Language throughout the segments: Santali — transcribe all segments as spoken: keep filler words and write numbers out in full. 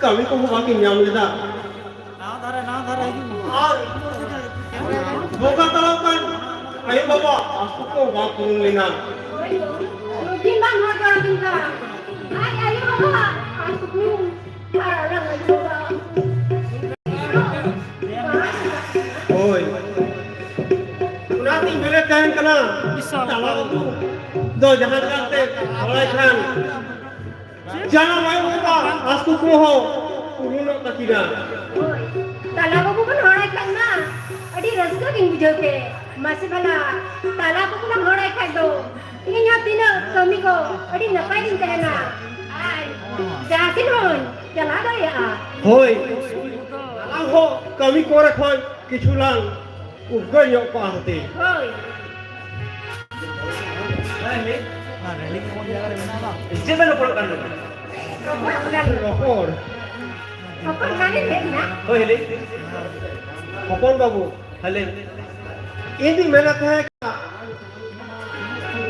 ᱠᱟᱹᱢᱤ ᱠᱚᱦᱚᱸ ᱵᱟᱹᱠᱤᱱ ᱧᱟᱢ ᱞᱮᱫᱟ᱾ ᱱᱟᱣᱟ ᱫᱷᱟᱨᱮ, ᱱᱟᱣᱟ ᱫᱷᱟᱨᱮ ᱦᱤᱡᱩᱜ ᱢᱮ᱾ ᱟᱨ ᱵᱚᱸᱜᱟ ᱛᱟᱞᱟ ᱠᱟᱱ ᱟᱭᱳ ᱵᱟᱵᱟ ᱟᱥ ᱠᱚ ᱵᱟᱝ ᱯᱩᱨᱩᱱ ᱞᱮᱱᱟ᱾ ᱱᱩᱠᱤᱱ ᱵᱟᱝ ᱦᱚᱲ ᱠᱚᱲᱟ ᱠᱤᱱ ᱠᱟᱱ᱾ ᱟᱡ ᱟᱭᱳ ᱵᱟᱵᱟ ᱟᱨ ᱠᱩᱠᱢᱩ ᱟᱨ ᱟᱞᱟᱝ ᱟᱭᱳ ᱵᱟᱵᱟ᱾ ᱦᱳᱭ᱾ ᱚᱱᱟᱛᱤᱧ ᱢᱮᱱᱮᱫ ᱛᱟᱦᱮᱱ ᱠᱟᱱᱟ, ᱛᱟᱞᱟ ᱵᱟᱹᱵᱩ ᱫᱚ ᱡᱟᱦᱟᱸ ᱞᱮᱠᱟᱛᱮ ᱵᱟᱲᱟᱭ ᱠᱷᱟᱱ ᱡᱟᱱᱟᱢ ᱟᱭᱳ ᱵᱟᱵᱟ ᱟᱥ ᱠᱩᱠᱢᱩ ᱦᱚᱸ ᱯᱩᱨᱩᱱᱚᱜ ᱛᱟᱹᱠᱤᱱᱟ᱾ ᱦᱳᱭ, ᱛᱟᱞᱟ ᱵᱟᱹᱵᱩ ᱵᱚᱱ ᱦᱚᱲᱟᱭ ᱠᱷᱟᱱ ᱢᱟ ᱟᱹᱰᱤ ᱨᱟᱹᱥᱠᱟᱹ ᱜᱤᱧ ᱵᱩᱡᱷᱟᱹᱣ ᱠᱮ᱾ ᱢᱟᱥᱮ ᱵᱷᱟᱞᱟ, ᱛᱟᱞᱟ ᱵᱟᱹᱵᱩ ᱞᱟᱝ ᱦᱚᱲᱟᱭ ᱠᱷᱟᱱ ᱫᱚ ᱤᱧ ᱦᱚᱸ ᱛᱤᱱᱟᱹᱜ ᱠᱟᱹᱢᱤ ᱠᱚ ᱟᱹᱰᱤ ᱱᱟᱯᱟᱭ ᱜᱤᱧ ᱛᱟᱦᱮᱱᱟ᱾ ᱟᱨ ᱡᱟᱦᱟᱸ ᱥᱮᱫ ᱦᱚᱸᱧ ᱪᱟᱞᱟᱣ ᱫᱟᱲᱮᱭᱟᱜᱼᱟ᱾ ᱦᱳᱭ, ᱟᱞᱟᱝ ᱦᱚᱸ ᱠᱟᱹᱢᱤ ᱠᱚᱨᱮ ᱠᱷᱚᱱ ᱠᱤᱪᱷᱩ ᱞᱟᱝ ᱩᱫᱽᱜᱟᱹᱨ ᱧᱚᱜ ᱠᱚᱜᱼᱟ ᱦᱩᱛᱤ᱾ ᱦᱳᱭ᱾ ᱪᱮᱫ ᱵᱮᱱ ᱨᱚᱯᱚᱲᱚᱜ ᱠᱟᱱ ᱛᱟᱦᱮᱸᱱᱟ? ᱨᱚᱯᱚᱲ᱾ ᱦᱚᱯᱚᱱ ᱵᱟᱹᱵᱩ ᱦᱮᱡ ᱮᱱᱟ? ᱦᱳᱭ, ᱞᱟᱹᱭ ᱵᱤᱱ᱾ ᱦᱚᱯᱚᱱ ᱵᱟᱹᱵᱩ᱾ ᱦᱮᱸ, ᱞᱟᱹᱭ ᱵᱤᱱ᱾ ᱤᱧ ᱫᱩᱧ ᱢᱮᱱᱮᱫ ᱛᱟᱦᱮᱸ ᱠᱟᱱᱟ,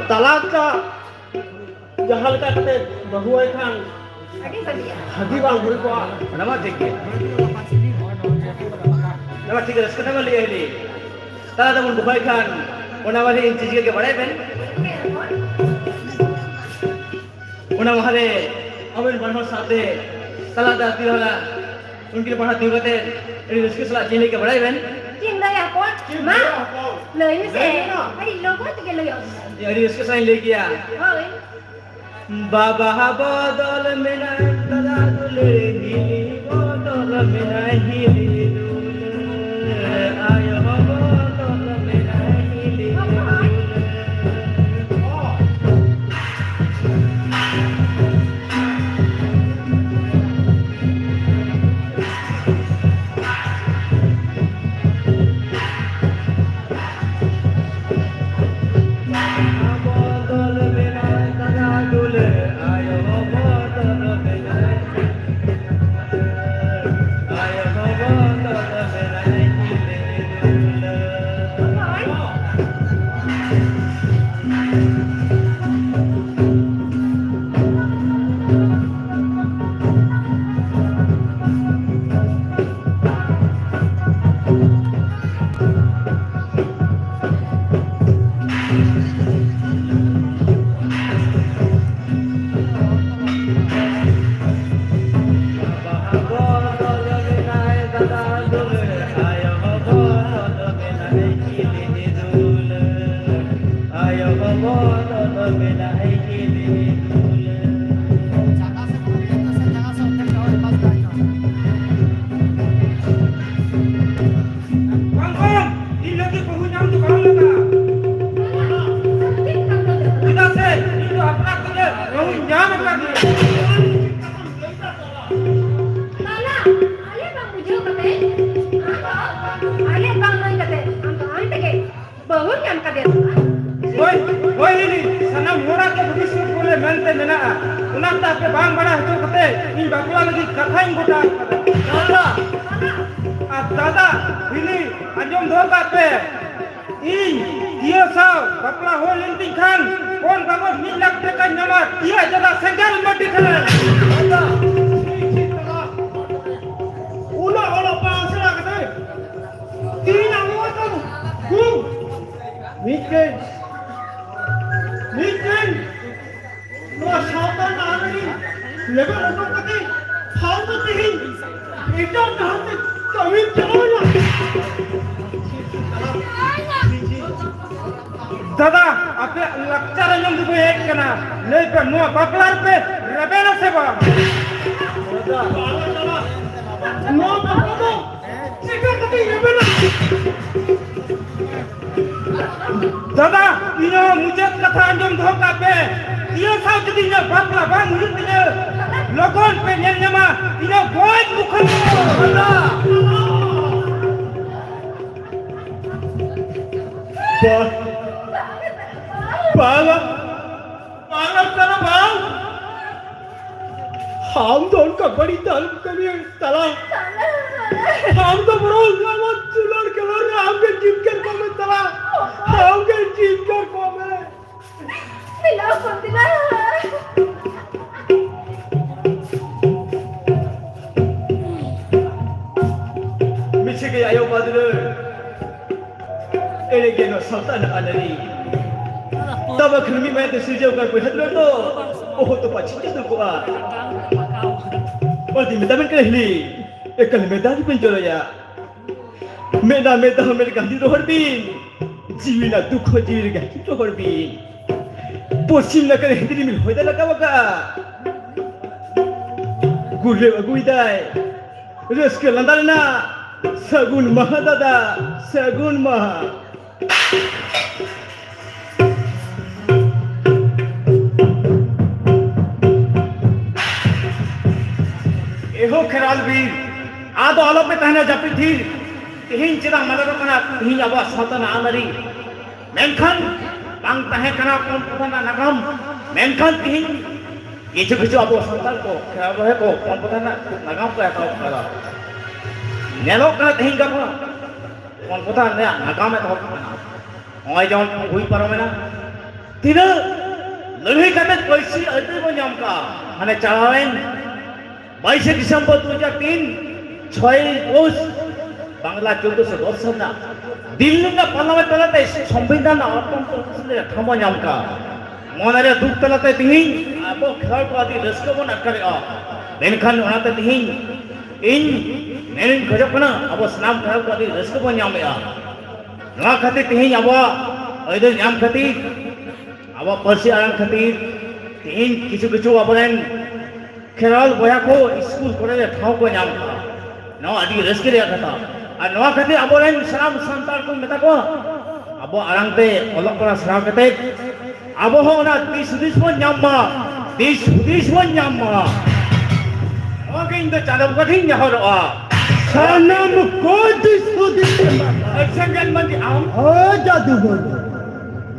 ᱛᱟᱞᱟ ᱚᱠᱛᱚ ᱡᱟᱦᱟᱸ ᱞᱮᱠᱟ ᱠᱟᱛᱮ ᱵᱟᱹᱦᱩ ᱟᱭ ᱠᱷᱟᱱ ᱟᱹᱰᱤ ᱵᱷᱟᱹᱜᱤᱜᱼᱟ᱾ ᱵᱷᱟᱹᱜᱤ ᱵᱟᱝ ᱦᱩᱭ ᱠᱚᱜᱼᱟ? ᱚᱱᱟ ᱢᱟ ᱴᱷᱤᱠ ᱜᱮ᱾ ᱚᱱᱟ ᱢᱟ ᱴᱷᱤᱠ ᱜᱮ, ᱨᱟᱹᱥᱠᱟᱹ ᱛᱮᱢᱟ ᱞᱟᱹᱭ ᱟᱭᱞᱤ᱾ ᱛᱟᱞᱟ ᱛᱮᱵᱚᱱ ᱫᱚᱦᱚᱭ ᱠᱷᱟᱱ ᱚᱱᱟ ᱢᱟ ᱤᱧ ᱪᱤᱡᱽ ᱜᱮ ᱵᱟᱲᱟᱭ ᱵᱮᱱ᱾ ᱚᱱᱟ ᱢᱟᱦᱟ ᱨᱮ ᱟᱵᱮᱱ ᱵᱟᱱᱟ ᱦᱚᱲ ᱥᱟᱶᱛᱮ ᱛᱟᱞᱟ ᱫᱟᱜ ᱫᱤ ᱦᱚᱞᱟ ᱩᱱᱠᱤᱱ ᱯᱟᱲᱦᱟᱣ ᱫᱤ ᱠᱟᱛᱮ ᱟᱹᱰᱤ ᱨᱟᱹᱥᱠᱟᱹ ᱥᱟᱞᱟᱜ ᱪᱮᱫ ᱞᱮᱠᱟ ᱵᱟᱲᱟᱭ ᱵᱮᱱ? ᱪᱮᱫ ᱮᱢ ᱞᱟᱹᱭᱟ ᱦᱚᱯᱚᱱ? ᱪᱮᱫ ᱮᱢ ᱢᱟ, ᱞᱟᱹᱭᱟ ᱦᱚᱯᱚᱱ? ᱞᱟᱹᱭ ᱢᱮᱥᱮ᱾ ᱞᱟᱹᱭ ᱢᱮ ᱢᱟ᱾ ᱟᱹᱰᱤ ᱞᱚᱜᱚᱱ ᱛᱮᱜᱮ ᱞᱟᱹᱭᱚᱜ ᱢᱮ᱾ ᱟᱹᱰᱤ ᱨᱟᱹᱥᱠᱟᱹ ᱥᱟᱞᱟᱜ ᱤᱧ ᱞᱟᱹᱭ ᱠᱮᱭᱟ᱾ ᱦᱳᱭ᱾ ᱵᱟᱵᱟ ᱵᱚᱫᱚᱞ ᱢᱮᱱᱟᱭ ᱫᱟᱫᱟ ᱫᱩᱞᱟᱹᱲ, ᱦᱤᱞᱤ ᱵᱚᱫᱚᱞ ᱢᱮᱱᱟᱭ ᱦᱤᱞᱤ ᱫᱩᱞᱟᱹᱲ, ᱟᱭᱳ ᱵᱚᱫᱚᱞ ᱢᱮᱱᱟᱭ ᱦᱤᱞᱤ ᱫᱩᱞᱟᱹᱲ᱾ ᱵᱟᱹᱦᱩ ᱧᱟᱢ ᱠᱟᱫᱮᱭᱟ᱾ ᱦᱳᱭ, ᱦᱳᱭ ᱦᱤᱞᱤ, ᱥᱟᱱᱟᱢ ᱦᱚᱲᱟᱜ ᱜᱮ ᱦᱩᱫᱤᱥ ᱵᱚᱞᱮ ᱢᱮᱱᱛᱮ ᱢᱮᱱᱟᱜᱼᱟ᱾ ᱚᱱᱟᱛᱮ ᱟᱯᱮ ᱵᱟᱝ ᱵᱟᱲᱟᱭ ᱦᱚᱪᱚ ᱠᱟᱛᱮ ᱤᱧ ᱵᱟᱯᱞᱟ ᱞᱟᱹᱜᱤᱫ ᱠᱟᱛᱷᱟᱧ ᱜᱚᱴᱟ ᱟᱠᱟᱫᱟ᱾ ᱫᱟᱫᱟ! ᱟᱨ ᱫᱟᱫᱟ, ᱦᱤᱞᱤ, ᱟᱸᱡᱚᱢ ᱫᱚᱦᱚ ᱠᱟᱜ ᱯᱮ, ᱤᱧ ᱤᱭᱟᱹ ᱥᱟᱶ ᱵᱟᱯᱞᱟ ᱦᱩᱭ ᱞᱮᱱ ᱛᱤᱧ ᱠᱷᱟᱱ ᱯᱚᱱ ᱵᱟᱵᱚᱫ ᱢᱤᱫ ᱞᱟᱠᱷ ᱴᱟᱠᱟᱧ ᱧᱟᱢᱟ, ᱛᱤᱭᱟᱹ ᱡᱟᱫᱟ ᱥᱮᱸᱜᱮᱞ ᱢᱟᱹᱴᱤ ᱠᱷᱟᱱ᱾ ᱫᱟᱫᱟ! ᱩᱱᱟᱹᱜ ᱚᱞᱚᱜ ᱯᱟᱲᱦᱟᱣ ᱥᱮᱬᱟ ᱠᱟᱛᱮ ᱛᱮᱦᱮᱧ ᱟᱵᱚ ᱢᱤᱫᱴᱟᱝ ᱜᱩᱨᱩ, ᱢᱤᱫᱴᱮᱱ, ᱢᱤᱫᱴᱮᱱ ᱱᱚᱣᱟ ᱥᱟᱶᱛᱟ ᱨᱮᱱᱟᱜ ᱟᱹᱱ ᱟᱹᱨᱤ ᱞᱮᱵᱮᱫ ᱦᱚᱴᱚ ᱠᱟᱛᱮ ᱯᱷᱟᱞᱛᱩ ᱛᱮᱦᱮᱧ ᱮᱴᱟᱜ ᱰᱟᱦᱟᱨ ᱛᱮ ᱠᱟᱹᱢᱤᱢ ᱪᱟᱞᱟᱣ ᱮᱱᱟ᱾ ᱫᱟᱫᱟ, ᱟᱯᱮᱭᱟᱜ ᱞᱟᱠᱪᱟᱨ ᱟᱸᱡᱚᱢ ᱛᱮᱯᱮ ᱦᱮᱡ ᱠᱟᱱᱟ, ᱞᱟᱹᱭ ᱯᱮ ᱱᱚᱣᱟ ᱵᱟᱯᱞᱟ ᱨᱮᱯᱮ ᱨᱮᱵᱮᱱᱟ ᱥᱮ ᱵᱟᱝ? ᱱᱚᱣᱟ ᱵᱟᱯᱞᱟ ᱫᱚ ᱪᱤᱠᱟᱹ ᱠᱟᱛᱮᱧ ᱨᱮᱵᱮᱱᱟ? ᱫᱟᱫᱟ, ᱤᱧᱟᱹᱜ ᱢᱩᱪᱟᱹᱫ ᱠᱟᱛᱷᱟ ᱟᱸᱡᱚᱢ ᱫᱚᱦᱚ ᱠᱟᱜ ᱯᱮ᱾ ᱤᱧᱟᱹᱜ ᱥᱟᱶ ᱡᱩᱫᱤ ᱤᱧᱟᱹᱜ ᱵᱟᱯᱞᱟ ᱵᱟᱝ ᱦᱩᱭᱩᱜ ᱛᱤᱧᱟᱹ, ᱞᱚᱜᱚᱱ ᱯᱮ ᱧᱮᱞ ᱧᱟᱢᱟ ᱤᱧᱟᱹᱜ ᱜᱚᱡ ᱢᱩᱠᱷᱟᱹᱱ᱾ ᱵᱟ-, ᱵᱟᱝ, ᱵᱟᱝ, ᱵᱟᱝ, ᱵᱟᱝ᱾ ᱟᱢ ᱫᱚ ᱚᱱᱠᱟ ᱵᱟᱹᱲᱤᱡ ᱫᱚ ᱟᱞᱚᱢ ᱠᱟᱹᱢᱤᱭᱟ ᱛᱟᱞᱟ᱾ ᱟᱢ ᱫᱚ ᱵᱚᱨᱚᱝ ᱟᱢᱟᱜ ᱫᱩᱞᱟᱹᱲ ᱠᱷᱮᱞᱳᱰ ᱨᱮ ᱟᱢ ᱜᱮ ᱡᱤᱛᱠᱟᱹᱨ ᱠᱚᱜ ᱢᱮ ᱛᱟᱞᱟ᱾ ᱟᱢ ᱜᱮ ᱡᱤᱛᱠᱟᱹᱨ ᱠᱚᱜ ᱢᱮ᱾ ᱵᱮᱱᱟᱣ ᱠᱚ ᱵᱮᱱᱟᱣ᱾ ᱢᱤᱪᱷᱤ ᱜᱮ ᱟᱭᱳ ᱵᱟᱵᱟ ᱫᱩᱞᱟᱹᱲ᱾ ᱮᱲᱮ ᱜᱮ ᱱᱚᱣᱟ ᱥᱟᱶᱛᱟ ᱨᱮᱱᱟᱜ ᱟᱹᱱ ᱟᱹᱨᱤ᱾ ᱛᱚᱵᱮ ᱠᱷᱟᱱ ᱢᱤᱫ ᱢᱟᱭᱟᱛᱮ ᱥᱤᱨᱡᱟᱹᱣ ᱠᱟᱱ ᱵᱚᱭᱦᱟ ᱫᱩᱞᱟᱹᱲ ᱫᱚ ᱚᱦᱚ ᱛᱚᱯᱟ ᱪᱷᱤᱴᱟᱹ ᱫᱚ ᱠᱚᱜᱼᱟ᱾ ᱚᱱᱟᱛᱮᱧ ᱢᱮᱛᱟᱵᱮᱱ ᱠᱟᱱᱟ ᱦᱤᱞᱤ, ᱮᱠᱟᱞ ᱢᱮᱫ ᱫᱟᱜ ᱜᱮᱵᱮᱱ ᱡᱚᱨᱚᱭᱟ᱾ ᱢᱮᱫ ᱫᱟᱜ, ᱢᱮᱫ ᱫᱟᱜ, ᱢᱮᱫ ᱜᱟᱹᱦᱤᱨ ᱨᱚᱦᱚᱲ ᱵᱤᱱ᱾ ᱡᱤᱣᱤ ᱨᱮᱱᱟᱜ ᱫᱩᱠ ᱦᱚᱸ ᱡᱤᱣᱤ ᱨᱮ ᱜᱟᱹᱦᱤᱨ ᱨᱚᱦᱚᱲ ᱵᱤᱱ᱾ ᱯᱚᱥᱪᱤᱢ ᱱᱟᱠᱷᱟ ᱨᱮ ᱦᱤᱸᱫᱽᱨᱤ ᱢᱤᱞ ᱦᱚᱭ ᱫᱟᱜ ᱞᱟᱜᱟᱣ ᱟᱠᱟᱫᱼᱟ᱾ ᱜᱩᱨᱞᱟᱹᱣ ᱟᱹᱜᱩᱭᱮᱫᱟᱭ᱾ ᱨᱟᱹᱥᱠᱟᱹ ᱞᱟᱸᱫᱟ ᱨᱮᱱᱟᱜ ᱥᱟᱹᱜᱩᱱ ᱢᱟᱦᱟ ᱫᱟᱫᱟ, ᱥᱟᱹᱜᱩᱱ ᱢᱟᱦᱟ᱾ ᱮᱦᱳ ᱠᱷᱮᱨᱣᱟᱞ ᱵᱤᱨ, ᱟᱫᱚ ᱟᱞᱚᱯᱮ ᱛᱟᱦᱮᱱᱟ ᱡᱟᱹᱯᱤᱫ ᱛᱷᱤᱨ᱾ ᱛᱮᱦᱮᱧ ᱪᱮᱫᱟᱜ ᱢᱟᱞᱚᱴᱚᱜ ᱠᱟᱱᱟ ᱛᱮᱦᱮᱧ ᱟᱵᱚᱣᱟᱜ ᱥᱟᱶᱛᱟ ᱨᱮᱱᱟᱜ ᱟᱹᱱ ᱟᱹᱨᱤ? ᱢᱮᱱᱠᱷᱟᱱ ᱵᱟᱝ ᱛᱟᱦᱮᱸ ᱠᱟᱱᱟ ᱯᱚᱱ ᱯᱨᱚᱫᱷᱟᱱ ᱨᱮᱱᱟᱜ ᱱᱟᱜᱟᱢ᱾ ᱢᱮᱱᱠᱷᱟᱱ ᱛᱤᱦᱤᱧ ᱠᱤᱪᱷᱩ ᱠᱤᱪᱷᱩ ᱟᱵᱚ ᱥᱟᱱᱛᱟᱲ ᱠᱚ ᱠᱷᱮᱨᱣᱟᱲ ᱵᱚᱭᱦᱟ ᱠᱚ ᱯᱚᱱ ᱯᱨᱚᱫᱷᱟᱱ ᱨᱮᱱᱟᱜ ᱱᱟᱜᱟᱢ ᱠᱚ ᱦᱟᱛᱟᱣ ᱠᱟᱫᱟ᱾ ᱧᱮᱞᱚᱜ ᱠᱟᱱᱟ ᱛᱤᱦᱤᱧ ᱜᱟᱯᱟ ᱯᱚᱱ ᱯᱨᱚᱫᱷᱟᱱ ᱨᱮᱱᱟᱜ ᱱᱟᱜᱟᱢ ᱮᱛᱚᱦᱚᱵ ᱠᱟᱱᱟ᱾ ᱱᱚᱜᱼᱚᱭ ᱡᱮᱢᱚᱱ ᱦᱩᱭ ᱯᱟᱨᱚᱢᱮᱱᱟ, ᱛᱤᱱᱟᱹᱜ ᱞᱟᱹᱲᱦᱟᱹᱭ ᱠᱟᱛᱮ ᱯᱟᱹᱨᱥᱤ ᱟᱹᱭᱫᱟᱹᱨ ᱵᱚᱱ ᱧᱟᱢ ᱠᱟᱜᱼᱟ᱾ ᱢᱟᱱᱮ ᱪᱟᱞᱟᱣᱮᱱ ᱵᱟᱭᱤᱥᱮ ᱰᱤᱥᱮᱢᱵᱚᱨ ᱫᱩ ᱦᱟᱡᱟᱨ ᱛᱤᱱ, ᱪᱷᱚᱭ ᱯᱳᱥ, ᱵᱟᱝᱞᱟ ᱪᱳᱫᱽᱫᱚᱥᱚ ᱫᱚᱥ ᱥᱟᱞ ᱨᱮᱱᱟᱜ ᱫᱤᱞᱞᱤ ᱨᱮᱱᱟᱜ ᱯᱟᱨᱞᱟᱢᱮᱱᱴ ᱛᱟᱞᱟᱛᱮ ᱥᱚᱝᱵᱤᱫᱷᱟᱱ ᱨᱮᱱᱟᱜ ᱚᱨᱯᱚᱱ ᱛᱚᱞ ᱨᱮ ᱴᱷᱟᱶ ᱵᱚᱱ ᱧᱟᱢ ᱠᱟᱜᱼᱟ᱾ ᱢᱚᱱᱮᱨᱮ ᱫᱩᱠ ᱛᱟᱞᱟᱛᱮ ᱛᱤᱦᱤᱧ ᱟᱵᱚ ᱠᱷᱮᱨᱣᱟᱲ ᱠᱚ ᱟᱹᱰᱤ ᱨᱟᱹᱥᱠᱟᱹ ᱵᱚᱱ ᱟᱴᱠᱟᱨᱮᱜᱼᱟ᱾ ᱢᱮᱱᱠᱷᱟᱱ ᱚᱱᱟᱛᱮ ᱛᱤᱦᱤᱧ ᱤᱧ ᱢᱮᱱᱤᱧ ᱠᱷᱚᱡᱚᱜ ᱠᱟᱱᱟ, ᱟᱵᱚ ᱥᱟᱱᱟᱢ ᱠᱷᱮᱨᱣᱟᱲ ᱠᱚ ᱟᱹᱰᱤ ᱨᱟᱹᱥᱠᱟᱹ ᱵᱚᱱ ᱧᱟᱢᱮᱜᱼᱟ᱾ ᱱᱚᱣᱟ ᱠᱷᱟᱹᱛᱤᱨ ᱛᱤᱦᱤᱧ ᱟᱵᱚᱣᱟᱜ ᱟᱹᱭᱫᱟᱹᱨ ᱧᱟᱢ ᱠᱷᱟᱹᱛᱤᱨ, ᱟᱵᱚᱣᱟᱜ ᱯᱟᱹᱨᱥᱤ ᱟᱲᱟᱝ ᱠᱷᱟᱹᱛᱤᱨ ᱛᱤᱦᱤᱧ ᱠᱤᱪᱷᱩ ᱠᱤᱪᱷᱩ ᱟᱵᱚᱨᱮᱱ ᱠᱷᱮᱨᱣᱟᱞ ᱵᱚᱭᱦᱟ ᱠᱚ ᱥᱠᱩᱞ ᱠᱚᱨᱮ ᱨᱮ ᱴᱷᱟᱶ ᱠᱚ ᱧᱟᱢ ᱠᱟᱜᱼᱟ᱾ ᱱᱚᱣᱟ ᱟᱹᱰᱤ ᱨᱟᱹᱥᱠᱟᱹ ᱨᱮᱭᱟᱜ ᱠᱟᱛᱷᱟ᱾ ᱟᱨ ᱱᱚᱣᱟ ᱠᱷᱟᱹᱛᱤᱨ ᱟᱵᱚᱨᱮᱱ ᱥᱟᱱᱟᱢ ᱥᱟᱱᱛᱟᱲ ᱠᱚᱧ ᱢᱮᱛᱟ ᱠᱚᱣᱟ, ᱟᱵᱚ ᱟᱲᱟᱝ ᱛᱮ ᱚᱞᱚᱜ ᱯᱟᱲᱦᱟᱜ ᱥᱮᱬᱟ ᱠᱟᱛᱮ ᱟᱵᱚ ᱦᱚᱸ ᱚᱱᱟ ᱫᱤᱥ ᱦᱩᱫᱤᱥ ᱵᱚᱱ ᱧᱟᱢ ᱢᱟ, ᱫᱤᱥ ᱦᱩᱫᱤᱥ ᱵᱚᱱ ᱧᱟᱢ ᱢᱟ᱾ ᱱᱚᱣᱟ ᱜᱮ ᱤᱧ ᱫᱚ ᱪᱟᱸᱫᱚ ᱵᱚᱸᱜᱟ ᱴᱷᱮᱱ ᱤᱧ ᱱᱮᱦᱚᱨᱚᱜᱼᱟ᱾ ᱥᱟᱱᱟᱢ ᱠᱚ ᱫᱤᱥ ᱦᱩᱫᱤᱥ ᱮᱢᱟ᱾ ᱟᱪᱪᱷᱟ, ᱜᱮᱞ ᱢᱟᱹᱡᱷᱤ ᱟᱢ᱾ ᱦᱳᱭ, ᱡᱟᱫᱩᱜᱚᱨ᱾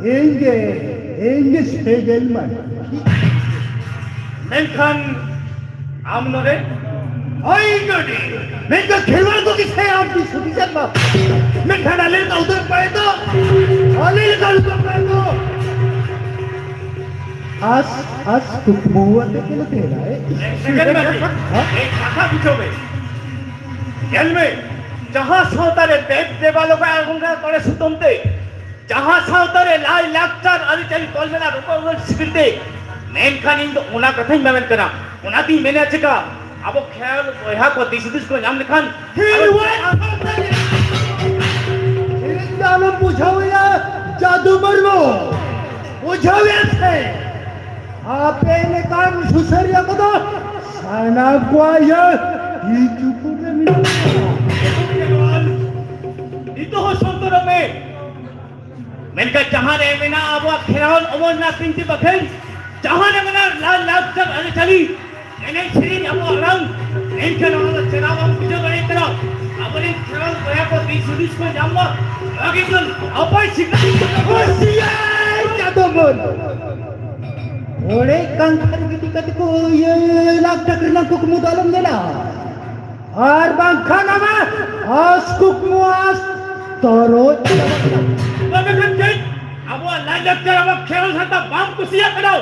ᱤᱧ ᱜᱮ, ᱤᱧ ᱜᱮ ᱥᱮᱸᱜᱮᱞ ᱢᱟᱹᱡᱷᱤ᱾ ᱢᱮᱱᱠᱷᱟᱱ ᱟᱢ ᱱᱚᱰᱮ? ᱦᱳᱭ, ᱤᱧ ᱱᱚᱰᱮ᱾ ᱢᱮᱱᱠᱷᱟᱱ ᱠᱷᱮᱨᱣᱟᱲ ᱠᱚ ᱠᱤᱥᱮ ᱟᱢ ᱫᱤᱥ ᱦᱩᱫᱤᱥ ᱮᱢᱟ᱾ ᱢᱮᱱᱠᱷᱟᱱ ᱟᱞᱮ ᱫᱚ ᱩᱫᱟᱹᱨ ᱯᱟᱭ ᱫᱚ, ᱟᱞᱮ ᱞᱮᱠᱟ ᱩᱫᱟᱹᱨ ᱯᱟᱭ ᱫᱚ᱾ ᱟᱥ, ᱟᱥ ᱠᱩᱠᱢᱩ ᱟᱛᱮ ᱜᱮᱞᱮ ᱛᱟᱦᱮᱱᱟ, ᱮ? ᱥᱮᱸᱜᱮᱞ ᱢᱟᱹᱡᱷᱤ, ᱦᱮᱸ? ᱮᱭ ᱠᱟᱛᱷᱟ ᱵᱩᱡᱷᱟᱹᱣ ᱢᱮ᱾ ᱧᱮᱞ ᱢᱮ, ᱡᱟᱦᱟᱸ ᱥᱟᱶᱛᱟ ᱨᱮ ᱫᱮᱵ ᱫᱮᱵᱟ ᱞᱮᱠᱟ ᱟᱬᱜᱚᱱ ᱠᱟᱱᱟ ᱛᱚᱲᱮ ᱥᱩᱛᱟᱹᱢ ᱛᱮ, ᱡᱟᱦᱟᱸ ᱥᱟᱶᱛᱟ ᱨᱮ ᱞᱟᱭ ᱞᱟᱠᱪᱟᱨ ᱟᱹᱨᱤᱪᱟᱹᱞᱤ ᱛᱚᱞ ᱢᱮᱱᱟᱜ ᱨᱚᱠᱚᱡ ᱥᱤᱵᱤᱞ ᱛᱮ, ᱢᱮᱱᱠᱷᱟᱱ ᱤᱧ ᱫᱚ ᱚᱱᱟ ᱠᱟᱛᱷᱟᱧ ᱢᱮᱢᱮᱱ ᱠᱟᱱᱟ᱾ ᱚᱱᱟᱛᱤᱧ ᱢᱮᱱᱟ ᱪᱮᱠᱟ, ᱟᱵᱚ ᱠᱷᱮᱨᱣᱟᱲ ᱵᱚᱭᱦᱟ ᱠᱚ ᱫᱤᱥ ᱦᱩᱫᱤᱥ ᱠᱚ ᱧᱟᱢ ᱞᱮᱠᱷᱟᱱ ᱦᱤᱲ ᱟᱵᱚ ᱣᱟᱭ ᱥᱟᱶᱛᱟ ᱨᱮ ᱤᱧ ᱫᱚ ᱟᱞᱚᱢ ᱵᱩᱡᱷᱟᱹᱣᱮᱭᱟ, ᱡᱟᱫᱩ ᱢᱩᱨᱢᱩ᱾ ᱵᱩᱡᱷᱟᱹᱣᱮᱭᱟ ᱥᱮ? ᱟᱯᱮ ᱞᱮᱠᱟᱱ ᱥᱩᱥᱟᱹᱨᱤᱭᱟᱹ ᱠᱚᱫᱚ ᱥᱟᱱᱟᱢ ᱠᱚᱣᱟᱜ ᱤᱭᱟᱹ ᱛᱤ ᱪᱩᱯᱩᱫ ᱨᱮ ᱢᱮᱱᱟᱜᱼᱟ᱾ ᱱᱤᱛᱚᱜ ᱦᱚᱸ ᱥᱚᱱᱛᱚᱨᱚᱜ ᱢᱮ᱾ ᱢᱮᱱᱠᱷᱟᱱ ᱡᱟᱦᱟᱸ ᱨᱮ ᱢᱮᱱᱟᱜᱼᱟ ᱟᱵᱚᱣᱟᱜ ᱠᱷᱮᱨᱣᱟᱞ ᱚᱢᱚᱨᱱᱟᱛᱷ ᱵᱤᱱᱛᱤ ᱵᱟᱠᱷᱮᱲ, ᱡᱟᱦᱟᱸ ᱨᱮ ᱢᱮᱱᱟᱜᱼᱟ ᱞᱟᱭ ᱞᱟᱠᱪᱟᱨ ᱟᱹᱨᱤᱪᱟᱹᱞᱤ, ᱮᱱᱮᱡ ᱥᱮᱨᱮᱧ ᱟᱵᱚᱣᱟᱜ ᱟᱲᱟᱝ, ᱮᱱᱠᱷᱟᱱ ᱚᱱᱟ ᱫᱚ ᱪᱮᱫᱟᱜ ᱵᱟᱢ ᱵᱩᱡᱷᱟᱹᱣ ᱫᱟᱲᱮᱭᱟᱜ ᱠᱟᱱᱟ? ᱟᱵᱚᱨᱮᱱ ᱠᱷᱮᱨᱣᱟᱞ ᱚᱱᱟ ᱠᱚ ᱫᱤᱥ ᱦᱩᱫᱤᱥ ᱠᱚ ᱧᱟᱢ ᱢᱟ᱾ ᱱᱚᱣᱟ ᱜᱮ ᱢᱤᱫᱴᱟᱝ ᱱᱟᱯᱟᱭ ᱥᱤᱠᱷᱱᱟᱹᱛ ᱤᱧ ᱠᱷᱚᱡᱚᱜ ᱠᱟᱱᱟ᱾ ᱦᱩᱥᱤᱭᱟᱨ ᱪᱟᱸᱫᱚ ᱵᱚᱱ᱾ ᱚᱲᱮᱡ ᱠᱟᱱ ᱠᱷᱟᱱ ᱜᱤᱰᱤ ᱠᱟᱛᱮ ᱠᱚ ᱤᱭᱟᱹ ᱞᱟᱠ ᱴᱟᱠᱟ ᱨᱮᱱᱟᱜ ᱠᱩᱠᱢᱩ ᱫᱚ ᱟᱞᱚᱢ ᱧᱮᱞᱟ᱾ ᱟᱨ ᱵᱟᱝᱠᱷᱟᱱ ᱟᱢᱟᱜ ᱟᱥ ᱠᱩᱠᱢᱩ ᱟᱥ ᱛᱚᱨᱚᱡ ᱪᱟᱵᱟᱜ ᱛᱟᱢᱟ᱾ ᱛᱚᱵᱮ ᱠᱷᱟᱱ ᱪᱮᱫ? ᱟᱵᱚᱣᱟᱜ ᱞᱟᱭᱼᱞᱟᱠᱪᱟᱨ, ᱟᱵᱚᱣᱟᱜ ᱠᱷᱮᱨᱣᱟᱞ ᱥᱟᱶᱛᱟ ᱵᱟᱢ ᱠᱩᱥᱤᱭᱟᱜ ᱠᱟᱱᱟ?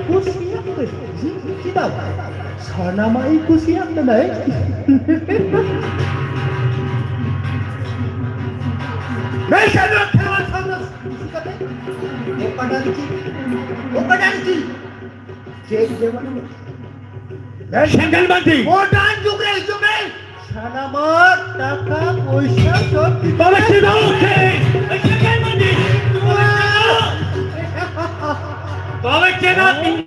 ᱠᱩᱥᱤᱭᱟᱜ ᱠᱟᱹᱱᱟᱹᱧ᱾ ᱪᱮᱫᱟᱜ? ᱥᱟᱱᱟᱢᱟᱜ ᱤᱧ ᱠᱩᱥᱤᱭᱟᱜ ᱠᱟᱱᱟᱹᱧ᱾ ᱢᱮᱱᱠᱷᱟᱱ ᱱᱚᱣᱟ ᱠᱷᱮᱨᱣᱟᱞ ᱥᱟᱶᱛᱟ ᱠᱩᱥᱤ ᱠᱟᱛᱮ ᱚᱠᱟᱴᱟᱜ ᱨᱮ ᱪᱮᱫ? ᱚᱠᱟᱴᱟᱜ ᱨᱮ ᱪᱮᱫ? ᱪᱮᱫ ᱜᱮ ᱵᱟᱹᱱᱩᱜ᱾ ᱥᱮᱸᱜᱮᱞ ᱢᱟᱹᱱᱰᱤ᱾ ᱢᱚᱰᱟᱨᱱ ᱡᱩᱜᱽ ᱨᱮ ᱦᱤᱡᱩᱜ ᱢᱮ᱾ ᱥᱟᱱᱟᱢᱟᱜ ᱴᱟᱠᱟ ᱯᱚᱭᱥᱟ ᱥᱚᱵ ᱠᱤᱪᱷᱩ ᱵᱟᱵᱟ ᱪᱮᱫᱟᱜ ᱳᱠᱮ? ᱥᱮᱸᱜᱮᱞ ᱢᱟᱹᱱᱰᱤ᱾ ᱵᱟᱵᱟ ᱪᱮᱫᱟᱜ ᱤᱧ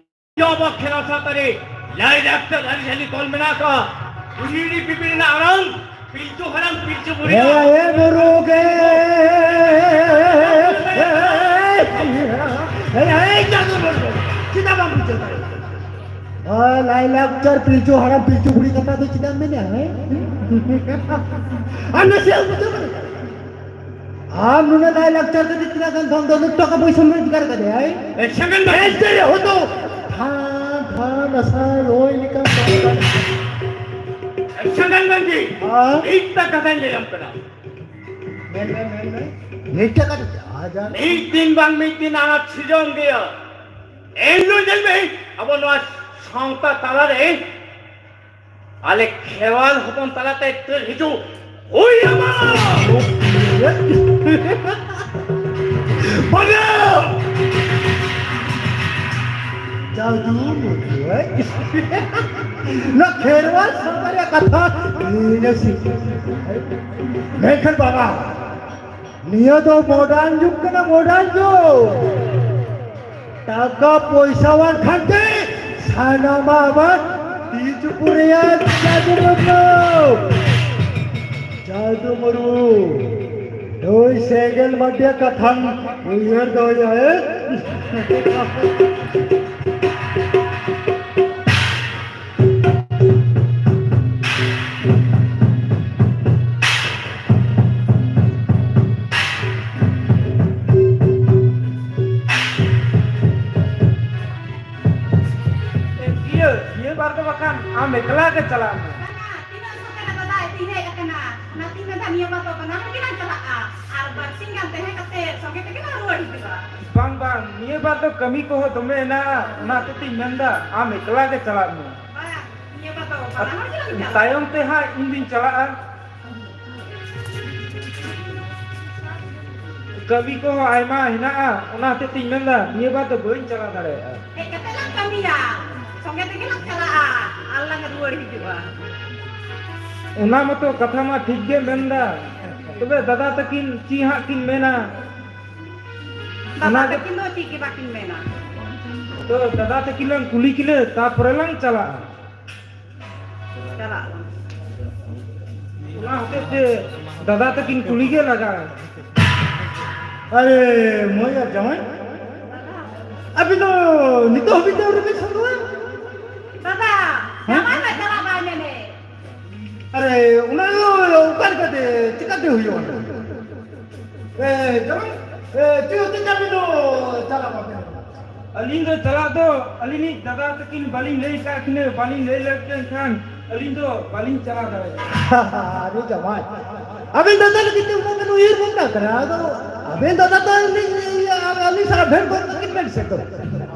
ᱟᱵᱚ ᱠᱷᱮᱞᱟ ᱥᱟᱶᱛᱟ ᱨᱮ ᱞᱟᱭᱼᱞᱟᱠᱪᱟᱨ ᱟᱹᱨᱤᱪᱟᱹᱞᱤ ᱛᱚᱞ ᱢᱮᱱᱟᱜ ᱟᱠᱟᱫ? ᱩᱭᱦᱤᱲᱤ ᱯᱤᱯᱤᱲᱤ ᱨᱮᱱᱟᱜ ᱟᱲᱟᱝ ᱯᱤᱞᱪᱩ ᱦᱟᱲᱟᱢ ᱯᱤᱞᱪᱩ ᱵᱩᱲᱦᱤ᱾ ᱮ, ᱮ, ᱵᱩᱨᱩ ᱜᱮ᱾ ᱮ, ᱮ, ᱮ, ᱪᱟᱸᱫᱚ ᱵᱩᱨᱩ᱾ ᱪᱮᱫᱟᱜ ᱵᱟᱢ ᱵᱩᱡᱷᱟᱹᱣ ᱫᱟᱲᱮᱭᱟᱜ ᱠᱟᱱᱟ? ᱟ, ᱞᱟᱭᱼᱞᱟᱠᱪᱟᱨ ᱯᱤᱞᱪᱩ ᱦᱟᱲᱟᱢ ᱯᱤᱞᱪᱩ ᱵᱩᱲᱦᱤ ᱠᱟᱛᱷᱟ ᱫᱚ ᱪᱮᱫᱟᱜ ᱮᱢ ᱢᱮᱱᱮᱜᱼᱟ, ᱦᱮᱸ? ᱟᱢ ᱱᱟᱥᱮᱭᱟᱜ ᱵᱩᱡᱷᱟᱹᱣ ᱫᱟᱲᱮᱭᱟᱜ ᱠᱟᱱᱟ? ᱟᱢ ᱱᱩᱱᱟᱹᱜ ᱞᱟᱭᱼᱞᱟᱠᱪᱟᱨ ᱠᱟᱛᱮ ᱛᱤᱱᱟᱹᱜ ᱜᱟᱱ ᱫᱷᱚᱱ ᱫᱚ ᱴᱟᱠᱟ ᱯᱚᱭᱥᱟ ᱨᱳᱡᱽᱜᱟᱨ ᱠᱟᱫᱮᱭᱟᱭ? ᱮ, ᱥᱮᱸᱜᱮᱞ ᱢᱟᱹᱱᱰᱤ᱾ ᱮᱱᱛᱮ ᱨᱮᱦᱚᱸ ᱛᱚ ᱫᱷᱟᱱ ᱫᱷᱟᱱ ᱟᱥᱟ ᱨᱚᱦᱚᱭ ᱞᱮᱠᱟ ᱵᱟᱝ ᱜᱟᱱᱚᱜᱼᱟ᱾ ᱮ, ᱥᱮᱸᱜᱮᱞ ᱢᱟᱹᱱᱰᱤ᱾ ᱦᱮᱸ? ᱢᱤᱫᱴᱟ ᱠᱟᱛᱷᱟᱧ ᱞᱟᱹᱭᱟᱢ ᱠᱟᱱᱟ᱾ ᱢᱮᱱ ᱢᱮ, ᱢᱮᱱ ᱢᱮ᱾ ᱢᱤᱫᱴᱟ ᱠᱟᱛᱷᱟ, ᱟᱡᱟᱨ᱾ ᱢᱤᱫ ᱫᱤᱱ ᱵᱟᱝ ᱢᱤᱫ ᱫᱤᱱ ᱟᱱᱟᱴ ᱥᱤᱨᱡᱚᱱ ᱜᱮᱭᱟ᱾ ᱮᱱᱦᱤᱞᱳᱜ ᱧᱮᱞ ᱢᱮ, ᱟᱵᱚ ᱱᱚᱣᱟ ᱥᱟᱶᱛᱟ ᱛᱟᱞᱟᱨᱮ ᱟᱞᱮ ᱠᱷᱮᱨᱣᱟᱞ ᱦᱚᱯᱚᱱ ᱛᱟᱞᱟᱛᱮ ᱛᱟᱹᱨ ᱦᱤᱡᱩᱜ ᱦᱩᱭ ᱟᱢᱟ᱾ ᱵᱟᱝᱟ! ᱡᱟᱫᱩ ᱢᱩᱨᱜᱟᱹ᱾ ᱱᱚᱣᱟ ᱠᱷᱮᱨᱣᱟᱞ ᱥᱟᱶᱛᱟ ᱨᱮᱭᱟᱜ ᱠᱟᱛᱷᱟ ᱤᱱᱟᱹ ᱥᱤ-, ᱢᱮᱱᱠᱷᱟᱱ ᱵᱟᱵᱟ, ᱱᱤᱭᱟᱹ ᱫᱚ ᱢᱚᱰᱟᱨᱱ ᱡᱩᱜᱽ ᱠᱟᱱᱟ, ᱢᱚᱰᱟᱨᱱ ᱡᱩᱜᱽ᱾ ᱴᱟᱠᱟ ᱯᱚᱭᱥᱟ ᱵᱟᱝᱠᱷᱟᱱ ᱛᱮ ᱥᱟᱱᱟᱢᱟᱜ ᱟᱵᱟᱨ ᱛᱤ ᱪᱩᱯᱩ ᱨᱮᱭᱟᱜ ᱡᱟᱫᱩ ᱢᱟᱹᱨᱩ᱾ ᱡᱟᱫᱩ ᱢᱟᱹᱨᱩ᱾ ᱱᱩᱭ ᱥᱮᱸᱜᱮᱞ ᱢᱟᱹᱱᱰᱤᱭᱟᱜ ᱠᱟᱛᱷᱟᱢ ᱩᱭᱦᱟᱹᱨ ᱫᱚᱦᱚᱭᱟ, ᱦᱮᱸ? ᱜᱮ ᱪᱟᱞᱟᱜ ᱢᱮ᱾ ᱵᱟᱝᱟ, ᱛᱤᱱᱟᱹᱜ ᱥᱚᱠᱮᱱᱟ ᱫᱟᱫᱟ ᱛᱤᱧ ᱦᱮᱡ ᱟᱠᱟᱱᱟ᱾ ᱚᱱᱟ ᱛᱤᱧ ᱢᱮᱱᱫᱟ ᱱᱤᱭᱟᱹ ᱵᱟᱨ ᱫᱚ ᱵᱟᱱᱟ ᱦᱚᱲ ᱜᱮᱞᱟᱝ ᱪᱟᱞᱟᱜᱼᱟ᱾ ᱟᱨ ᱵᱟᱨᱥᱤᱧ ᱜᱟᱱ ᱛᱟᱦᱮᱸ ᱠᱟᱛᱮ ᱥᱚᱸᱜᱮ ᱛᱮᱜᱮ ᱞᱟᱝ ᱨᱩᱣᱟᱹᱲ ᱦᱤᱡᱩᱜᱼᱟ᱾ ᱵᱟᱝ, ᱵᱟᱝ, ᱱᱤᱭᱟᱹ ᱵᱟᱨ ᱫᱚ ᱠᱟᱹᱢᱤ ᱠᱚᱦᱚᱸ ᱫᱚᱢᱮ ᱦᱮᱱᱟᱜᱼᱟ, ᱚᱱᱟ ᱦᱚᱛᱮᱡ ᱛᱤᱧ ᱢᱮᱱᱫᱟ ᱟᱢ ᱮᱠᱞᱟ ᱜᱮ ᱪᱟᱞᱟᱜ ᱢᱮ᱾ ᱵᱟᱝ, ᱱᱤᱭᱟᱹ ᱵᱟᱨ ᱫᱚ ᱵᱟᱱᱟ ᱦᱚᱲ ᱜᱮᱞᱟᱝ ᱪᱟᱞᱟᱜᱼᱟ᱾ ᱛᱟᱭᱚᱢ ᱛᱮ ᱦᱟᱸᱜ ᱤᱧ ᱫᱩᱧ ᱪᱟᱞᱟᱜᱼᱟ᱾ ᱠᱟᱹᱢᱤ ᱠᱚᱦᱚᱸ ᱟᱭᱢᱟ ᱦᱮᱱᱟᱜᱼᱟ, ᱚᱱᱟ ᱦᱚᱛᱮᱡ ᱛᱤᱧ ᱢᱮᱱᱫᱟ ᱱᱤᱭᱟᱹ ᱵᱟᱨ ᱫᱚ ᱵᱟᱹᱧ ᱪᱟᱞᱟᱣ ᱫᱟᱲᱮᱭᱟᱜᱼᱟ᱾ ᱦᱮᱡ ᱠᱟᱛᱮ ᱞᱟᱝ ᱠᱟᱹᱢᱤᱭᱟ, ᱥᱚᱸᱜᱮ ᱛᱮᱜᱮ ᱞᱟᱝ ᱪᱟᱞᱟᱜᱼᱟ ᱟᱨ ᱞᱟᱝ ᱨᱩᱣᱟᱹᱲ ᱦᱤᱡᱩᱜᱼᱟ᱾ ᱚᱱᱟ ᱢᱟᱛᱚ ᱠᱟᱛᱷᱟ ᱢᱟ ᱴᱷᱤᱠ ᱜᱮ ᱢᱮᱱᱫᱟ, ᱛᱚᱵᱮ ᱫᱟᱫᱟ ᱛᱟᱹᱠᱤᱱ ᱪᱮᱫ ᱦᱟᱸᱜ ᱠᱤᱱ ᱢᱮᱱᱟ? ᱫᱟᱫᱟ ᱚᱱᱟ ᱜᱮ ᱛᱟᱹᱠᱤᱱ ᱫᱚ ᱪᱮᱫ ᱜᱮ ᱵᱟᱹᱠᱤᱱ ᱢᱮᱱᱟ᱾ ᱛᱚ ᱫᱟᱫᱟ ᱛᱟᱹᱠᱤᱱ ᱞᱟᱝ ᱠᱩᱞᱤ ᱠᱤᱱᱟᱹ, ᱛᱟᱯᱚᱨᱮ ᱞᱟᱝ ᱪᱟᱞᱟᱜᱼᱟ᱾ ᱪᱟᱞᱟᱜ ᱟᱞᱟᱝ᱾ ᱚᱱᱟ ᱦᱚᱛᱮᱡ ᱛᱮ ᱫᱟᱫᱟ ᱛᱟᱹᱠᱤᱱ ᱠᱩᱞᱤ ᱜᱮ ᱞᱟᱜᱟᱜᱼᱟ᱾ ᱟᱨᱮ ᱢᱟᱹᱭ ᱟᱨ ᱡᱟᱶᱟᱭ, ᱟᱹᱵᱤᱱ ᱫᱚ ᱱᱤᱛᱚᱜ ᱦᱟᱹᱵᱤᱡ ᱛᱮ ᱟᱹᱣᱨᱤ ᱵᱤᱱ ᱥᱟᱹᱛᱚᱜᱼᱟ? ᱫᱟᱫᱟ, ᱦᱮᱸ? ᱡᱟᱶᱟᱭ ᱢᱟ ᱪᱟᱞᱟᱜ ᱵᱟᱭ ᱢᱮᱱᱮᱫ᱾ ᱟᱨᱮ ᱚᱱᱟ ᱫᱚ ᱚᱠᱟ ᱞᱮᱠᱟᱛᱮ, ᱪᱤᱠᱟᱹᱛᱮ ᱦᱩᱭᱩᱜᱼᱟ? ᱮ, ᱡᱟᱶᱟᱭ, ᱮ, ᱪᱮᱫ ᱦᱚᱛᱮᱡ ᱛᱮ ᱟᱹᱵᱤᱱ ᱫᱚ ᱪᱟᱞᱟᱜ ᱵᱟᱵᱤᱱ? ᱟᱹᱞᱤᱧ ᱫᱚ ᱪᱟᱞᱟᱜ ᱫᱚ ᱟᱹᱞᱤᱧ ᱨᱤᱡ ᱫᱟᱫᱟ ᱛᱟᱹᱠᱤᱱ ᱵᱟᱹᱞᱤᱧ ᱞᱟᱹᱭ ᱟᱠᱟᱫ ᱠᱤᱱᱟᱹ, ᱵᱟᱹᱞᱤᱧ ᱞᱟᱹᱭ ᱞᱮᱫ ᱠᱤᱱ ᱠᱷᱟᱱ ᱟᱹᱞᱤᱧ ᱫᱚ ᱵᱟᱹᱞᱤᱧ ᱪᱟᱞᱟᱣ ᱫᱟᱲᱮᱭᱟᱜᱼᱟ᱾ ᱟᱹᱵᱤᱱ ᱫᱟᱫᱟ ᱞᱟᱹᱜᱤᱫ ᱛᱮ ᱩᱱᱟᱹᱜ ᱵᱤᱱ ᱩᱭᱦᱟᱹᱨ ᱵᱷᱟᱵᱽᱱᱟ ᱠᱟᱱᱟ, ᱟᱫᱚ ᱟᱹᱵᱤᱱ ᱫᱟᱫᱟ ᱫᱚ ᱟᱹᱞᱤᱧ, ᱟᱹᱞᱤᱧ ᱥᱟᱞᱟᱜ ᱰᱷᱮᱨ ᱵᱟᱹᱲᱛᱤ ᱠᱤᱱ ᱢᱮᱱ ᱥᱮᱴ ᱫᱚ᱾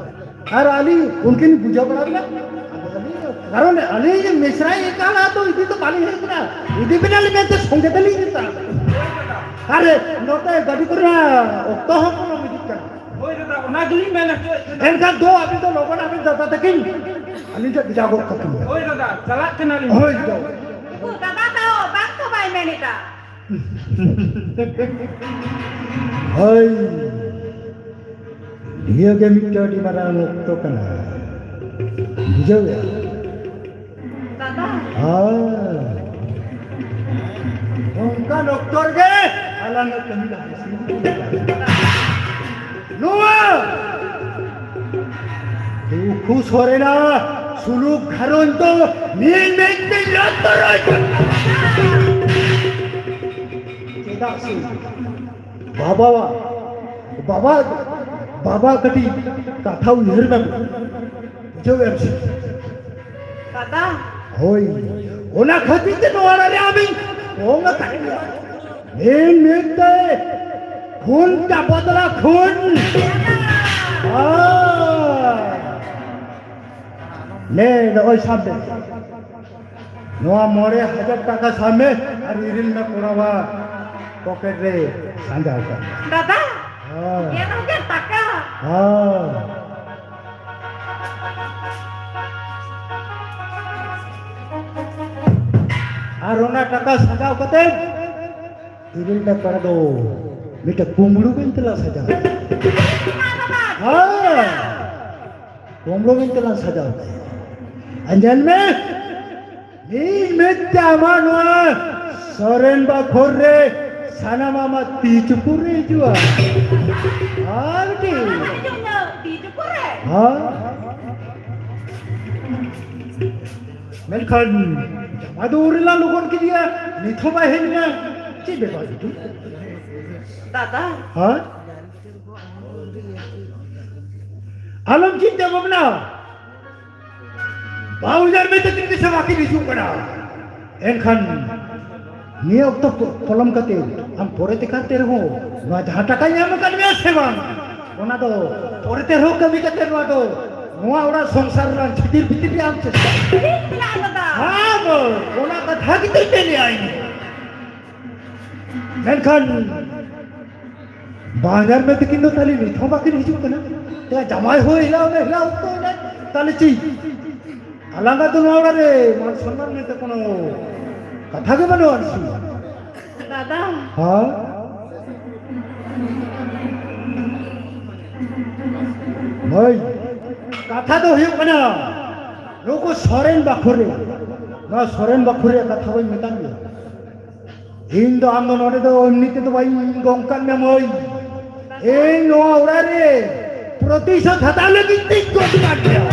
ᱟᱨ ᱟᱹᱞᱤᱧ ᱩᱱᱠᱤᱱ ᱵᱩᱡᱷᱟᱹᱣ ᱵᱟᱲᱟ ᱵᱤᱱᱟ᱾ ᱟᱫᱚ ᱟᱹᱞᱤᱧ ᱫᱚ, ᱠᱟᱨᱚᱱ ᱟᱹᱞᱤᱧ ᱢᱤᱥᱨᱟᱭ ᱮᱠᱟᱞ ᱫᱚ ᱤᱫᱤ ᱫᱚ ᱵᱟᱹᱞᱤᱧ ᱦᱮᱡ ᱠᱟᱱᱟ, ᱤᱫᱤ ᱵᱤᱱᱟᱞᱤᱧ ᱢᱮᱱᱛᱮ ᱥᱚᱸᱜᱮ ᱛᱮᱞᱤᱧ ᱤᱫᱤ ᱛᱟᱨᱟ᱾ ᱟᱨ ᱱᱚᱛᱮ ᱜᱟᱹᱰᱤ ᱠᱚᱨᱮᱱᱟᱜ ᱚᱠᱛᱚ ᱦᱚᱸ ᱯᱟᱨᱚᱢ ᱤᱫᱤᱜ ᱠᱟᱱᱟ᱾ ᱦᱳᱭ ᱫᱟᱫᱟ, ᱚᱱᱟ ᱜᱮᱞᱤᱧ ᱢᱮᱱ ᱦᱚᱪᱚᱭᱮᱫ ᱛᱟᱦᱮᱱᱟ᱾ ᱮᱱᱠᱷᱟᱱ ᱫᱚ ᱟᱹᱵᱤᱱ ᱫᱚ ᱞᱚᱜᱚᱱ ᱟᱹᱵᱤᱱ ᱫᱟᱫᱟ ᱛᱟᱹᱠᱤᱱ ᱟᱹᱞᱤᱧ ᱴᱷᱮᱱ ᱵᱷᱮᱡᱟ ᱜᱚᱫ ᱠᱟᱹᱠᱤᱱ ᱵᱮᱱ᱾ ᱦᱳᱭ ᱫᱟᱫᱟ, ᱪᱟᱞᱟᱜ ᱠᱟᱱᱟᱞᱤᱧ᱾ ᱦᱳᱭ ᱫᱟᱫᱟ᱾ ᱩᱠᱩ ᱫᱟᱫᱟ ᱫᱚ ᱵᱟᱝ ᱠᱚ ᱵᱟᱭ ᱢᱮᱱ ᱮᱫᱟ᱾ ᱦᱳᱭ, ᱱᱤᱭᱟᱹ ᱜᱮ ᱢᱤᱫᱴᱟᱝ ᱟᱹᱰᱤ ᱢᱟᱨᱟᱝ ᱚᱠᱛᱚ ᱠᱟᱱᱟ, ᱵᱩᱡᱷᱟᱹᱣ ᱜᱮ? ᱫᱟᱫᱟ᱾ ᱦᱳᱭ, ᱚᱱᱠᱟᱱ ᱚᱠᱛᱚ ᱨᱮᱜᱮ ᱟᱞᱟᱝ ᱫᱚ ᱠᱟᱹᱢᱤ ᱞᱟᱝ ᱥᱩᱨᱩᱭᱟ᱾ ᱱᱚᱣᱟ ᱫᱩᱠᱷᱩ ᱥᱚᱨᱮᱱᱟᱜ ᱥᱩᱞᱩᱠ ᱜᱷᱟᱨᱚᱸᱡᱽ ᱫᱚ ᱢᱤᱫ ᱢᱤᱫ ᱛᱮ ᱞᱟᱛᱟᱨ᱾ ᱪᱮᱫᱟᱜ ᱥᱮ ᱵᱟᱵᱟᱣᱟᱜ, ᱵᱟᱵᱟ, ᱵᱟᱵᱟ ᱠᱟᱹᱴᱤᱡ ᱠᱟᱛᱷᱟ ᱩᱭᱦᱟᱹᱨ ᱢᱮ, ᱵᱩᱡᱷᱟᱹᱣ ᱮᱢ ᱥᱮ? ᱫᱟᱫᱟ, ᱦᱳᱭ, ᱚᱱᱟ ᱠᱷᱟᱹᱛᱤᱨ ᱛᱮ ᱱᱚᱣᱟ ᱨᱮ ᱟᱢᱤᱧ ᱠᱚᱢ ᱟᱠᱟᱫ ᱢᱮᱭᱟ᱾ ᱢᱮᱱ ᱢᱮᱱᱛᱮ ᱠᱷᱩᱱ ᱠᱟ ᱵᱚᱫᱞᱟ ᱠᱷᱩᱱ᱾ ᱟᱨ ᱱᱮ, ᱱᱚᱜᱼᱚᱭ ᱥᱟᱵ ᱢᱮ᱾ ᱱᱚᱣᱟ ᱢᱚᱬᱮ ᱦᱟᱡᱟᱨ ᱴᱟᱠᱟ ᱥᱟᱵ ᱢᱮ ᱟᱨ ᱤᱨᱤᱞ ᱢᱮ ᱠᱚᱲᱟᱣᱟᱜ ᱯᱚᱠᱮᱴ ᱨᱮ ᱥᱟᱡᱟᱣ ᱠᱟᱜ ᱢᱮ᱾ ᱫᱟᱫᱟ, ᱦᱮᱸ᱾ ᱜᱮᱞ ᱦᱟᱡᱟᱨ ᱴᱟᱠᱟ? ᱦᱮᱸ᱾ ᱟᱨ ᱚᱱᱟ ᱴᱟᱠᱟ ᱥᱟᱡᱟᱣ ᱠᱟᱛᱮ ᱤᱨᱤᱞ ᱢᱮ ᱠᱚᱲᱟ ᱫᱚ ᱢᱤᱫᱴᱮᱱ ᱠᱩᱢᱵᱽᱲᱩ ᱵᱤᱱ ᱛᱮᱞᱟ ᱥᱟᱡᱟᱣ᱾ ᱦᱮᱸ᱾ ᱠᱩᱢᱵᱽᱲᱩ ᱢᱮᱱᱛᱮ ᱞᱟᱝ ᱥᱟᱡᱟᱣ ᱠᱟᱭᱟ᱾ ᱟᱨ ᱧᱮᱞ ᱢᱮ, ᱢᱤᱫ ᱢᱤᱫ ᱛᱮ ᱟᱢᱟᱜ ᱱᱚᱣᱟ ᱥᱚᱨᱮᱱ ᱵᱟᱠᱷᱳᱞ ᱨᱮ ᱥᱟᱱᱟᱢ ᱟᱢᱟᱜ ᱛᱤ ᱪᱩᱯᱩᱫ ᱨᱮ ᱦᱤᱡᱩᱜᱼᱟ᱾ ᱟᱨ ᱠᱤ? ᱟᱢᱟᱜ ᱦᱤᱡᱩᱜ ᱧᱚᱜ ᱛᱤ ᱪᱩᱯᱩᱫ ᱨᱮ? ᱦᱮᱸ᱾ ᱢᱮᱱᱠᱷᱟᱱ ᱡᱟᱢᱟᱭ ᱫᱚ ᱩᱱ ᱨᱮᱞᱟᱝ ᱞᱚᱜᱚᱱ ᱠᱮᱫᱮᱭᱟ, ᱱᱤᱛ ᱦᱚᱸ ᱵᱟᱭ ᱦᱮᱡ ᱞᱮᱱᱟ᱾ ᱪᱮᱫ ᱵᱮᱯᱟᱨ ᱵᱤᱴᱩ? ᱫᱟᱫᱟ᱾ ᱦᱮᱸ? ᱟᱞᱚᱢ ᱪᱤᱱᱛᱟᱹ ᱵᱷᱟᱵᱽᱱᱟ᱾ ᱵᱟᱹᱦᱩ ᱡᱟᱶᱟᱭ ᱛᱟᱹᱠᱤᱱ ᱜᱮ ᱥᱮ ᱵᱟᱹᱠᱤᱱ ᱦᱤᱡᱩᱜ ᱠᱟᱱᱟ᱾ ᱮᱱᱠᱷᱟᱱ ᱱᱤᱭᱟᱹ ᱚᱠᱛᱚ ᱯᱚ-, ᱯᱚᱞᱚᱢ ᱠᱟᱛᱮ ᱟᱢ ᱯᱚᱨᱮ ᱛᱮ ᱠᱟᱛᱮ ᱨᱮᱦᱚᱸ ᱱᱚᱣᱟ ᱡᱟᱦᱟᱸ ᱴᱟᱠᱟᱧ ᱮᱢ ᱟᱠᱟᱫ ᱢᱮᱭᱟ ᱥᱮ ᱵᱟᱝ, ᱚᱱᱟ ᱫᱚ ᱯᱚᱨᱮ ᱛᱮ ᱨᱮᱦᱚᱸ ᱠᱟᱹᱢᱤ ᱠᱟᱛᱮ ᱱᱚᱣᱟ ᱫᱚ, ᱱᱚᱣᱟ ᱚᱲᱟᱜ ᱥᱚᱝᱥᱟᱨ ᱨᱮᱱᱟᱜ ᱪᱷᱤᱛᱤᱨ ᱵᱷᱤᱛᱤᱨ ᱨᱮ ᱟᱢ ᱪᱮᱥᱴᱟ᱾ ᱴᱷᱤᱠ ᱢᱮᱱᱟᱜᱼᱟ ᱫᱟᱫᱟ᱾ ᱦᱮᱸ ᱜᱳ, ᱚᱱᱟ ᱠᱟᱛᱷᱟ ᱜᱮᱛᱚᱧ ᱢᱮᱱᱮᱜᱼᱟ ᱤᱧ᱾ ᱢᱮᱱᱠᱷᱟᱱ ᱵᱟᱦᱧᱟᱨ ᱢᱮ ᱛᱟᱹᱠᱤᱱ ᱫᱚ ᱛᱟᱦᱞᱮ ᱱᱤᱛ ᱦᱚᱸ ᱵᱟᱹᱠᱤᱱ ᱦᱤᱡᱩᱜ ᱠᱟᱱᱟ᱾ ᱛᱮ ᱡᱟᱢᱟᱭ ᱦᱚᱸ ᱦᱮᱞᱟᱣ ᱱᱟ, ᱦᱮᱞᱟᱣ ᱚᱠᱛᱚ ᱮᱱᱟ᱾ ᱛᱟᱦᱞᱮ ᱪᱮᱫ? ᱟᱞᱟᱝ ᱫᱚ ᱱᱚᱣᱟ ᱚᱲᱟᱜ ᱨᱮ ᱢᱟᱱ ᱥᱚᱱᱢᱟᱱ ᱢᱮᱱᱛᱮ ᱠᱳᱱᱳ ᱠᱟᱛᱷᱟ ᱜᱮ ᱵᱟᱹᱱᱩᱜᱼᱟ ᱟᱨ ᱪᱮᱫ᱾ ᱫᱟᱫᱟ᱾ ᱦᱮᱸ? ᱦᱳᱭ, ᱠᱟᱛᱷᱟ ᱫᱚ ᱦᱩᱭᱩᱜ ᱠᱟᱱᱟ, ᱱᱩᱠᱩ ᱥᱚᱨᱮᱱ ᱵᱟᱠᱷᱳᱞ ᱨᱮ, ᱱᱚᱣᱟ ᱥᱚᱨᱮᱱ ᱵᱟᱠᱷᱳᱞ ᱨᱮᱭᱟᱜ ᱠᱟᱛᱷᱟ ᱵᱟᱹᱧ ᱢᱮᱛᱟᱢ ᱜᱮᱭᱟ᱾ ᱤᱧ ᱫᱚ ᱟᱢ ᱫᱚ ᱱᱚᱰᱮ ᱫᱚ ᱮᱢᱱᱤ ᱛᱮᱫᱚ ᱵᱟᱹᱧ ᱜᱚᱝ ᱠᱟᱜ ᱢᱮᱭᱟ ᱢᱟᱹᱭ᱾ ᱤᱧ ᱱᱚᱣᱟ ᱚᱲᱟᱜ ᱨᱮ ᱯᱨᱚᱛᱤᱥᱳᱫᱷ ᱦᱟᱛᱟᱣ ᱞᱟᱹᱜᱤᱫ ᱛᱮᱧ ᱜᱚᱝ ᱠᱟᱜ ᱢᱮᱭᱟ᱾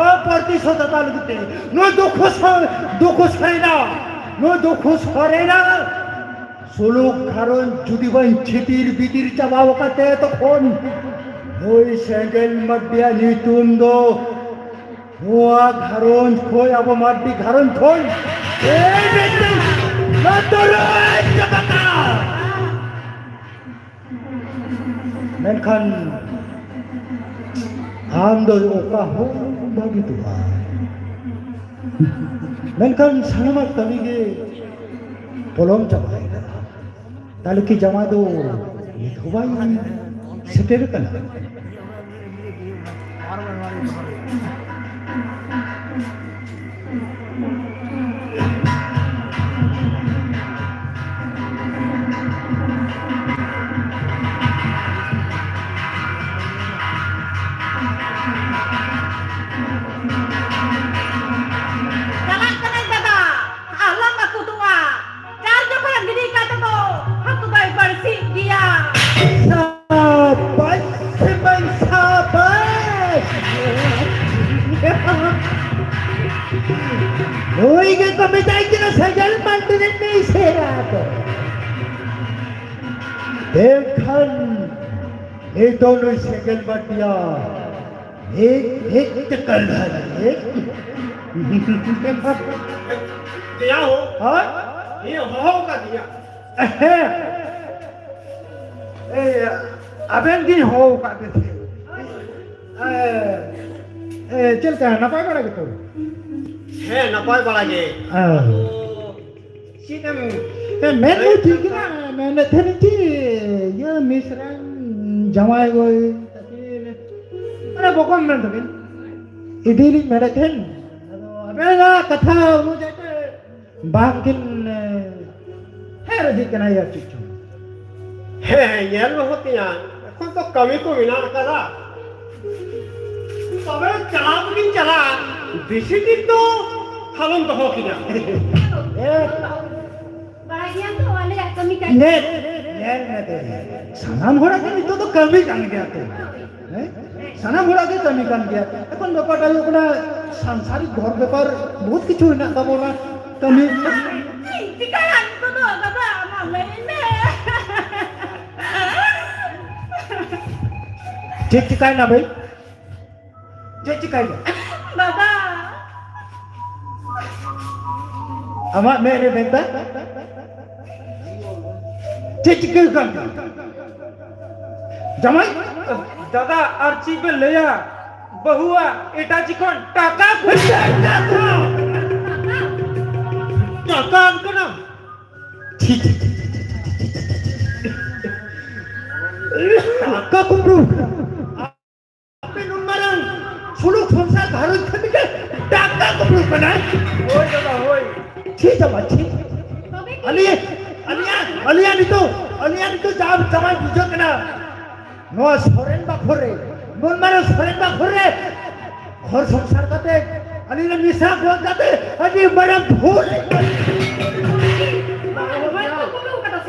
ᱟᱨ ᱯᱨᱚᱛᱤᱥᱳᱫᱷ ᱦᱟᱛᱟᱣ ᱞᱟᱹᱜᱤᱫ ᱛᱮ ᱱᱩᱭ ᱫᱩᱠᱷᱩ ᱥᱚ-, ᱫᱩᱠᱷᱩ ᱥᱚᱨᱮᱱᱟ, ᱱᱩᱭ ᱫᱩᱠᱷᱩ ᱥᱚᱨᱮᱱᱟ ᱥᱩᱞᱩᱠ ᱜᱷᱟᱨᱚᱸᱡᱽ ᱡᱩᱫᱤ ᱵᱟᱹᱧ ᱪᱷᱤᱛᱤᱨ ᱵᱤᱛᱤᱨ ᱪᱟᱵᱟ ᱟᱠᱟᱫ ᱛᱟᱭᱟ, ᱛᱚᱠᱷᱚᱱ ᱱᱩᱭ ᱥᱮᱸᱜᱮᱞ ᱢᱟᱨᱰᱤᱭᱟᱜ ᱧᱩᱛᱩᱢ ᱫᱚ ᱱᱚᱣᱟ ᱜᱷᱟᱨᱚᱸᱡᱽ ᱠᱷᱚᱱ, ᱟᱵᱚ ᱢᱟᱹᱨᱰᱤ ᱜᱷᱟᱨᱚᱸᱡᱽ ᱠᱷᱚᱱ ᱮᱭ ᱢᱤᱫᱴᱟᱝ ᱵᱚᱛᱚᱨ ᱪᱟᱵᱟᱜᱼᱟ᱾ ᱢᱮᱱᱠᱷᱟᱱ ᱟᱢ ᱫᱚ ᱚᱠᱟ ᱦᱚᱸ ᱵᱟᱹᱜᱤ ᱫᱚ ᱵᱟᱝ᱾ ᱢᱮᱱᱠᱷᱟᱱ ᱥᱟᱱᱟᱢᱟᱜ ᱠᱟᱹᱢᱤ ᱜᱮ ᱯᱚᱞᱚᱢ ᱪᱟᱵᱟᱭᱮᱱᱟ᱾ ᱛᱟᱦᱞᱮ ᱠᱤ ᱡᱟᱶᱟᱭ ᱫᱚ ᱱᱤᱛ ᱦᱚᱸ ᱵᱟᱭ ᱥᱮᱴᱮᱨ ᱟᱠᱟᱱᱟ? ᱪᱟᱞᱟᱜ ᱠᱟᱹᱱᱟᱹᱧ ᱫᱟᱫᱟ, ᱟᱞᱚᱢ ᱟᱹᱠᱩᱛᱚᱜᱼᱟ᱾ ᱪᱟᱨ ᱡᱚᱠᱷᱚᱱ ᱜᱤᱰᱤ ᱠᱟᱛᱮ ᱫᱚ ᱦᱟᱹᱠᱩ ᱫᱚᱭ ᱵᱟᱹᱲᱥᱤ ᱜᱮᱭᱟ᱾ ᱥᱟᱵᱟᱥ ᱥᱮ ᱵᱟᱝ ᱥᱟᱵᱟᱥ? ᱱᱩᱭ ᱜᱮᱠᱚ ᱢᱮᱛᱟᱭ ᱠᱟᱱᱟ ᱥᱟᱡᱟᱞ ᱢᱟᱱᱰᱤ ᱨᱮᱱ ᱢᱤᱥᱮᱨᱟ ᱫᱚ᱾ ᱢᱮᱱᱠᱷᱟᱱ ᱱᱤᱛᱚᱜ ᱱᱩᱭ ᱥᱮᱸᱜᱮᱞ ᱢᱟᱱᱰᱤᱭᱟ ᱮᱠ, ᱮᱠ ᱪᱟᱠᱟᱨ ᱰᱷᱟᱞ, ᱮᱠ᱾ ᱫᱮᱭᱟ ᱦᱳ᱾ ᱦᱳᱭ? ᱤᱧ ᱦᱚᱦᱚ ᱟᱠᱟᱫᱤᱧᱟ᱾ ᱦᱮᱸ᱾ ᱮᱭ, ᱟᱵᱮᱱ ᱜᱮᱧ ᱦᱚᱦᱚ ᱟᱠᱟᱫ ᱵᱮᱱ᱾ ᱮ, ᱮ, ᱪᱮᱫ ᱞᱮᱠᱟ, ᱱᱟᱯᱟᱭ ᱵᱟᱲᱟ ᱜᱮᱛᱚ? ᱦᱮᱸ, ᱱᱟᱯᱟᱭ ᱵᱟᱲᱟ ᱜᱮ᱾ ᱦᱮᱸ᱾ ᱟᱫᱚ ᱪᱮᱫ ᱮᱢ ᱮ, ᱢᱮᱱ ᱫᱚ ᱞᱟᱹᱭᱮᱫ ᱴᱷᱤᱠ ᱠᱟᱱ ᱜᱮ, ᱛᱟᱦᱮᱸᱫ? ᱢᱮᱱᱮᱫ ᱛᱟᱦᱮᱱᱤᱧ ᱪᱮᱫ, ᱤᱭᱟᱹ, ᱢᱤᱥᱨᱟᱧ ᱡᱟᱶᱟᱭ ᱜᱚᱭ ᱛᱟᱹᱠᱤᱱ, ᱢᱟᱱᱮ ᱵᱚᱠᱚᱧ ᱢᱮᱱ ᱛᱟᱹᱠᱤᱱ, ᱤᱫᱤ ᱞᱤᱧ ᱢᱮᱱᱮᱫ ᱛᱟᱦᱮᱱ᱾ ᱟᱫᱚ ᱟᱵᱮᱱᱟᱜ ᱠᱟᱛᱷᱟ ᱚᱱᱩᱡᱟᱭᱤ ᱛᱮ ᱵᱟᱝ ᱠᱤᱱ, ᱮ, ᱦᱮᱡ ᱨᱟᱹᱡᱤᱜ ᱠᱟᱱᱟ, ᱤᱭᱟᱹ ᱪᱮᱫ ᱪᱚᱝ᱾ ᱦᱮᱸ, ᱦᱮᱸ, ᱧᱮᱞ ᱨᱮᱦᱚᱸ ᱛᱤᱧᱟ, ᱮᱠᱷᱚᱱ ᱛᱚ ᱠᱟᱹᱢᱤ ᱠᱚ ᱢᱮᱱᱟᱜ ᱟᱠᱟᱫᱟ᱾ ᱛᱚᱵᱮ ᱪᱟᱞᱟᱣ ᱫᱚᱞᱤᱧ ᱪᱟᱞᱟᱜᱼᱟ, ᱵᱮᱥᱤ ᱫᱤᱱ ᱫᱚ ᱟᱞᱚᱢ ᱫᱚᱦᱚ ᱠᱤᱧᱟ᱾ ᱮ, ᱵᱟᱲᱟᱭ ᱜᱮᱭᱟᱢ ᱛᱚ, ᱟᱞᱮᱭᱟᱜ ᱠᱟᱹᱢᱤ ᱠᱟᱡᱽ᱾ ᱧᱮᱞ, ᱧᱮᱞ ᱢᱮ ᱛᱮ, ᱥᱟᱱᱟᱢ ᱦᱚᱲᱟᱜ ᱜᱮ ᱱᱤᱛᱚᱜ ᱫᱚ ᱠᱟᱹᱢᱤ ᱠᱟᱱ ᱜᱮᱭᱟ ᱛᱚ᱾ ᱦᱮᱸ? ᱥᱟᱱᱟᱢ ᱦᱚᱲᱟᱜ ᱜᱮ ᱠᱟᱹᱢᱤ ᱠᱟᱱ ᱜᱮᱭᱟ᱾ ᱮᱠᱷᱚᱱ ᱵᱮᱯᱟᱨᱴᱟ ᱦᱩᱭᱩᱜ ᱠᱟᱱᱟ, ᱥᱟᱝᱥᱟᱨᱤᱠ ᱜᱷᱚᱨ ᱵᱮᱯᱟᱨ ᱵᱚᱦᱩᱛ ᱠᱤᱪᱷᱩ ᱦᱮᱱᱟᱜ ᱛᱟᱵᱚᱱᱟ ᱠᱟᱹᱢᱤ᱾ ᱪᱤᱠᱟᱹᱭᱟ ᱱᱤᱛᱚᱜ ᱫᱚ ᱫᱟᱫᱟ, ᱟᱢᱟᱜ ᱞᱟᱹᱭ ᱢᱮ᱾ ᱪᱮᱫ ᱪᱤᱠᱟᱹᱭᱮᱱᱟ ᱵᱷᱟᱹᱭ? ᱪᱮᱫ ᱪᱤᱠᱟᱹᱭᱮᱱᱟ? ᱫᱟᱫᱟ, ᱟᱢᱟᱜ ᱢᱮᱫ ᱨᱮ ᱢᱮᱱᱫᱟ? ᱪᱮᱫ ᱪᱤᱠᱟᱹ ᱟᱠᱟᱱ ᱛᱟᱢᱟ? ᱡᱟᱢᱟᱭ? ᱫᱟᱫᱟ, ᱟᱨ ᱪᱮᱫ ᱵᱮᱱ ᱞᱟᱹᱭᱟ? ᱵᱟᱹᱦᱩᱣᱟᱜ ᱮᱴᱟᱜ ᱪᱮᱫ ᱠᱷᱚᱱ ᱴᱟᱠᱟ ᱠᱚ ᱴᱟᱠᱟ ᱠᱚ! ᱴᱟᱠᱟ ᱟᱱ ᱠᱟᱱᱟ? ᱪᱷᱤ, ᱪᱷᱤ, ᱪᱷᱤ, ᱪᱷᱤ, ᱪᱷᱤ, ᱪᱷᱤ, ᱪᱷᱤ, ᱪᱷᱤ, ᱪᱷᱤ᱾ ᱴᱟᱠᱟ ᱠᱩᱢᱵᱽᱲᱩ? ᱟᱯᱮ ᱱᱩᱱ ᱢᱟᱨᱟᱝ ᱥᱩᱞᱩᱠ ᱥᱚᱝᱥᱟᱨ ᱜᱷᱟᱨᱚᱸᱡᱽ ᱠᱷᱟᱹᱛᱤᱨ ᱛᱮ ᱴᱟᱠᱟ ᱠᱩᱢᱵᱽᱲᱩ ᱠᱟᱱᱟ? ᱦᱳᱭ ᱫᱟᱫᱟ, ᱦᱳᱭ᱾ ᱪᱷᱤ ᱡᱟᱢᱟ, ᱪᱷᱤ᱾ ᱟᱹᱞᱤᱧ, ᱟᱹᱞᱤᱧᱟᱜ, ᱟᱹᱞᱤᱧᱟᱜ ᱱᱤᱛᱚᱜ, ᱟᱹᱞᱤᱧᱟᱜ ᱱᱤᱛᱚᱜ ᱡᱟ ᱡᱟᱢᱟᱭ ᱵᱩᱡᱷᱟᱹᱜ ᱠᱟᱱᱟ, ᱱᱚᱣᱟ ᱥᱚᱨᱮᱱ ᱵᱟᱠᱷᱳᱞ ᱨᱮ, ᱱᱩᱱ ᱢᱟᱨᱟᱝ ᱥᱚᱨᱮᱱ ᱵᱟᱠᱷᱳᱞ ᱨᱮ ᱦᱚᱲ ᱥᱚᱝᱥᱟᱨ ᱠᱟᱛᱮ, ᱟᱹᱞᱤᱧ ᱨᱮᱱ ᱢᱤᱥᱨᱟ ᱜᱚᱡ ᱠᱟᱛᱮ, ᱟᱹᱰᱤ ᱢᱟᱨᱟᱝ ᱵᱷᱩᱞ᱾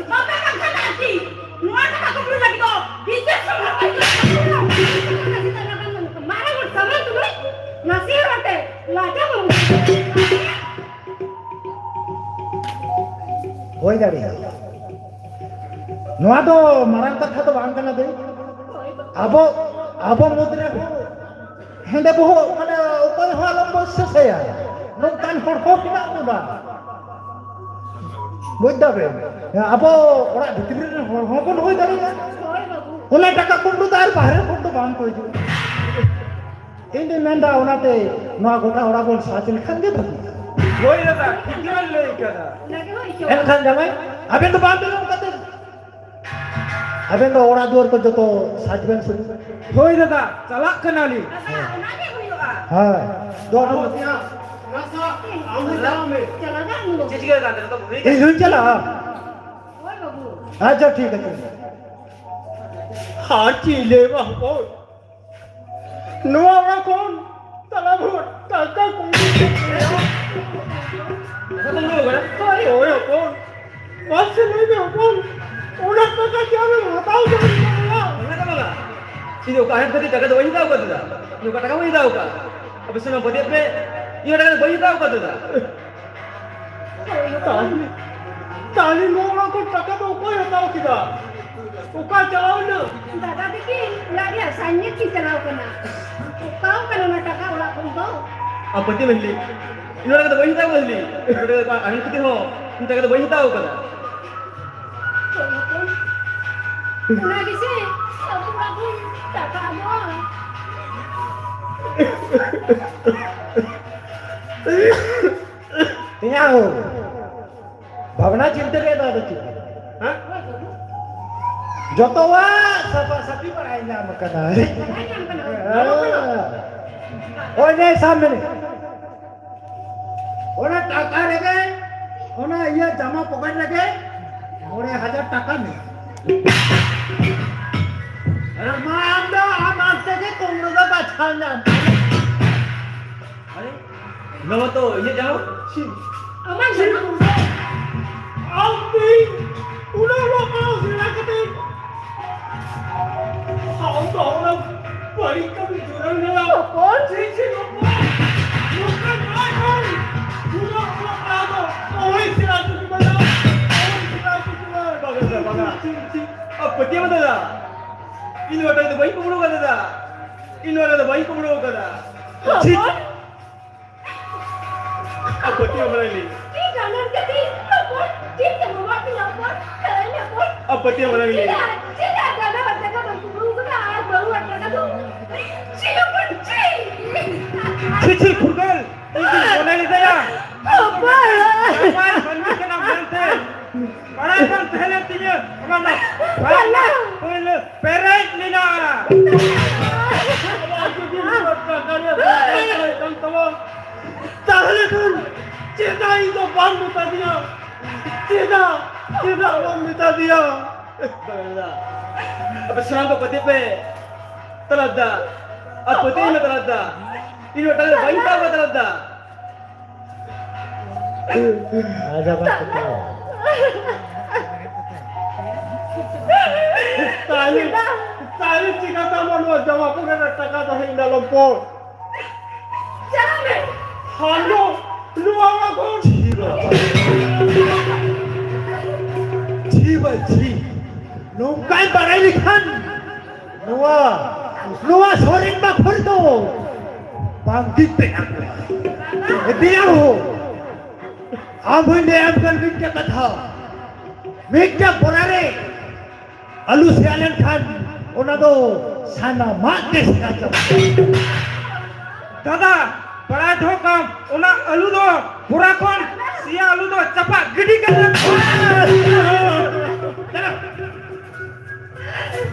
ᱵᱟᱯᱮ ᱵᱟᱝ ᱠᱟᱱᱟ ᱟᱨᱠᱤ᱾ ᱱᱚᱣᱟ ᱴᱟᱠᱟ ᱠᱩᱢᱵᱽᱲᱩ ᱞᱟᱹᱜᱤᱫ ᱫᱚ ᱵᱤᱥᱮᱥ ᱥᱚᱢᱚᱭ ᱦᱩᱭᱩᱜ ᱠᱟᱱᱟ᱾ ᱢᱟᱨᱟᱝ ᱦᱚᱲ ᱥᱟᱢᱟᱝ ᱛᱩᱞᱩᱡ ᱱᱟᱥᱮ ᱦᱚᱸ ᱵᱟᱯᱮ ᱞᱟᱡᱟ ᱵᱟᱹᱱᱩᱜ᱾ ᱦᱩᱭ ᱫᱟᱲᱮᱭᱟᱜᱼᱟ᱾ ᱱᱚᱣᱟ ᱫᱚ ᱢᱟᱨᱟᱝ ᱠᱟᱛᱷᱟ ᱫᱚ ᱵᱟᱝ ᱠᱟᱱᱟ ᱫᱟᱹᱭ᱾ ᱟᱵᱚ, ᱟᱵᱚ ᱢᱩᱫᱽ ᱨᱮ ᱦᱚᱸ ᱦᱮᱸᱫᱮ ᱵᱚᱦᱚᱜ, ᱢᱟᱱᱮ, ᱚᱠᱚᱭ ᱦᱚᱸ ᱟᱞᱚᱢ ᱵᱚᱥᱥᱟᱥᱮᱭᱟ᱾ ᱱᱚᱝᱠᱟᱱ ᱦᱚᱲ ᱦᱚᱸ ᱢᱮᱱᱟᱜ ᱵᱚᱱᱟ᱾ ᱵᱩᱡᱽ ᱫᱟᱵᱮᱱ? ᱟᱵᱚ ᱚᱲᱟᱜ ᱵᱷᱤᱛᱨᱤ ᱨᱮᱱ ᱦᱚᱲ ᱦᱚᱸ ᱵᱚᱱ ᱦᱩᱭ ᱫᱟᱲᱮᱭᱟᱜᱼᱟ᱾ ᱚᱱᱟ ᱴᱟᱠᱟ ᱠᱩᱢᱵᱽᱲᱩ ᱫᱚ ᱟᱨ ᱵᱟᱦᱨᱮ ᱠᱷᱚᱱ ᱫᱚ ᱵᱟᱝ ᱠᱚ ᱦᱤᱡᱩᱜᱼᱟ᱾ ᱤᱧ ᱫᱩᱧ ᱢᱮᱱᱫᱟ, ᱚᱱᱟᱛᱮ ᱱᱚᱣᱟ ᱜᱚᱴᱟ ᱚᱲᱟᱜ ᱵᱚᱱ ᱥᱟᱨᱪ ᱞᱮᱠᱷᱟᱱ ᱜᱮ ᱵᱷᱟᱹᱜᱤᱜᱼᱟ᱾ ᱦᱳᱭ ᱫᱟᱫᱟ, ᱴᱷᱤᱠ ᱜᱮᱵᱮᱱ ᱞᱟᱹᱭ ᱠᱟᱫᱟ᱾ ᱮᱱᱠᱷᱟᱱ ᱡᱟᱢᱟᱭ, ᱟᱵᱮᱱ ᱫᱚ ᱵᱟᱝ ᱵᱮᱱ ᱠᱟᱛᱮ ᱟᱵᱮᱱ ᱫᱚ ᱚᱲᱟᱜ ᱫᱩᱣᱟᱹᱨ ᱠᱚ ᱡᱚᱛᱚ ᱥᱟᱡᱽ ᱵᱮᱱ ᱥᱮ᱾ ᱦᱳᱭ ᱫᱟᱫᱟ, ᱪᱟᱞᱟᱜ ᱠᱟᱱᱟᱞᱤᱧ᱾ ᱫᱟᱫᱟ, ᱚᱱᱟ ᱜᱮ ᱦᱩᱭᱩᱜᱼᱟ᱾ ᱦᱳᱭ᱾ ᱫᱩᱣᱟᱹᱨ ᱠᱚ ᱟᱢ ᱦᱚᱸ ᱪᱟᱞᱟᱜ ᱢᱮ᱾ ᱪᱮᱫ ᱪᱤᱠᱟᱹ ᱠᱟᱱ ᱛᱟᱦᱮᱸ? ᱤᱧ ᱦᱚᱸᱧ ᱪᱟᱞᱟᱜᱼᱟ᱾ ᱦᱳᱭ ᱵᱟᱹᱵᱩ᱾ ᱟᱪᱪᱷᱟ, ᱴᱷᱤᱠ ᱟᱪᱷᱮ᱾ ᱟᱨ ᱪᱮᱫ ᱤᱧ ᱞᱟᱹᱭ ᱟᱢᱟ ᱦᱚᱯᱚᱱ? ᱱᱚᱣᱟ ᱚᱲᱟᱜ ᱠᱷᱚᱱ ᱛᱟᱞᱟ ᱵᱷᱳᱨ ᱴᱟᱠᱟ ᱠᱚ ᱤᱫᱤ ᱠᱮᱫ ᱛᱤᱧᱟ᱾ ᱦᱳᱭ ᱦᱚᱯᱚᱱ, ᱢᱟᱥᱮ ᱞᱟᱹᱭ ᱢᱮ ᱦᱚᱯᱚᱱ, ᱚᱱᱟ ᱴᱟᱠᱟ ᱪᱮᱫ ᱟᱢᱮᱢ ᱦᱟᱛᱟᱣ ᱠᱮᱫᱟ? ᱵᱟᱝᱟ, ᱵᱟᱝᱟ᱾ ᱤᱧ ᱫᱚ ᱚᱠᱟ ᱟᱦᱮᱸᱫ ᱠᱷᱟᱹᱛᱤᱨ ᱴᱟᱠᱟ ᱫᱚ ᱵᱟᱹᱧ ᱦᱟᱛᱟᱣ ᱟᱠᱟᱫ ᱛᱟᱦᱮᱸᱫ᱾ ᱤᱧ ᱫᱚ ᱚᱠᱟ ᱴᱟᱠᱟ ᱵᱟᱹᱧ ᱦᱟᱛᱟᱣ ᱟᱠᱟᱫ᱾ ᱟᱯᱮ ᱥᱮᱱ ᱯᱟᱹᱛᱭᱟᱹᱜ ᱯᱮ, ᱤᱧ ᱦᱚᱸ ᱴᱟᱠᱟ ᱫᱚ ᱵᱟᱹᱧ ᱦᱟᱛᱟᱣ ᱟᱠᱟᱫ ᱫᱟᱫᱟ᱾ ᱛᱟᱦᱞᱮ, ᱛᱟᱦᱞᱮ ᱱᱚᱣᱟ ᱠᱚ ᱴᱟᱠᱟ ᱫᱚ ᱚᱠᱚᱭ ᱦᱟᱛᱟᱣ ᱠᱮᱫᱟ? ᱚᱠᱟ ᱪᱟᱞᱟᱣ ᱮᱱᱟ? ᱫᱟᱫᱟ ᱛᱟᱹᱠᱤᱱ ᱚᱲᱟᱜ ᱨᱮᱭᱟᱜ ᱥᱟᱧ ᱧᱮᱞ ᱠᱤᱱ ᱪᱟᱞᱟᱣ ᱠᱟᱱᱟ᱾ ᱚᱠᱟᱣ ᱠᱟᱱᱟ ᱚᱱᱟ ᱴᱟᱠᱟ ᱚᱲᱟᱜ ᱠᱷᱚᱱ ᱫᱚ? ᱟᱯᱟᱛᱤ ᱢᱟᱹᱦᱞᱤ, ᱤᱧ ᱱᱚᱰᱮ ᱠᱟᱛᱮ ᱵᱟᱹᱧ ᱦᱟᱛᱟᱣ ᱠᱟᱫᱟ ᱞᱤᱧ᱾ ᱱᱚᱰᱮ ᱟᱹᱦᱤᱞ ᱠᱟᱛᱮ ᱦᱚᱸ ᱤᱧ ᱴᱟᱠᱟ ᱫᱚ ᱵᱟᱹᱧ ᱦᱟᱛᱟᱣ ᱠᱟᱫᱟ᱾ ᱚᱱᱟ ᱜᱮᱥᱮ ᱟᱵᱚ ᱵᱟᱵᱚᱱ ᱴᱟᱠᱟ ᱫᱚ᱾ ᱛᱮᱭᱟᱝ ᱦᱳ, ᱵᱷᱟᱵᱽᱱᱟ ᱪᱤᱱᱛᱟᱹ ᱨᱮᱭᱟᱜ ᱫᱚ ᱟᱫᱚ ᱪᱮᱫ ᱠᱟᱱᱟ? ᱦᱮᱸ? ᱡᱚᱛᱚᱣᱟᱜ ᱥᱟᱯᱷᱟ ᱥᱟᱹᱯᱷᱤ ᱵᱟᱲᱟᱭ ᱧᱟᱢ ᱠᱟᱱᱟ᱾ ᱦᱮᱸ᱾ ᱳᱭ ᱱᱮ ᱥᱟᱢᱱᱮ᱾ ᱚᱱᱟ ᱴᱟᱠᱟ ᱨᱮᱜᱮ, ᱚᱱᱟ ᱤᱭᱟᱹ ᱡᱟᱢᱟ ᱯᱚᱠᱮᱴ ᱨᱮᱜᱮ ᱢᱚᱬᱮ ᱦᱟᱡᱟᱨ ᱴᱟᱠᱟ ᱢᱮᱱᱟᱜᱼᱟ᱾ ᱟᱨ ᱢᱟ ᱟᱢ ᱫᱚ ᱟᱢ ᱟᱢ ᱛᱮᱜᱮ ᱠᱩᱢᱵᱽᱲᱩ ᱫᱚ ᱵᱟᱪᱷᱟᱣ ᱧᱟᱢ᱾ ᱟᱨᱮ, ᱱᱚᱣᱟ ᱛᱚ ᱤᱧᱟᱹᱜ ᱡᱟᱢᱟ᱾ ᱪᱷᱤ᱾ ᱟᱢᱟᱜ ᱡᱟᱢᱟ? ᱟᱢ ᱛᱮ ᱩᱱᱟᱹᱜ ᱞᱚᱜᱚᱱ ᱥᱮᱬᱟ ᱠᱟᱛᱮ ᱟᱢ ᱫᱚ ᱚᱱᱟ ᱵᱟᱹᱲᱤᱡ ᱠᱟᱹᱢᱤ ᱡᱚᱲᱟᱣ ᱮᱱᱟ᱾ ᱦᱚᱯᱚᱱ᱾ ᱪᱷᱤ, ᱪᱷᱤ, ᱦᱚᱯᱚᱱ᱾ ᱱᱚᱝᱠᱟ ᱱᱚᱜᱼᱚᱭ ᱠᱷᱚᱱ ᱩᱱᱟᱹᱜ ᱚᱞᱚᱜ ᱯᱟᱲᱦᱟᱣ ᱫᱚ ᱚᱦᱚᱧ ᱥᱮᱬᱟ ᱦᱚᱪᱚ ᱠᱮᱢᱟ ᱫᱟ᱾ ᱚᱦᱚᱧ ᱥᱮᱬᱟ ᱦᱚᱪᱚ ᱠᱮᱢᱟ᱾ ᱵᱟᱝᱟ ᱫᱟᱫᱟ, ᱵᱟᱝᱟ᱾ ᱪᱷᱤ, ᱪᱷᱤ᱾ ᱟᱯ ᱯᱟᱹᱛᱭᱟᱹᱣ ᱢᱮ ᱫᱟᱫᱟ᱾ ᱤᱧ ᱫᱚ ᱚᱱᱠᱟ ᱫᱚ ᱵᱟᱹᱧ ᱠᱩᱢᱵᱽᱲᱩ ᱟᱠᱟᱫᱟ ᱫᱟᱫᱟ᱾ ᱤᱧ ᱫᱚ ᱚᱱᱠᱟ ᱫᱚ ᱵᱟᱹᱧ ᱠᱩᱢᱵᱽᱲᱩ ᱟᱠᱟᱫᱟ᱾ ᱪᱷᱤ᱾ ᱦᱚᱯᱚᱱ᱾ ᱟᱯ ᱯᱟᱹᱛᱭᱟᱹᱣ ᱢᱮ ᱞᱤᱧ᱾ ᱪᱮᱫ ᱜᱟᱱᱚᱜ ᱠᱟᱹᱴᱤᱡ ᱦᱚᱯᱚᱱ? ᱪᱮᱫ ᱛᱮ ᱵᱟᱵᱟ ᱠᱤᱱ ᱦᱚᱯᱚᱱ? ᱛᱟᱦᱞᱮ ᱦᱚᱯᱚᱱ? ᱟᱯ ᱯᱟᱹᱛᱭᱟᱹᱣ ᱢᱮ ᱞᱤᱧ᱾ ᱪᱮᱫᱟᱜ, ᱪᱮᱫᱟᱜ ᱜᱟᱱᱚᱜ ᱠᱟᱛᱷᱟ ᱠᱚ ᱠᱩᱢᱵᱽᱲᱩ ᱠᱟᱫᱟ ᱟᱨ ᱵᱟᱹᱦᱩ ᱟᱜ ᱠᱟᱛᱷᱟ ᱫᱚ? ᱪᱷᱤ ᱦᱚᱯᱚᱱ, ᱪᱷᱤ᱾ ᱪᱷᱤ, ᱪᱷᱤ, ᱯᱷᱩᱨᱜᱟᱹᱞ᱾ ᱤᱧ ᱫᱩᱧ ᱢᱚᱱᱮ ᱞᱮᱫᱟᱭᱟ᱾ ᱦᱚᱯᱚᱱ᱾ ᱱᱟᱯᱟᱭ ᱢᱟᱹᱱᱢᱤ ᱠᱟᱱᱟᱢ ᱢᱮᱱᱛᱮ᱾ ᱵᱟᱲᱟᱭ ᱵᱟᱝ ᱛᱟᱦᱮᱸ ᱞᱮᱱ ᱛᱤᱧᱟᱹ᱾ ᱚᱱᱟ ᱫᱚ ᱵᱟᱝ᱾ ᱯᱩᱭᱞᱩ ᱯᱮᱨᱮᱡ ᱞᱮᱱᱟ᱾ ᱟᱵᱚ ᱡᱩᱫᱤ ᱱᱚᱣᱟ ᱴᱟᱠᱟ ᱨᱮᱭᱟᱜ ᱫᱚᱨᱠᱟᱨ ᱛᱟᱦᱮᱸ ᱠᱟᱱ ᱛᱟᱢᱟ, ᱛᱟᱦᱞᱮ ᱠᱷᱟᱱ ᱪᱮᱫᱟᱜ ᱤᱧ ᱫᱚ ᱵᱟᱢ ᱢᱮᱛᱟ ᱫᱤᱧᱟ? ᱪᱮᱫᱟᱜ, ᱪᱮᱫᱟᱜ ᱵᱟᱢ ᱢᱮᱛᱟ ᱫᱤᱧᱟ? ᱟᱯᱮ ᱥᱟᱱᱟᱢ ᱠᱚ ᱯᱟᱹᱛᱭᱟᱹᱣ ᱯᱮ ᱛᱟᱞᱟᱫᱟ᱾ ᱟᱨ ᱯᱟᱹᱛᱭᱟᱹᱣ ᱢᱮ ᱛᱟᱞᱟᱫᱟ᱾ ᱤᱧ ᱢᱤᱫᱴᱟᱝ ᱵᱟᱹᱧ ᱛᱟᱵ ᱛᱟᱞᱟᱫᱟ᱾ ᱟᱡᱟᱜ ᱵᱟᱝ ᱠᱟᱛᱷᱟ᱾ ᱛᱟᱦᱞᱮ, ᱛᱟᱦᱞᱮ ᱪᱤᱠᱟᱹᱛᱮ ᱟᱢᱟᱜ ᱱᱚᱣᱟ ᱡᱟᱢᱟ ᱯᱚᱠᱮᱴ ᱨᱮ ᱴᱟᱠᱟ ᱫᱚ ᱦᱮᱡ ᱮᱱᱟ ᱞᱚᱢᱯᱚᱲ? ᱪᱟᱞᱟᱜ ᱢᱮ᱾ ᱦᱟᱱ ᱫᱚ ᱱᱚᱣᱟ ᱚᱲᱟᱜ ᱠᱷᱚᱱ᱾ ᱪᱷᱤ ᱵᱟᱵᱟ᱾ ᱪᱷᱤ ᱵᱟ, ᱪᱷᱤ᱾ ᱱᱚᱝᱠᱟᱭ ᱵᱟᱲᱟᱭ ᱞᱮᱠᱷᱟᱱ ᱱᱚᱣᱟ, ᱱᱚᱣᱟ ᱥᱚᱨᱮᱱ ᱵᱟᱠᱷᱳᱞ ᱫᱚ ᱵᱟᱝ ᱜᱤᱧ ᱵᱮᱱᱟᱣ ᱠᱚᱣᱟ᱾ ᱫᱮᱭᱟ ᱦᱳ, ᱟᱢ ᱦᱚᱸᱧ ᱞᱟᱹᱭᱟᱢ ᱠᱟᱱ ᱢᱤᱫᱴᱮᱡ ᱠᱟᱛᱷᱟ, ᱢᱤᱫᱴᱮᱡ ᱵᱚᱨᱟ ᱨᱮ ᱟᱹᱞᱩ ᱥᱮᱭᱟ ᱞᱮᱱᱠᱷᱟᱱ ᱚᱱᱟ ᱫᱚ ᱥᱟᱱᱟᱢᱟᱜ ᱜᱮ ᱥᱮᱭᱟ ᱪᱟᱵᱟᱜᱼᱟ᱾ ᱫᱟᱫᱟ, ᱵᱟᱲᱟᱭ ᱫᱚᱦᱚ ᱠᱟᱢ, ᱚᱱᱟ ᱟᱹᱞᱩ ᱫᱚ ᱵᱚᱨᱟ ᱠᱷᱚᱱ ᱥᱮᱭᱟ ᱟᱹᱞᱩ ᱫᱚ ᱪᱟᱯᱟᱫ ᱜᱤᱰᱤ ᱠᱟᱜ ᱢᱮ᱾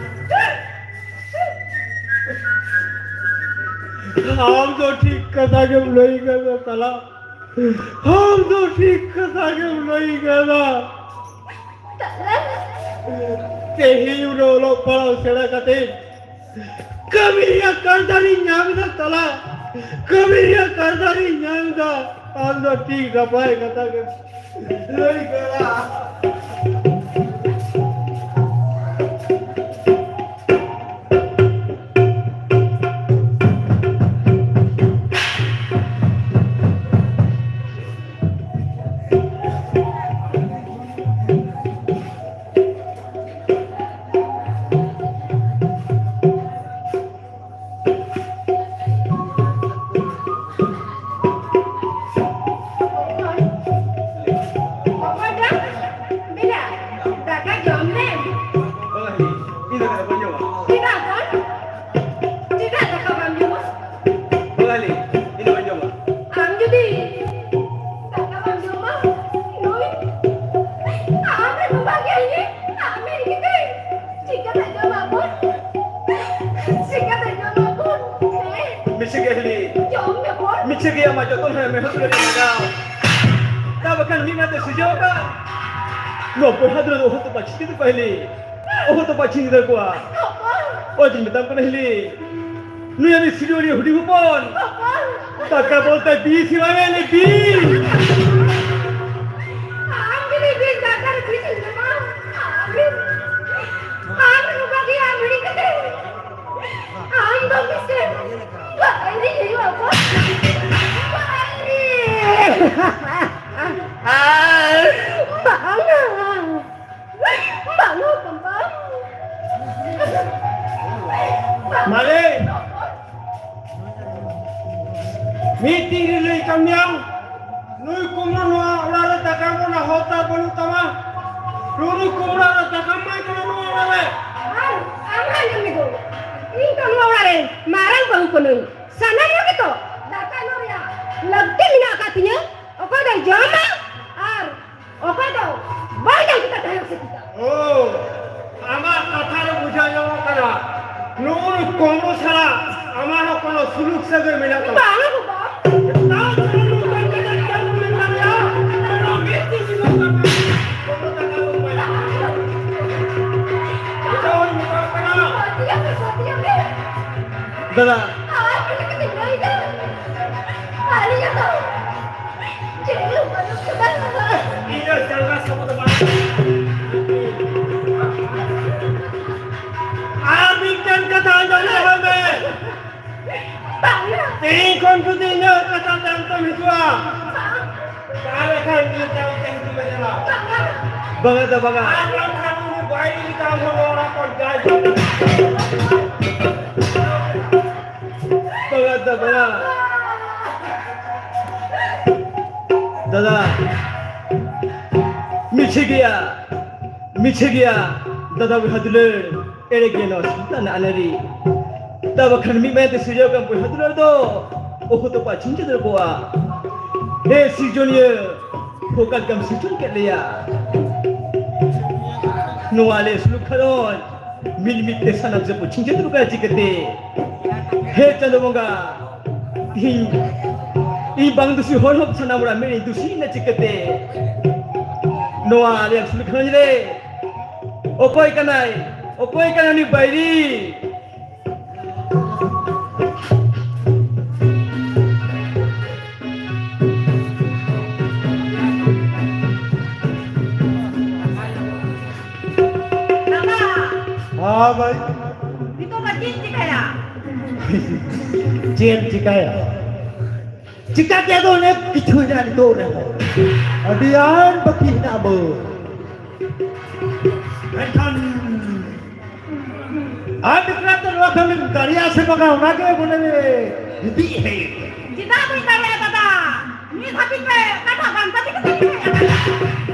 ᱟᱢ ᱫᱚ ᱴᱷᱤᱠ ᱠᱟᱛᱷᱟ ᱜᱮᱢ ᱞᱟᱹᱭ ᱠᱟᱫᱟ ᱛᱟᱞᱟ᱾ ᱟᱢ ᱫᱚ ᱴᱷᱤᱠ ᱠᱟᱛᱷᱟ ᱜᱮᱢ ᱞᱟᱹᱭ ᱠᱟᱫᱟ᱾ ᱛᱮᱦᱮᱧ ᱩᱱᱟᱹᱜ ᱚᱞᱚᱜ ᱯᱟᱲᱦᱟᱣ ᱥᱮᱬᱟ ᱠᱟᱛᱮ ᱠᱟᱹᱢᱤ ᱨᱮᱭᱟᱜ ᱠᱟᱨᱫᱟᱨᱤᱧ ᱧᱟᱢ ᱮᱫᱟ ᱛᱟᱞᱟ᱾ ᱠᱟᱹᱢᱤ ᱨᱮᱭᱟᱜ ᱠᱟᱨᱫᱟᱨᱤᱧ ᱧᱟᱢ ᱮᱫᱟ᱾ ᱟᱢ ᱫᱚ ᱴᱷᱤᱠ ᱱᱟᱯᱟᱭ ᱠᱟᱛᱷᱟ ᱜᱮᱢ ᱞᱟᱹᱭ ᱠᱟᱫᱟ᱾ ᱚᱠᱚᱭ ᱫᱟ? ᱵᱮᱴᱟ, ᱫᱟᱠᱟ ᱡᱚᱢ ᱢᱮ᱾ ᱵᱟᱝ ᱟᱹᱞᱤᱧ, ᱤᱧ ᱫᱚ ᱫᱟᱠᱟ ᱵᱟᱹᱧ ᱡᱚᱢᱟ᱾ ᱪᱮᱫᱟᱜ ᱵᱟᱝ? ᱪᱮᱫᱟᱜ ᱫᱟᱠᱟ ᱵᱟᱢ ᱡᱚᱢᱟ? ᱵᱟᱝ ᱟᱹᱞᱤᱧ, ᱤᱧ ᱫᱚ ᱵᱟᱹᱧ ᱡᱚᱢᱟ᱾ ᱟᱢ ᱡᱩᱫᱤ ᱫᱟᱠᱟ ᱵᱟᱢ ᱡᱚᱢᱟ, ᱱᱩᱭ ᱟᱢ ᱨᱮ ᱵᱟᱵᱟ ᱜᱮ ᱦᱤᱱᱟᱹᱧ, ᱟᱢ ᱨᱮ ᱜᱤᱫᱽᱨᱟᱹ᱾ ᱪᱤᱠᱟᱹᱛᱮ ᱡᱚᱢ ᱟᱵᱚᱱ? ᱪᱤᱠᱟᱹᱛᱮ ᱡᱚᱢ ᱟᱵᱚᱱ? ᱦᱮᱸ? ᱢᱤᱪᱷᱟᱹ ᱜᱮ ᱦᱤᱞᱤ᱾ ᱡᱚᱢ ᱢᱮ ᱵᱚᱱ᱾ ᱢᱤᱪᱷᱟᱹ ᱜᱮ ᱟᱢᱟᱜ ᱡᱚᱛᱚᱱ ᱦᱚᱸ ᱢᱮᱦᱱᱚᱛ ᱞᱟᱹᱜᱤᱫ ᱞᱟᱜᱟᱣ᱾ ᱛᱟ ᱵᱟᱠᱷᱟᱱ ᱢᱤᱫ ᱢᱮᱫ ᱛᱮ ᱥᱤᱨᱡᱟᱹᱣ ᱟᱠᱟᱫ ᱱᱚᱣᱟ ᱯᱚᱦᱟ ᱫᱩᱞᱟᱹᱲ ᱫᱚ ᱚᱦᱚ ᱛᱚᱯᱟ ᱪᱷᱤᱛᱤ ᱛᱚᱯᱟ ᱦᱤᱞᱤ᱾ ᱚᱦᱚ ᱛᱚᱯᱟ ᱪᱷᱤᱛᱤ ᱛᱟᱠᱚᱣᱟ᱾ ᱚᱦᱚᱧ ᱢᱮᱛᱟᱢ ᱠᱟᱱᱟ ᱦᱤᱞᱤ᱾ ᱱᱩᱭ ᱟᱹᱰᱤ ᱥᱤᱨᱡᱚᱱᱤᱭᱟᱹ ᱦᱩᱰᱤᱧ ᱦᱚᱯᱚᱱ᱾ ᱫᱟᱠᱟ ᱵᱚᱞᱛᱮ ᱵᱤᱥ ᱦᱮᱣᱟᱭᱮᱱ ᱵᱤᱥ᱾ ᱟᱢ ᱡᱩᱫᱤ ᱵᱤᱥ ᱫᱟᱠᱟ ᱨᱮ ᱵᱤᱥ ᱤᱧ ᱡᱚᱢᱟ, ᱟᱢ ᱟᱢ ᱱᱚᱝᱠᱟ ᱜᱮ ᱟᱢ ᱦᱤᱲᱤᱧ ᱠᱟᱛᱮ ᱟᱢ ᱫᱚ ᱢᱤᱫᱴᱮᱱ ᱵᱟᱹᱭᱨᱤ ᱦᱩᱭᱩᱜ ᱟᱢ᱾ ᱵᱟᱹᱭᱨᱤ᱾ ᱵᱟᱝᱟ᱾ ᱵᱟᱝᱟ ᱵᱟᱵᱟ᱾ ᱢᱟᱞᱮ! ᱢᱤᱫ ᱫᱤᱱ ᱨᱮ ᱞᱟᱹᱭ ᱠᱟᱢ ᱜᱮᱭᱟ, ᱱᱩᱭ ᱠᱩᱢᱵᱽᱲᱩ ᱱᱚᱣᱟ ᱚᱲᱟᱜ ᱨᱮ ᱫᱟᱠᱟ ᱵᱚᱱᱟ ᱦᱚᱛᱟ ᱵᱟᱹᱱᱩᱜ ᱛᱟᱢᱟ᱾ ᱱᱩᱭ ᱠᱩᱢᱵᱽᱲᱩ ᱨᱮ ᱫᱟᱠᱟ ᱮᱢᱟᱭ ᱠᱟᱱᱟ ᱱᱚᱣᱟ ᱚᱲᱟᱜ ᱨᱮ᱾ ᱟᱨ ᱟᱢ ᱦᱚᱸ ᱟᱸᱡᱚᱢ ᱢᱮ ᱜᱚ, ᱤᱧ ᱫᱚ ᱱᱚᱣᱟ ᱚᱲᱟᱜ ᱨᱮ ᱢᱟᱨᱟᱝ ᱵᱟᱹᱦᱩ ᱠᱟᱹᱱᱟᱹᱧ᱾ ᱥᱟᱱᱟᱢ ᱦᱚᱲ ᱜᱮᱛᱚ ᱫᱟᱠᱟ ᱧᱩ ᱨᱮᱭᱟᱜ ᱞᱟᱹᱠᱛᱤ ᱢᱮᱱᱟᱜ ᱟᱠᱟᱫ ᱛᱤᱧᱟᱹ᱾ ᱚᱠᱚᱭ ᱫᱚᱭ ᱡᱚᱢᱟ ᱟᱨ ᱚᱠᱚᱭ ᱫᱚ ᱵᱟᱭ ᱡᱚᱢ ᱠᱟᱛᱮ ᱛᱟᱦᱮᱸ ᱥᱮ ᱪᱮᱫᱟ? ᱳ, ᱟᱢᱟᱜ ᱠᱟᱛᱷᱟ ᱨᱮ ᱵᱩᱡᱷᱟᱹᱣ ᱧᱟᱢᱚᱜ ᱠᱟᱱᱟ, ᱱᱩᱜᱼᱩ ᱱᱩᱭ ᱠᱩᱢᱵᱽᱲᱩ ᱥᱟᱞᱟᱜ ᱟᱢᱟᱜ ᱦᱚᱸ ᱠᱳᱱᱳ ᱥᱩᱞᱩᱠ ᱥᱟᱹᱜᱟᱹᱭ ᱢᱮᱱᱟᱜ ᱛᱟᱢᱟ᱾ ᱵᱟᱝᱟ ᱜᱚᱜᱚ᱾ ᱛᱟᱣ ᱥᱟᱞᱟ ᱱᱚᱝᱠᱟᱱ ᱠᱟᱛᱷᱟ ᱪᱮᱫᱟᱜ ᱮᱢ ᱢᱮᱱ ᱫᱟᱲᱮᱭᱟᱜᱼᱟ? ᱟᱨᱚ ᱢᱤᱫ ᱫᱤᱱ ᱦᱤᱞᱳᱜ ᱠᱟᱛᱷᱟ ᱠᱚ ᱵᱟᱭ ᱟᱸᱡᱚᱢᱟ᱾ ᱵᱩᱡᱷᱟᱹᱣ ᱦᱩᱭᱩᱜ ᱠᱟᱱᱟ᱾ ᱯᱟᱹᱛᱭᱟᱹᱣ ᱢᱮ, ᱯᱟᱹᱛᱭᱟᱹᱣ ᱢᱮ᱾ ᱫᱟᱫᱟ᱾ ᱟᱨ ᱪᱮᱫ ᱞᱮᱠᱟᱛᱮᱧ ᱞᱟᱹᱭ ᱫᱟ? ᱟᱹᱞᱤᱧᱟᱜ ᱫᱚ ᱪᱮᱫ ᱦᱚᱸ ᱵᱟᱹᱱᱩᱜ ᱠᱟᱫᱟ᱾ ᱤᱧᱟᱹᱜ ᱡᱟᱸᱜᱟ ᱥᱟᱵᱚᱜ ᱫᱚ ᱵᱟᱝ᱾ ᱟᱨ ᱢᱤᱫᱴᱮᱱ ᱠᱟᱛᱷᱟ ᱟᱸᱡᱚᱢ ᱫᱚᱦᱚᱭ ᱢᱮ᱾ ᱵᱟᱝᱟ᱾ ᱛᱮᱦᱮᱧ ᱠᱷᱚᱱ ᱡᱩᱫᱤ ᱤᱧᱟᱹᱜ ᱠᱟᱛᱷᱟ ᱛᱟᱭᱚᱢ ᱛᱮᱢ ᱦᱤᱡᱩᱜᱼᱟ, ᱛᱟᱦᱞᱮ ᱠᱷᱟᱱ ᱤᱧ ᱛᱟᱭᱚᱢ ᱛᱮ ᱦᱤᱡᱩᱜ ᱢᱮ ᱫᱮᱞᱟ᱾ ᱵᱟᱝᱟ ᱫᱟ, ᱵᱟᱝᱟ᱾ ᱟᱨ ᱵᱟᱝᱠᱷᱟᱱ ᱩᱱᱤ ᱵᱟᱭᱨᱤ ᱞᱮᱠᱟ ᱟᱢ ᱦᱚᱸ ᱱᱚᱣᱟ ᱠᱷᱚᱱ ᱡᱟᱭ ᱡᱚᱢ᱾ ᱵᱟᱝᱟ ᱫᱟ, ᱵᱟᱝᱟ᱾ ᱫᱟᱫᱟ, ᱢᱤᱪᱷᱟᱹ ᱜᱮᱭᱟ, ᱢᱤᱪᱷᱟᱹ ᱜᱮᱭᱟ, ᱫᱟᱫᱟ ᱵᱚᱭᱦᱟ ᱫᱩᱞᱟᱹᱲ, ᱮᱲᱮ ᱜᱮᱭᱟ ᱱᱚᱣᱟ ᱥᱟᱱᱛᱟᱲ ᱟᱹᱱᱟᱹᱨᱤ᱾ ᱛᱟ ᱵᱟᱠᱷᱟᱱ ᱢᱤᱫ ᱢᱟᱭᱟ ᱛᱮ ᱥᱤᱨᱡᱟᱹᱣ ᱟᱠᱟᱱ ᱵᱚᱭᱦᱟ ᱫᱩᱞᱟᱹᱲ ᱫᱚ ᱚᱦᱚ ᱛᱚᱯᱟ ᱪᱷᱤᱝ ᱪᱷᱟᱹᱛᱩᱨ ᱠᱚᱣᱟ᱾ ᱦᱮ ᱥᱤᱨᱡᱚᱱᱤᱭᱟᱹ, ᱚᱠᱟ ᱞᱮᱠᱟᱢ ᱥᱤᱨᱡᱚᱱ ᱠᱮᱫ ᱞᱮᱭᱟ? ᱱᱚᱣᱟ ᱟᱞᱮ ᱥᱩᱞᱩᱠ ᱜᱷᱟᱨᱚᱸᱡᱽ ᱢᱤᱫ ᱢᱤᱫ ᱛᱮ ᱥᱟᱱᱟᱢ ᱡᱟᱹᱯᱩᱫ ᱪᱷᱤᱝ ᱪᱷᱟᱹᱛᱩᱨ ᱠᱟᱭᱟ ᱪᱤᱠᱟᱹᱛᱮ? ᱦᱮ ᱪᱟᱸᱫᱳ ᱵᱚᱸᱜᱟ, ᱛᱤᱦᱤᱧ ᱤᱧ ᱵᱟᱝ ᱫᱩᱥᱤ ᱦᱚᱲ ᱦᱚᱸ ᱥᱟᱱᱟᱢ ᱚᱲᱟᱜ ᱢᱤᱫ ᱤᱧ ᱫᱩᱥᱤᱭᱮᱱᱟ ᱪᱤᱠᱟᱹᱛᱮ? ᱱᱚᱣᱟ ᱟᱞᱮᱭᱟᱜ ᱥᱩᱞᱩᱠ ᱜᱷᱟᱨᱚᱸᱡᱽ ᱨᱮ ᱚᱠᱚᱭ ᱠᱟᱱᱟᱭ? ᱚᱠᱚᱭ ᱠᱟᱱᱟᱭ ᱩᱱᱤ ᱵᱟᱹᱭᱨᱤ? ᱵᱟᱵᱟ, ᱦᱮᱸ ᱵᱷᱟᱭ᱾ ᱱᱤᱛᱚᱜ ᱫᱚ ᱪᱮᱫ ᱪᱤᱠᱟᱹᱭᱟ? ᱪᱮᱫ ᱮᱢ ᱪᱤᱠᱟᱹᱭᱟ? ᱪᱤᱠᱟ ᱛᱮ ᱟᱫᱚ ᱚᱱᱮ ᱠᱤᱪᱷᱩ ᱦᱮᱱᱟᱜ ᱱᱤᱛᱚᱜ ᱨᱮᱦᱚᱸ᱾ ᱟᱹᱰᱤ ᱟᱸᱴ ᱵᱟᱹᱠᱤ ᱦᱮᱱᱟᱜ ᱵᱟᱹᱫ᱾ ᱢᱮᱱᱠᱷᱟᱱ ᱟᱨ ᱴᱤᱠᱨᱟ ᱛᱮ ᱱᱚᱣᱟ ᱠᱷᱟᱹᱞᱤᱢ ᱫᱟᱲᱮᱭᱟᱜᱼᱟ ᱥᱮ ᱵᱟᱝᱟ, ᱚᱱᱟ ᱜᱮ ᱵᱚᱞᱮ ᱤᱫᱤ ᱦᱮᱡ ᱠᱟᱱᱟ᱾ ᱪᱮᱫᱟᱜ ᱵᱟᱹᱧ ᱫᱟᱲᱮᱭᱟᱜᱼᱟ ᱫᱟᱫᱟ? ᱱᱤᱛ ᱦᱟᱹᱵᱤᱡ ᱛᱮ ᱚᱠᱟᱴᱟᱜ ᱵᱟᱝ ᱠᱟᱹᱢᱤ ᱠᱟᱛᱮ ᱤᱧ ᱦᱮᱡ ᱟᱠᱟᱱᱟ?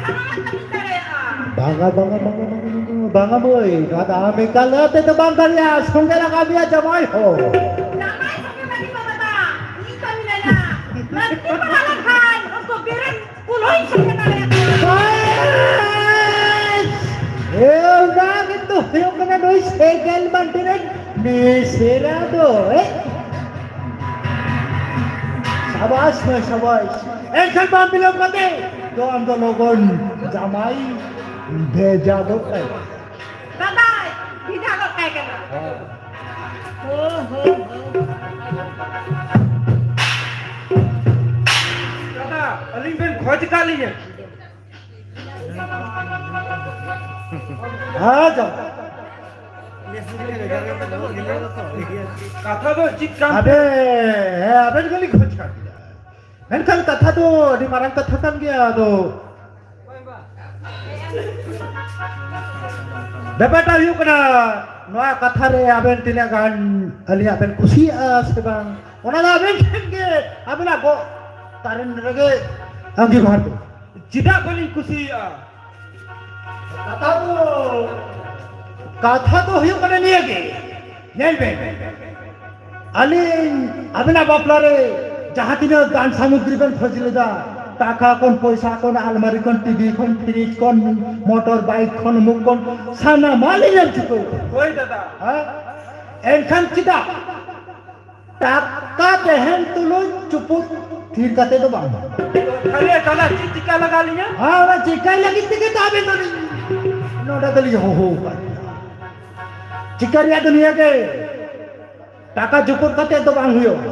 ᱥᱟᱱᱟᱢᱟᱜ ᱠᱟᱹᱢᱤᱧ ᱫᱟᱲᱮᱭᱟᱜᱼᱟ᱾ ᱵᱟᱝᱟ, ᱵᱟᱝᱟ, ᱵᱟᱝᱟ, ᱵᱟᱝᱟ, ᱵᱟᱝᱟ, ᱵᱟᱝᱟ ᱢᱟᱹᱭ, ᱱᱚᱣᱟ ᱫᱚ ᱟᱢ ᱮᱠᱟᱞ ᱛᱮ ᱫᱚ ᱵᱟᱝ ᱫᱟᱲᱮᱭᱟᱜᱼᱟ, ᱥᱚᱸᱜᱮ ᱞᱟᱜᱟᱣ ᱢᱮᱭᱟ ᱡᱟᱢᱟᱭ ᱦᱚᱸ᱾ ᱡᱟᱢᱟᱭ ᱥᱚᱸᱜᱮ ᱞᱟᱹᱜᱤᱫ ᱫᱚ ᱫᱟᱫᱟ, ᱤᱧ ᱠᱟᱹᱢᱤ ᱞᱟᱹᱭᱟ᱾ ᱞᱟᱹᱠᱛᱤ ᱯᱟᱲᱟᱣ ᱞᱮᱱᱠᱷᱟᱱ ᱩᱱᱠᱩ ᱵᱤᱨᱮᱱ ᱠᱩᱞᱦᱤᱧ ᱥᱚᱸᱜᱮ ᱫᱟᱲᱮᱭᱟᱠᱚᱣᱟ᱾ ᱵᱟᱥ! ᱮ, ᱚᱱᱟ ᱜᱮᱛᱚ ᱦᱩᱭᱩᱜ ᱠᱟᱱᱟ ᱱᱩᱭ ᱥᱮᱸᱜᱮᱞ ᱢᱟᱹᱱᱰᱤ ᱨᱮᱱ ᱢᱤᱥᱮᱨᱟ ᱫᱚ, ᱮ? ᱥᱟᱵᱟᱥ ᱢᱟᱹᱭ, ᱥᱟᱵᱟᱥ᱾ ᱮᱱᱠᱷᱟᱱ ᱵᱟᱝ ᱵᱤᱞᱚᱢ ᱠᱟᱛᱮ ᱫᱚ ᱟᱢ ᱫᱚ ᱞᱚᱜᱚᱱ ᱡᱟᱢᱟᱭ ᱵᱷᱮᱡᱟ ᱜᱚᱫ ᱠᱟᱭ ᱢᱮ᱾ ᱫᱟᱫᱟᱭ ᱵᱷᱮᱡᱟ ᱜᱚᱫ ᱠᱟᱭ ᱠᱟᱱᱟ᱾ ᱦᱮᱸ᱾ ᱦᱳ, ᱦᱳ, ᱦᱳ᱾ ᱫᱟᱫᱟ, ᱟᱹᱞᱤᱧ ᱵᱮᱱ ᱠᱷᱚᱡᱽ ᱟᱠᱟᱫ ᱞᱤᱧᱟ᱾ ᱦᱮᱸ, ᱡᱚᱢ᱾ ᱠᱟᱛᱷᱟ ᱫᱚ ᱪᱮᱫ ᱠᱟᱱ ᱟᱵᱮ, ᱦᱮᱸ, ᱟᱵᱮᱱ ᱜᱮᱞᱤᱧ ᱠᱷᱚᱡᱽ ᱠᱟᱱ ᱜᱮᱭᱟ᱾ ᱢᱮᱱᱠᱷᱟᱱ ᱠᱟᱛᱷᱟ ᱫᱚ ᱟᱹᱰᱤ ᱢᱟᱨᱟᱝ ᱠᱟᱛᱷᱟ ᱠᱟᱱ ᱜᱮᱭᱟ, ᱟᱫᱚ ᱵᱮᱯᱟᱨᱴᱟ ᱦᱩᱭᱩᱜ ᱠᱟᱱᱟ, ᱱᱚᱣᱟ ᱠᱟᱛᱷᱟ ᱨᱮ ᱟᱵᱮᱱ ᱛᱤᱱᱟᱹᱜ ᱜᱟᱱ ᱟᱹᱞᱤᱧᱟᱜ ᱵᱮᱱ ᱠᱩᱥᱤᱭᱟᱜᱼᱟ ᱥᱮ ᱵᱟᱝ, ᱚᱱᱟ ᱫᱚ ᱟᱵᱮᱱ ᱴᱷᱮᱱ ᱜᱮ, ᱟᱵᱮᱱᱟᱜ ᱜᱚ ᱛᱟᱨᱮᱱ ᱨᱮᱜᱮ ᱟᱸᱜᱤᱵᱷᱟᱨ ᱫᱚ᱾ ᱪᱮᱫᱟᱜ ᱵᱟᱹᱞᱤᱧ ᱠᱩᱥᱤᱭᱟᱜᱼᱟ? ᱠᱟᱛᱷᱟ ᱫᱚ, ᱠᱟᱛᱷᱟ ᱫᱚ ᱦᱩᱭᱩᱜ ᱠᱟᱱᱟ ᱱᱤᱭᱟᱹ ᱜᱮ, ᱧᱮᱞ ᱵᱮᱱ, ᱟᱹᱞᱤᱧ ᱟᱵᱮᱱᱟᱜ ᱵᱟᱯᱞᱟ ᱨᱮ ᱡᱟᱦᱟᱸ ᱛᱤᱱᱟᱹᱜ ᱫᱟᱱ ᱥᱟᱢᱚᱜᱨᱤ ᱵᱮᱱ ᱠᱷᱚᱡᱽ ᱞᱮᱫᱟ, ᱴᱟᱠᱟ ᱠᱷᱚᱱ, ᱯᱚᱭᱥᱟ ᱠᱷᱚᱱ, ᱟᱞᱢᱟᱨᱤ ᱠᱷᱚᱱ, ᱴᱤᱵᱷᱤ ᱠᱷᱚᱱ, ᱯᱷᱨᱤᱡᱽ ᱠᱷᱚᱱ, ᱢᱚᱴᱚᱨ ᱵᱟᱭᱤᱠ ᱠᱷᱚᱱ, ᱚᱢᱩᱠ ᱠᱷᱚᱱ, ᱥᱟᱱᱟᱢᱟᱜ ᱞᱤᱧ ᱮᱢ ᱪᱩᱠᱟᱹᱣ ᱠᱟᱫᱟ᱾ ᱦᱳᱭ ᱫᱟᱫᱟ᱾ ᱦᱮᱸ? ᱮᱱᱠᱷᱟᱱ ᱪᱮᱫᱟᱜ ᱴᱟᱠᱟ ᱛᱟᱦᱮᱱ ᱛᱩᱞᱩᱡ ᱪᱩᱯᱩᱫ ᱛᱷᱤᱨ ᱠᱟᱛᱮ ᱫᱚ ᱵᱟᱝ? ᱛᱟᱦᱞᱮ ᱫᱟᱫᱟ ᱪᱮᱫ ᱪᱤᱠᱟ ᱞᱟᱜᱟᱣ ᱞᱤᱧᱟ? ᱦᱮᱸ, ᱚᱱᱟ ᱪᱤᱠᱟᱭ ᱞᱟᱹᱜᱤᱫ ᱛᱮᱜᱮ ᱛᱚ ᱟᱵᱮᱱ ᱫᱚᱞᱤᱧ ᱱᱚᱰᱮ ᱫᱚᱞᱤᱧ ᱦᱚᱦᱚ ᱟᱠᱟᱫ ᱵᱮᱱᱟ᱾ ᱪᱤᱠᱟᱹ ᱨᱮᱭᱟᱜ ᱫᱚ ᱱᱤᱭᱟᱹ ᱜᱮ, ᱴᱟᱠᱟ ᱪᱩᱯᱩᱫ ᱠᱟᱛᱮ ᱫᱚ ᱵᱟᱝ ᱦᱩᱭᱩᱜᱼᱟ᱾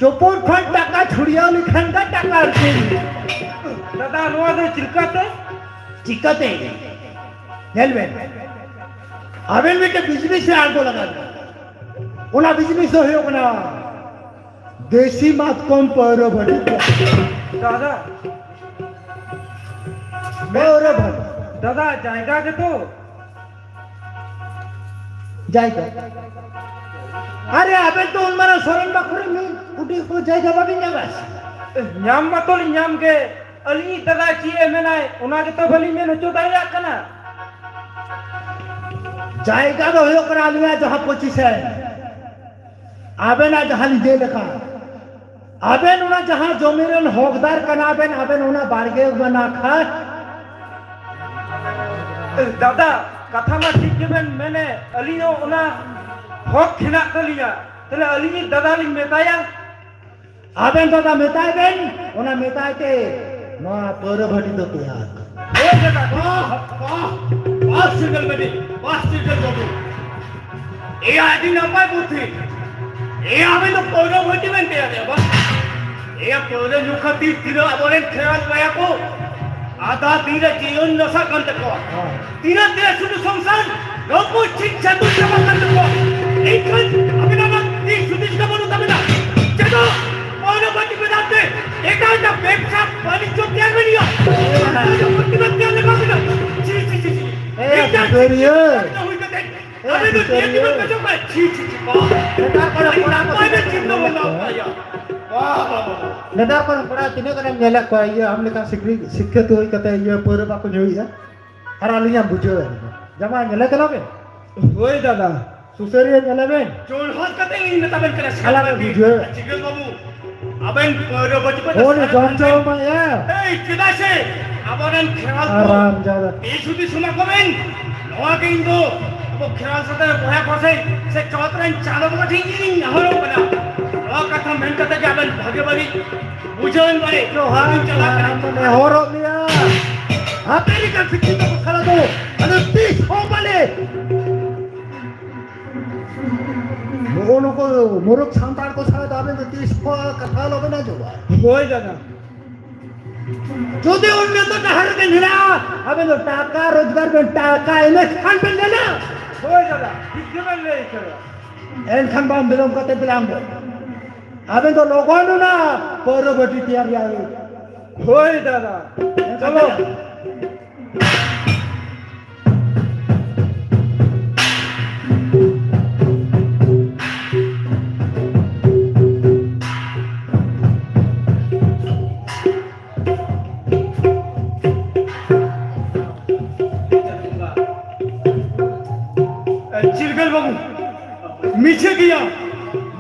ᱪᱩᱯᱩᱫ ᱠᱷᱚᱱ ᱴᱟᱠᱟ ᱪᱷᱩᱲᱭᱟᱹᱣ ᱞᱮᱠᱷᱟᱱ ᱜᱮ ᱴᱟᱠᱟ ᱟᱨᱡᱟᱣ ᱦᱩᱭᱩᱜᱼᱟ᱾ ᱫᱟᱫᱟ, ᱱᱚᱣᱟ ᱫᱚ ᱪᱤᱠᱟᱹᱛᱮ? ᱪᱤᱠᱟᱹᱛᱮ? ᱧᱮᱞ ᱵᱮᱱ, ᱟᱵᱮᱱ ᱢᱤᱫᱴᱮᱱ ᱵᱤᱡᱽᱱᱮᱥ ᱨᱮ ᱟᱬᱜᱚ ᱞᱟᱜᱟᱣ ᱵᱮᱱᱟ᱾ ᱚᱱᱟ ᱵᱤᱡᱽᱱᱮᱥ ᱫᱚ ᱦᱩᱭᱩᱜ ᱠᱟᱱᱟ ᱫᱮᱥᱤ ᱢᱟᱛᱠᱚᱢ ᱯᱟᱹᱣᱨᱟᱹ ᱵᱷᱟᱹᱴᱤ᱾ ᱫᱟᱫᱟ, ᱯᱟᱹᱣᱨᱟᱹ ᱵᱷᱟᱹᱴᱤ᱾ ᱫᱟᱫᱟ, ᱡᱟᱭᱜᱟ ᱜᱮᱛᱚ᱾ ᱡᱟᱭᱜᱟ᱾ ᱟᱨᱮ, ᱟᱵᱮᱱ ᱫᱚ ᱩᱱ ᱢᱟᱨᱟᱝ ᱥᱚᱨᱮᱱ ᱵᱟᱠᱷᱳᱞ ᱨᱮ ᱢᱤᱫ ᱠᱩᱴᱤ ᱠᱚ ᱡᱟᱭᱜᱟ ᱵᱟᱵᱮᱱ ᱧᱟᱢᱟ? ᱧᱟᱢ ᱢᱟᱛᱚ ᱞᱤᱧ ᱧᱟᱢ ᱜᱮ᱾ ᱟᱹᱞᱤᱧᱤᱡ ᱫᱟᱫᱟ ᱪᱮᱫ ᱮ ᱢᱮᱱᱟᱭ, ᱚᱱᱟ ᱜᱮᱛᱚ ᱵᱟᱹᱞᱤᱧ ᱢᱮᱱ ᱦᱚᱪᱚ ᱫᱟᱲᱮᱭᱟᱜ ᱠᱟᱱᱟ᱾ ᱡᱟᱭᱜᱟ ᱫᱚ ᱦᱩᱭᱩᱜ ᱠᱟᱱᱟ ᱟᱹᱞᱤᱧᱟᱜ ᱡᱟᱦᱟᱸ ᱯᱚᱸᱪᱤᱥ ᱮ, ᱟᱵᱮᱱᱟᱜ ᱡᱟᱦᱟᱸ ᱞᱤᱧ ᱞᱟᱹᱭ ᱞᱮᱠᱷᱟᱱ, ᱟᱵᱮᱱ ᱚᱱᱟ ᱡᱟᱦᱟᱸ ᱡᱚᱢᱤ ᱨᱮᱱ ᱦᱚᱠᱫᱟᱨ ᱠᱟᱱᱟ ᱵᱮᱱ, ᱟᱵᱮᱱ ᱚᱱᱟ ᱵᱟᱲᱜᱮ ᱢᱮᱱᱟᱜ ᱠᱷᱟᱱ᱾ ᱫᱟᱫᱟ, ᱠᱟᱛᱷᱟ ᱢᱟ ᱴᱷᱤᱠ ᱜᱮᱵᱮᱱ ᱢᱮᱱᱮ, ᱟᱹᱞᱤᱧ ᱦᱚᱸ ᱚᱱᱟ ᱦᱚᱠ ᱦᱮᱱᱟᱜ ᱛᱟᱹᱞᱤᱧᱟ᱾ ᱛᱟᱦᱞᱮ ᱟᱹᱞᱤᱧᱤᱡ ᱫᱟᱫᱟ ᱞᱤᱧ ᱢᱮᱛᱟᱭᱟ᱾ ᱟᱵᱮᱱ ᱫᱟᱫᱟ ᱢᱮᱛᱟᱭ ᱵᱮᱱ, ᱚᱱᱟ ᱢᱮᱛᱟᱭ ᱛᱮ ᱱᱚᱣᱟ ᱯᱟᱹᱣᱨᱟᱹ ᱵᱷᱟᱹᱴᱤ ᱫᱚ ᱛᱮᱭᱟᱨ᱾ ᱦᱳᱭ ᱫᱟᱫᱟ, ᱵᱟᱦ, ᱵᱟᱦ, ᱵᱟᱦ, ᱥᱤᱝᱜᱮᱞ ᱵᱮᱴᱤ, ᱵᱟᱦ, ᱥᱤᱝᱜᱮᱞ ᱵᱟᱹᱵᱩ᱾ ᱮᱭᱟ, ᱟᱹᱰᱤ ᱱᱟᱯᱟᱭ ᱵᱩᱫᱽᱫᱷᱤ᱾ ᱮᱭᱟ, ᱟᱵᱮᱱ ᱫᱚ ᱯᱟᱹᱣᱨᱟᱹ ᱵᱷᱟᱹᱴᱤ ᱵᱮᱱ ᱛᱮᱭᱟᱨᱮᱜᱼᱟ ᱵᱟᱝ? ᱮᱭᱟ, ᱯᱟᱹᱣᱨᱟᱹ ᱧᱩ ᱠᱷᱟᱹᱛᱤᱨ ᱛᱤᱱᱟᱹᱜ ᱟᱵᱚᱨᱮᱱ ᱠᱷᱮᱨᱣᱟᱞ ᱵᱚᱭᱦᱟ ᱠᱚ ᱟᱫᱟ ᱫᱤᱱ ᱨᱮ ᱡᱤᱭᱚᱱ ᱱᱟᱥᱟᱜ ᱠᱟᱱ ᱛᱟᱠᱚᱣᱟ᱾ ᱦᱮᱸ᱾ ᱛᱤᱱᱟᱹᱜ ᱛᱤᱱᱟᱹᱜ ᱥᱩᱫᱷᱩ ᱥᱚᱝᱥᱟᱨ ᱨᱚᱯᱩᱡ ᱪᱷᱤᱝ ᱪᱷᱟᱹᱛᱩᱨ ᱪᱟᱵᱟᱜ ᱠᱟᱱ ᱛᱟᱠᱚᱣᱟ᱾ ᱮᱱᱠᱷᱟᱱ ᱟᱵᱮᱱᱟᱜ ᱚᱱᱟ ᱫᱤᱥ ᱦᱩᱫᱤᱥ ᱫᱚ ᱵᱟᱹᱱᱩᱜ ᱛᱟᱵᱮᱱᱟ᱾ ᱪᱮᱫᱚᱜ ᱯᱟᱹᱣᱨᱟᱹ ᱵᱷᱟᱹᱴᱤ ᱵᱮᱱᱟᱣ ᱛᱮ ᱮᱴᱟᱜ ᱮᱴᱟᱜ ᱵᱮᱵᱽᱥᱟ ᱵᱟᱹᱱᱤᱡᱽᱡᱚ ᱛᱮᱭᱟᱨ ᱵᱮᱱ ᱦᱩᱭᱩᱜᱼᱟ᱾ ᱯᱟᱹᱣᱨᱟᱹ ᱵᱷᱟᱹᱴᱤ ᱵᱮᱱ ᱛᱮᱭᱟᱨ ᱞᱮᱠᱟ ᱵᱮᱱᱟᱣ᱾ ᱪᱷᱤ, ᱪᱷᱤ, ᱪᱷᱤ, ᱪᱷᱤ᱾ ᱮ, ᱮᱴᱟᱜ ᱥᱩᱥᱟᱹᱨᱤᱭᱟᱹ᱾ ᱪᱷᱤ, ᱪᱷᱤ, ᱦᱩᱭ ᱠᱟᱛᱮ ᱮ, ᱟᱵᱮᱱ ᱫᱚ ᱥᱩᱥᱟᱹᱨᱤᱭᱟᱹ᱾ ᱪᱮᱫ ᱵᱮᱱ ᱢᱮᱛᱟ ᱠᱚᱣᱟ? ᱪᱷᱤ, ᱪᱷᱤ, ᱪᱷᱤ, ᱵᱟᱦ᱾ ᱱᱮᱛᱟᱨ ᱠᱚᱨᱮ ᱠᱚᱲᱟ ᱠᱚ ᱚᱠᱚᱭ ᱵᱮᱱ ᱪᱮᱫ ᱪᱤᱱᱛᱟᱹ ᱠᱚ ᱵᱷᱟᱵᱽᱱᱟ ᱢᱮᱱᱟ? ᱟᱠᱟᱫᱼᱟ? ᱵᱟᱦ, ᱵᱟᱦ, ᱵᱟᱦ, ᱵᱟᱦ᱾ ᱱᱮᱛᱟᱨ ᱠᱚᱨᱮᱱ ᱠᱚᱲᱟ ᱛᱤᱱᱟᱹᱜ ᱜᱟᱱᱮᱢ ᱧᱮᱞᱮᱫ ᱠᱚᱣᱟ, ᱤᱭᱟᱹ, ᱟᱢ ᱞᱮᱠᱟ ᱥᱤᱠᱷᱨᱤ-, ᱥᱤᱠᱠᱷᱤᱛ ᱦᱩᱭ ᱠᱟᱛᱮ, ᱤᱭᱟᱹ, ᱯᱟᱹᱣᱨᱟᱹ ᱵᱟᱠᱚ ᱧᱩᱭᱮᱫᱼᱟ? ᱟᱨ ᱟᱹᱞᱤᱧᱟᱜ ᱵᱩᱡᱷᱟᱹᱣ ᱮᱱ ᱜᱮ᱾ ᱡᱟᱢᱟᱭ ᱧᱮᱞᱮ ᱪᱟᱞᱟᱣ ᱵᱮᱱ᱾ ᱦᱳᱭ ᱫᱟᱫᱟ᱾ ᱥᱩᱥᱟᱹᱨᱤᱭᱟᱹ ᱧᱮᱞᱮ ᱵᱮᱱ᱾ ᱡᱳᱨ ᱦᱚᱲ ᱠᱟᱛᱮ ᱤᱧ ᱢᱮᱛᱟ ᱵᱮᱱ ᱠᱟᱱᱟ, ᱟᱞᱟᱝ ᱵᱩᱡᱷᱟᱹᱣ᱾ ᱪᱤᱠᱟᱹ ᱵᱟᱹᱵᱩ, ᱟᱵᱮᱱ ᱯᱟᱹᱣᱨᱟᱹ ᱵᱟᱹᱴᱤ ᱠᱚ ᱩᱱᱤ ᱥᱟᱨᱟ ᱡᱚᱢ ᱠᱷᱚᱱ ᱪᱚ ᱵᱮᱱ ᱢᱟᱭᱟ᱾ ᱮᱭ, ᱪᱮᱫᱟᱜ ᱥᱮ ᱟᱵᱚᱨᱮᱱ ᱠᱷᱮᱨᱣᱟᱞ ᱠᱚ ᱟᱨᱟᱢ ᱡᱟᱫᱟ᱾ ᱛᱤᱥ ᱦᱩᱫᱤᱥ ᱮᱢᱟ ᱠᱚ ᱵᱮᱱ᱾ ᱱᱚᱣᱟ ᱜᱮ ᱤᱧ ᱫᱚ ᱟᱵᱚ ᱠᱷᱮᱨᱣᱟᱞ ᱥᱟᱶᱛᱟ ᱨᱮ ᱵᱚᱭᱦᱟ ᱠᱚ ᱥᱮ, ᱥᱮ ᱪᱚᱛ ᱨᱮᱱ ᱪᱟᱸᱫᱚ ᱵᱚᱸᱜᱟ ᱴᱷᱮᱱ ᱤᱧ ᱱᱮᱦᱚᱨᱚᱜ ᱠᱟᱱᱟ᱾ ᱱᱚᱣᱟ ᱠᱟᱛᱷᱟ ᱢᱮᱱ ᱠᱟᱛᱮ ᱜᱮ ᱟᱵᱮᱱ ᱵᱷᱟᱜᱮ ᱵᱟᱹᱲᱤᱡ ᱵᱩᱡᱷᱟᱹᱣ ᱮᱱ ᱵᱟᱨᱮ ᱡᱚᱦᱟᱨ ᱤᱧ ᱪᱟᱞᱟᱜ ᱠᱟᱱᱟ᱾ ᱟᱢ ᱫᱚ ᱱᱮᱦᱚᱨᱚᱜ ᱢᱮᱭᱟ᱾ ᱟᱯᱮ ᱞᱮᱠᱟᱱ ᱥᱤᱠᱠᱷᱤᱛ ᱠᱚ ᱥᱟᱞᱟᱜ ᱫᱚ ᱟᱫᱚ ᱛᱤᱥ ᱦᱚᱸ ᱵᱟᱞᱮ ᱱᱚᱜᱼᱚ ᱱᱩᱠᱩ ᱢᱩᱨᱩᱠ ᱥᱟᱱᱛᱟᱲ ᱠᱚ ᱥᱟᱞᱟᱜ ᱫᱚ ᱟᱵᱮᱱ ᱫᱚ ᱛᱤᱥ ᱦᱚᱸ ᱠᱟᱛᱷᱟ ᱟᱞᱚᱵᱮᱱ ᱟᱸᱡᱚᱢᱟ᱾ ᱦᱳᱭ ᱫᱟᱫᱟ᱾ ᱡᱩᱫᱤ ᱩᱱᱱᱚᱛᱚ ᱰᱟᱦᱟᱨ ᱨᱮᱵᱮᱱ ᱦᱮᱞᱟᱜᱼᱟ, ᱟᱵᱮᱱ ᱫᱚ ᱴᱟᱠᱟ ᱨᱳᱡᱽᱜᱟᱨ ᱵᱮᱱ, ᱴᱟᱠᱟ ᱮᱱᱮᱡ ᱠᱷᱟᱱ ᱵᱮᱱ ᱧᱮᱞᱟ᱾ ᱦᱳᱭ ᱫᱟᱫᱟ, ᱴᱷᱤᱠ ᱜᱮᱵᱮᱱ ᱞᱟᱹᱭ ᱠᱟᱫᱟ᱾ ᱮᱱᱠᱷᱟᱱ ᱵᱟᱝ ᱵᱤᱞᱚᱢ ᱠᱟᱛᱮ ᱵᱮᱱ ᱟᱢ ᱫᱚ, ᱟᱵᱮᱱ ᱫᱚ ᱞᱚᱜᱚᱱ ᱚᱱᱟ ᱯᱟᱹᱣᱨᱟᱹ ᱵᱷᱟᱹᱴᱤ ᱛᱮᱭᱟᱨ ᱨᱮᱭᱟᱜ ᱦᱩᱭᱩᱜ᱾ ᱦᱳᱭ ᱫᱟᱫᱟ, ᱮᱱᱠᱷᱟᱱ ᱪᱚᱞᱚ᱾ ᱵᱮᱱ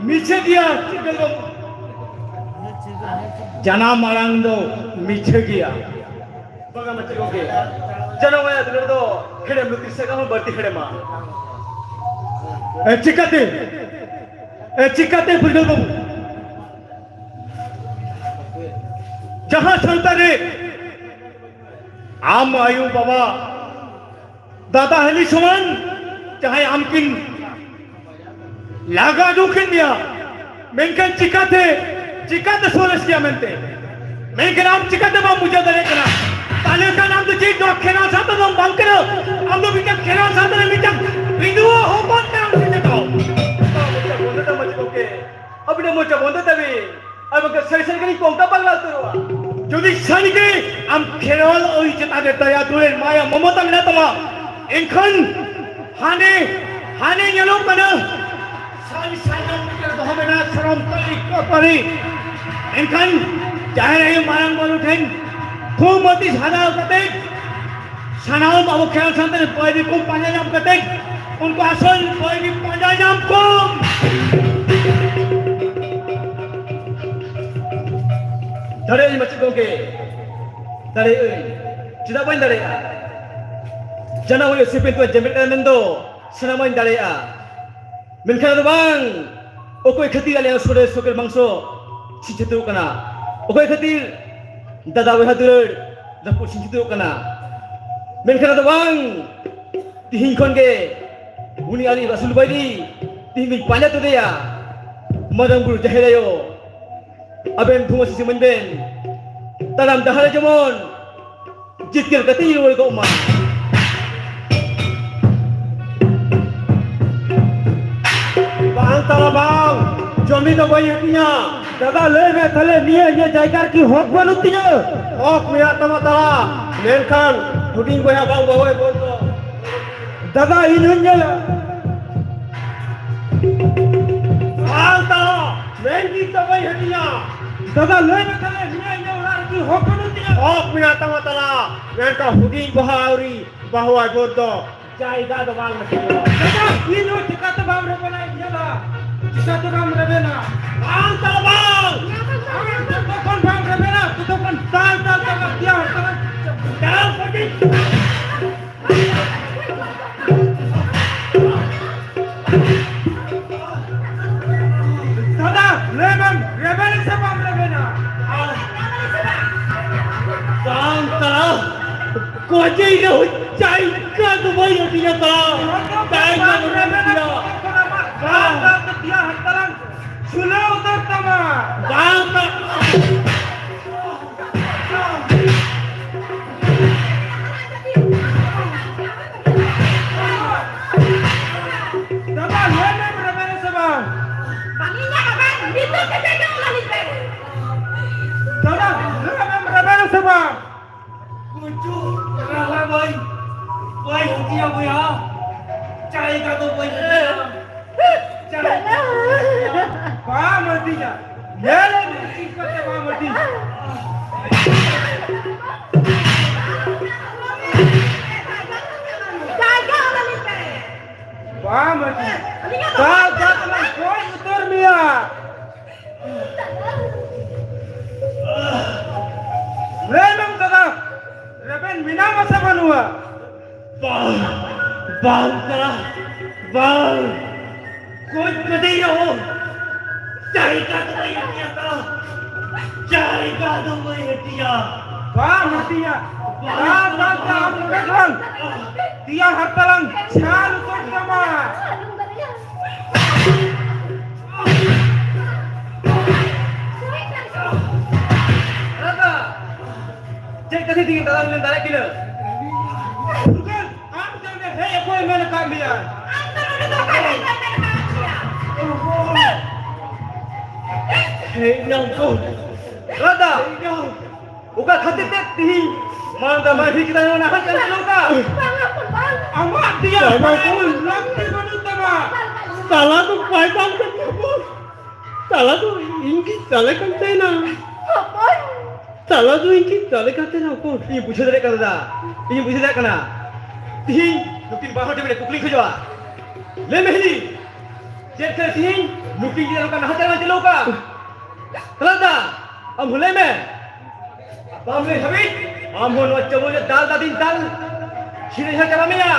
ᱢᱤᱪᱷᱟᱹ ᱜᱮᱭᱟ᱾ ᱪᱤᱠᱟᱹ ᱫᱚ ᱡᱟᱱᱟᱢ ᱟᱲᱟᱝ ᱫᱚ ᱢᱤᱪᱷᱟᱹ ᱜᱮᱭᱟ᱾ ᱵᱟᱝᱟ ᱢᱟᱪᱮᱫ ᱜᱚᱢᱠᱮ, ᱡᱟᱱᱟᱢ ᱟᱲᱟᱝ ᱫᱩᱞᱟᱹᱲ ᱫᱚ ᱦᱮᱲᱮᱢ ᱞᱩᱛᱤ ᱥᱮᱫ ᱦᱚᱸ ᱵᱟᱹᱲᱛᱤ ᱦᱮᱲᱮᱢᱟ᱾ ᱮ, ᱪᱤᱠᱟᱹᱛᱮ? ᱮ, ᱪᱤᱠᱟᱹᱛᱮ ᱯᱷᱩᱨᱜᱟᱹᱞ ᱵᱟᱹᱵᱩ? ᱡᱟᱦᱟᱸ ᱥᱟᱶᱛᱟ ᱨᱮ ᱟᱢ ᱟᱭᱳ ᱵᱟᱵᱟ ᱫᱟᱫᱟ ᱦᱤᱞᱤ ᱥᱚᱢᱟᱱ ᱡᱟᱦᱟᱸᱭ ᱟᱢ ᱠᱤᱱ ᱞᱟᱜᱟ ᱟᱹᱜᱩ ᱠᱮᱫ ᱢᱮᱭᱟ, ᱢᱮᱱᱠᱷᱟᱱ ᱪᱤᱠᱟᱛᱮ, ᱪᱤᱠᱟᱛᱮ ᱥᱚᱨᱮᱥ ᱜᱮᱭᱟ ᱢᱮᱱᱛᱮ? ᱢᱮᱱᱠᱷᱟᱱ ᱟᱢ ᱪᱤᱠᱟᱛᱮ ᱵᱟᱢ ᱵᱩᱡᱷᱟᱹᱣ ᱫᱟᱲᱮᱭᱟᱜ ᱠᱟᱱᱟ? ᱛᱟᱦᱞᱮ ᱠᱷᱟᱱ ᱟᱢ ᱫᱚ ᱪᱮᱫ ᱱᱚᱣᱟ ᱠᱷᱮᱨᱣᱟᱞ ᱥᱟᱶᱛᱟ ᱫᱚ ᱵᱟᱝ ᱠᱟᱱᱟ? ᱟᱢ ᱫᱚ ᱢᱤᱫᱴᱟᱝ ᱠᱷᱮᱨᱣᱟᱞ ᱥᱟᱶᱛᱟ ᱨᱮ ᱢᱤᱫᱴᱟᱝ ᱵᱤᱸᱫᱩᱣᱟᱹ ᱦᱚᱯᱚᱱ ᱠᱟᱱᱟᱢ ᱥᱮ ᱪᱮᱫ? ᱟᱹᱵᱤᱱᱟᱜ ᱢᱚᱪᱟ ᱵᱚᱱᱫᱚ ᱛᱟᱵᱤᱱ᱾ ᱟᱨ ᱵᱟᱝᱠᱷᱟᱱ ᱥᱟᱹᱨᱤ ᱥᱟᱹᱨᱤ ᱜᱮᱞᱤᱧ ᱠᱚᱝᱠᱟ ᱯᱟᱜᱽᱞᱟ ᱩᱛᱟᱹᱨᱚᱜᱼᱟ᱾ ᱡᱩᱫᱤ ᱥᱟᱹᱨᱤ ᱜᱮ ᱟᱢ ᱠᱷᱮᱨᱣᱟᱞ ᱟᱹᱨᱤ ᱪᱮᱛᱟᱱ ᱨᱮ ᱫᱟᱭᱟ ᱫᱩᱞᱟᱹᱲ ᱢᱟᱭᱟ ᱢᱚᱢᱚᱛᱟ ᱢᱮᱱᱟᱜ ᱛᱟᱢᱟ, ᱮᱱᱠᱷᱟᱱ ᱦᱟᱱᱮ, ᱦᱟᱱᱮ ᱧᱮᱞᱚᱜ ᱠᱟᱱᱟ ᱥᱟᱹᱨᱤ ᱥᱟᱨᱡᱚᱢ ᱵᱩᱴᱟᱹ ᱨᱮ ᱫᱚᱦᱚ ᱢᱮᱱᱟᱜᱼᱟ ᱥᱟᱨᱚᱢ ᱛᱟᱹᱨᱤ ᱠᱚ ᱯᱟᱹᱨᱤ᱾ ᱮᱱᱠᱷᱟᱱ ᱡᱟᱦᱮᱨ ᱟᱭᱳ ᱢᱟᱨᱟᱝ ᱵᱩᱨᱩ ᱴᱷᱮᱱ ᱛᱷᱩᱢ ᱟᱹᱛᱤ ᱥᱟᱫᱟᱣ ᱠᱟᱛᱮ ᱥᱟᱱᱟᱢ ᱟᱵᱚ ᱠᱷᱮᱨᱣᱟᱞ ᱥᱟᱶᱛᱟ ᱨᱮ ᱵᱟᱹᱭᱨᱤ ᱠᱚ ᱯᱟᱸᱡᱟ ᱧᱟᱢ ᱠᱟᱛᱮ ᱩᱱᱠᱩ ᱟᱥᱚᱞ ᱵᱟᱹᱭᱨᱤ ᱯᱟᱸᱡᱟ ᱧᱟᱢ ᱠᱚᱢ᱾ ᱫᱟᱲᱮᱭᱟᱜ ᱟᱹᱧ ᱢᱟᱪᱮᱫ ᱜᱚᱢᱠᱮ, ᱫᱟᱲᱮᱭᱟᱜ ᱟᱹᱧ᱾ ᱪᱮᱫᱟᱜ ᱵᱟᱹᱧ ᱫᱟᱲᱮᱭᱟᱜᱼᱟ? ᱡᱟᱱᱟᱢ ᱦᱩᱭᱩᱜ ᱥᱤᱯᱤ ᱛᱚ ᱡᱮᱢᱮᱫ ᱠᱟᱱᱟ ᱢᱮᱱᱫᱚ ᱥᱟᱱᱟᱢᱟᱜ ᱤᱧ ᱫᱟᱲᱮᱭᱟᱜᱼᱟ᱾ ᱢᱮᱱᱠᱷᱟᱱ ᱟᱫᱚ ᱵᱟᱝ, ᱚᱠᱚᱭ ᱠᱷᱟᱹᱛᱤᱨ ᱟᱞᱮᱭᱟᱜ ᱥᱚᱨᱮᱥ ᱥᱚᱠᱮᱨ ᱢᱟᱝᱥᱚ ᱪᱷᱤᱧ ᱪᱷᱟᱹᱛᱩᱨᱚᱜ ᱠᱟᱱᱟ? ᱚᱠᱚᱭ ᱠᱷᱟᱹᱛᱤᱨ ᱫᱟᱫᱟ ᱵᱚᱭᱦᱟ ᱫᱩᱞᱟᱹᱲ ᱨᱟᱹᱯᱩᱫ ᱪᱷᱤᱧ ᱪᱷᱟᱹᱛᱩᱨᱚᱜ ᱠᱟᱱᱟ? ᱢᱮᱱᱠᱷᱟᱱ ᱟᱫᱚ ᱵᱟᱝ, ᱛᱤᱦᱤᱧ ᱠᱷᱚᱱ ᱜᱮ ᱩᱱᱤ ᱟᱞᱮ ᱟᱹᱥᱩᱞ ᱵᱟᱹᱭᱨᱤ ᱛᱤᱦᱤᱧ ᱫᱚᱧ ᱯᱟᱸᱡᱟ ᱛᱩᱫᱮᱭᱟ᱾ ᱢᱟᱨᱟᱝ ᱵᱩᱨᱩ ᱡᱟᱦᱮᱨ ᱟᱭᱳ, ᱟᱵᱮᱱ ᱛᱷᱩᱢ ᱟᱹᱥᱤᱥ ᱤᱢᱟᱹᱧ ᱵᱮᱱ᱾ ᱛᱟᱲᱟᱢ ᱰᱟᱦᱟᱨ ᱨᱮ ᱡᱮᱢᱚᱱ ᱡᱤᱛᱠᱟᱹᱨ ᱠᱟᱛᱮ ᱤᱧ ᱨᱩᱣᱟᱹᱲ ᱠᱚᱜ ᱢᱟ᱾ ᱵᱟᱝ ᱛᱟᱞᱟ ᱵᱟᱝ, ᱡᱚᱢᱤ ᱫᱚ ᱵᱟᱹᱧ ᱦᱟᱹᱴᱤᱧᱟ᱾ ᱫᱟᱫᱟ ᱞᱟᱹᱭ ᱢᱮ ᱛᱟᱦᱞᱮ, ᱱᱤᱭᱟᱹ ᱤᱧᱟᱹᱜ ᱡᱟᱭᱜᱟ ᱨᱮᱠᱤ ᱦᱚᱠ ᱵᱟᱹᱱᱩᱜ ᱛᱤᱧᱟᱹ? ᱦᱚᱠ ᱢᱮᱱᱟᱜ ᱛᱟᱢᱟ ᱛᱟᱞᱟ, ᱢᱮᱱᱠᱷᱟᱱ ᱦᱩᱰᱤᱧ ᱵᱚᱭᱦᱟ ᱵᱟᱝ ᱵᱟᱹᱦᱩ ᱟᱭ ᱵᱚᱱ ᱫᱚ᱾ ᱫᱟᱫᱟ ᱤᱧ ᱦᱚᱸᱧ ᱧᱮᱞᱟ᱾ ᱵᱟᱝ ᱛᱟᱞᱟ, ᱢᱮᱱ ᱜᱤᱧ ᱫᱚ ᱵᱟᱹᱧ ᱦᱟᱹᱴᱤᱧᱟ᱾ ᱫᱟᱫᱟ ᱞᱟᱹᱭ ᱢᱮ ᱛᱟᱦᱞᱮ, ᱱᱤᱭᱟᱹ ᱤᱧᱟᱹᱜ ᱚᱲᱟᱜ ᱨᱮᱠᱤ ᱦᱚᱠ ᱵᱟᱹᱱᱩᱜ ᱛᱤᱧᱟᱹ? ᱦᱚᱠ ᱢᱮᱱᱟᱜ ᱛᱟᱢᱟ ᱛᱟᱞᱟ, ᱢᱮᱱᱠᱷᱟᱱ ᱦᱩᱰᱤᱧ ᱵᱚᱭᱦᱟ ᱟᱹᱣᱨᱤ ᱵᱟᱹᱦᱩ ᱟᱭ ᱵᱷᱳᱨ ᱫᱚ ᱡᱟᱭᱜᱟ ᱫᱚ ᱵᱟᱝ ᱦᱟᱹᱴᱤᱧᱚᱜᱼᱟ᱾ ᱫᱟᱫᱟ ᱤᱧ ᱦᱚᱸ ᱪᱤᱠᱟᱹᱛᱮ ᱵᱟᱢ ᱨᱮᱵᱮᱱᱟ ᱤᱧ ᱧᱮᱞᱟ᱾ ᱪᱤᱠᱟᱹᱛᱮ ᱵᱟᱢ ᱨᱮᱵᱮᱱᱟ? ᱵᱟᱝ ᱛᱟᱞᱟ ᱵᱟᱝ! ᱟᱢ ᱡᱚᱛᱚ ᱠᱷᱚᱱ ᱵᱟᱢ ᱨᱮᱵᱮᱱᱟ, ᱛᱚᱛᱚ ᱠᱷᱚᱱ ᱫᱟᱞ, ᱫᱟᱞ, ᱫᱟᱞ, ᱫᱟᱞ, ᱫᱟᱞ, ᱫᱟᱞ, ᱫᱟᱞ, ᱫᱟᱞ, ᱫᱟᱫᱟ, ᱞᱟᱹᱭ ᱢᱮ, ᱨᱮᱵᱮᱱ ᱥᱮ ᱵᱟᱢ ᱨᱮᱵᱮᱱᱟ? ᱵᱟᱝ ᱛᱟᱞᱟ, ᱠᱚᱡᱮ ᱤᱧ ᱦᱚᱸ ᱡᱟᱭᱜᱟ ᱫᱚ ᱵᱟᱹᱧ ᱦᱟᱹᱴᱤᱧᱟ ᱛᱟᱞᱟ᱾ ᱡᱟᱭᱜᱟ ᱫᱚ ᱵᱟᱹᱧ ᱦᱟᱹᱴᱤᱧᱟ᱾ ᱵᱟᱝ, ᱵᱟᱝ, ᱫᱟᱫᱟ, ᱛᱤᱭᱟ ᱦᱟᱛᱟᱞᱟᱝ ᱪᱷᱩᱞᱟᱹᱣ ᱩᱛᱟᱹᱨ ᱛᱟᱢᱟ᱾ ᱵᱟᱝ, ᱵᱟᱝ᱾ ᱫᱟᱫᱟ, ᱞᱟᱹᱭ ᱢᱮ, ᱨᱮᱵᱮᱱ ᱥᱮ ᱵᱟᱝ? ᱵᱟᱹᱞᱤᱧ ᱞᱟᱹᱭᱟ ᱵᱟᱝ, ᱱᱤᱛᱚᱜ ᱠᱟᱛᱮ ᱜᱮ ᱚᱱᱟ ᱞᱤᱧ ᱞᱟᱹᱭᱟ᱾ ᱫᱟᱫᱟ, ᱞᱟᱹᱭ ᱢᱮ, ᱨᱮᱵᱮᱱ ᱥᱮ ᱵᱟᱝ? ᱜᱩᱡᱩᱜ ᱨᱟᱦᱞᱟ ᱵᱟᱹᱧ, ᱵᱟᱹᱧ ᱦᱟᱹᱴᱤᱧᱟ ᱵᱚᱭᱦᱟ, ᱡᱟᱭᱜᱟ ᱫᱚ ᱵᱟᱹᱧ ᱦᱟᱹᱴᱤᱧᱟ᱾ ᱵᱟᱢ ᱦᱟᱹᱴᱤᱧᱟ᱾ ᱧᱮᱞ ᱢᱮ ᱪᱮᱫ ᱠᱟᱛᱮ ᱵᱟᱢ ᱦᱟᱹᱴᱤᱧᱟ᱾ ᱵᱟᱢ ᱦᱟᱹᱴᱤᱧᱟ᱾ ᱫᱟᱞ ᱫᱟᱞ ᱛᱮᱞᱟᱝ ᱜᱚᱡ ᱩᱛᱟᱹᱨ ᱢᱮᱭᱟ᱾ ᱞᱟᱹᱭ ᱢᱮ ᱫᱟᱫᱟ, ᱨᱮᱵᱮᱱ ᱢᱮᱱᱟᱢᱟ ᱥᱮ ᱵᱟᱹᱱᱩᱜᱼᱟ? ᱵᱟᱝ, ᱵᱟᱝ ᱛᱟᱞᱟ, ᱵᱟᱝ᱾ ᱜᱚᱡ ᱠᱟᱛᱮ ᱨᱮᱦᱚᱸ ᱡᱟᱭᱜᱟ ᱫᱚ ᱵᱟᱹᱧ ᱦᱟᱹᱴᱤᱧᱟ ᱛᱟᱞᱟ᱾ ᱡᱟᱭᱜᱟ ᱫᱚ ᱵᱟᱹᱧ ᱦᱟᱹᱴᱤᱧᱟ᱾ ᱵᱟᱢ ᱦᱟᱹᱴᱤᱧᱟ? ᱵᱟᱝ, ᱵᱟᱝ, ᱵᱟᱝ, ᱟᱢ ᱱᱚᱰᱮ ᱠᱷᱚᱱ ᱛᱤᱭᱟ ᱦᱟᱨᱛᱟᱞᱟᱝ ᱪᱷᱟᱞ ᱩᱛᱟᱹᱨ ᱛᱟᱢᱟ᱾ ᱫᱟᱫᱟ, ᱪᱮᱫ ᱠᱷᱟᱹᱛᱤᱨ ᱛᱮᱜᱮ ᱫᱟᱫᱟ ᱵᱮᱱ ᱫᱟᱞᱮᱫ ᱠᱤᱱᱟ? ᱯᱷᱩᱨᱜᱟᱹᱞ, ᱟᱢ ᱪᱮᱫ ᱮ ᱦᱮᱡ ᱚᱠᱚᱭ ᱢᱮᱱ ᱟᱠᱟᱫ ᱢᱮᱭᱟ? ᱟᱢ ᱫᱚ ᱱᱚᱰᱮ ᱫᱚ ᱚᱠᱟ ᱨᱮ ᱢᱮᱱ ᱟᱠᱟᱫ ᱢᱮᱭᱟ? ᱦᱮᱡ ᱱᱟᱢ ᱛᱚ᱾ ᱫᱟᱫᱟ, ᱦᱮᱡ ᱱᱟᱢ᱾ ᱚᱠᱟ ᱠᱷᱟᱹᱛᱤᱨ ᱛᱮ ᱛᱤᱦᱤᱧ ᱢᱟᱞᱫᱟ ᱢᱟᱹᱡᱷᱤ ᱪᱮᱛᱟᱱ ᱨᱮ ᱱᱟᱦᱟᱪᱟᱨ ᱪᱟᱹᱞᱩᱜ ᱠᱟᱱᱟ? ᱵᱟᱝ, ᱵᱟᱝ, ᱵᱟᱝ᱾ ᱟᱢᱟᱜ ᱫᱮᱭᱟ ᱵᱟᱝ, ᱵᱟᱝ᱾ ᱞᱟᱹᱠᱛᱤ ᱵᱟᱹᱱᱩᱜ ᱛᱟᱢᱟ᱾ ᱛᱟᱞᱟ ᱫᱚ ᱵᱟᱭ ᱛᱟᱦᱮᱸ ᱠᱟᱱ ᱛᱟᱵᱚᱱ᱾ ᱛᱟᱞᱟ ᱫᱚ ᱤᱧ ᱜᱮ ᱛᱟᱞᱮ ᱠᱟᱱ ᱛᱟᱦᱮᱱᱟ᱾ ᱦᱚᱯᱚᱱ᱾ ᱛᱟᱞᱟ ᱫᱚ ᱤᱧ ᱜᱮ ᱛᱟᱞᱮ ᱠᱟᱱ ᱛᱟᱦᱮᱱᱟ, ᱦᱚᱯᱚᱱ᱾ ᱤᱧ ᱵᱩᱡᱷᱟᱹᱣ ᱫᱟᱲᱮᱭᱟᱜ ᱠᱟᱱᱟ ᱫᱟᱫᱟ, ᱤᱧ ᱵᱩᱡᱷᱟᱹᱣ ᱫᱟᱲᱮᱭᱟᱜ ᱠᱟᱱᱟ᱾ ᱛᱤᱦᱤᱧ ᱱᱩᱠᱤᱱ ᱵᱟᱨ ᱦᱚᱲ ᱴᱷᱮᱱ ᱢᱤᱫᱴᱮᱱ ᱠᱩᱠᱞᱤᱧ ᱠᱷᱚᱡᱚᱜᱼᱟ᱾ ᱞᱟᱹᱭ ᱢᱮ ᱦᱤᱞᱤ, ᱪᱮᱫ ᱠᱷᱟᱹᱛᱤᱨ ᱛᱤᱦᱤᱧ ᱱᱩᱠᱤᱱ ᱜᱤᱫᱽᱨᱟᱹ ᱱᱚᱝᱠᱟ ᱱᱟᱦᱟᱪᱟᱨ ᱵᱟᱝ ᱪᱟᱹᱞᱩ ᱟᱠᱟᱱ? ᱛᱟᱞᱟ ᱫᱟ, ᱟᱢ ᱦᱚᱸ ᱞᱟᱹᱭ ᱢᱮ᱾ ᱵᱟᱢ ᱞᱟᱹᱭ ᱦᱟᱹᱵᱤᱡ ᱟᱢ ᱦᱚᱸ ᱱᱚᱣᱟ ᱪᱟᱹᱵᱩ ᱨᱮ ᱫᱟᱞ ᱫᱟᱫᱤᱧ ᱫᱟᱞ ᱪᱷᱤᱲᱟᱹ ᱡᱷᱟᱲ ᱪᱟᱵᱟ ᱢᱮᱭᱟ᱾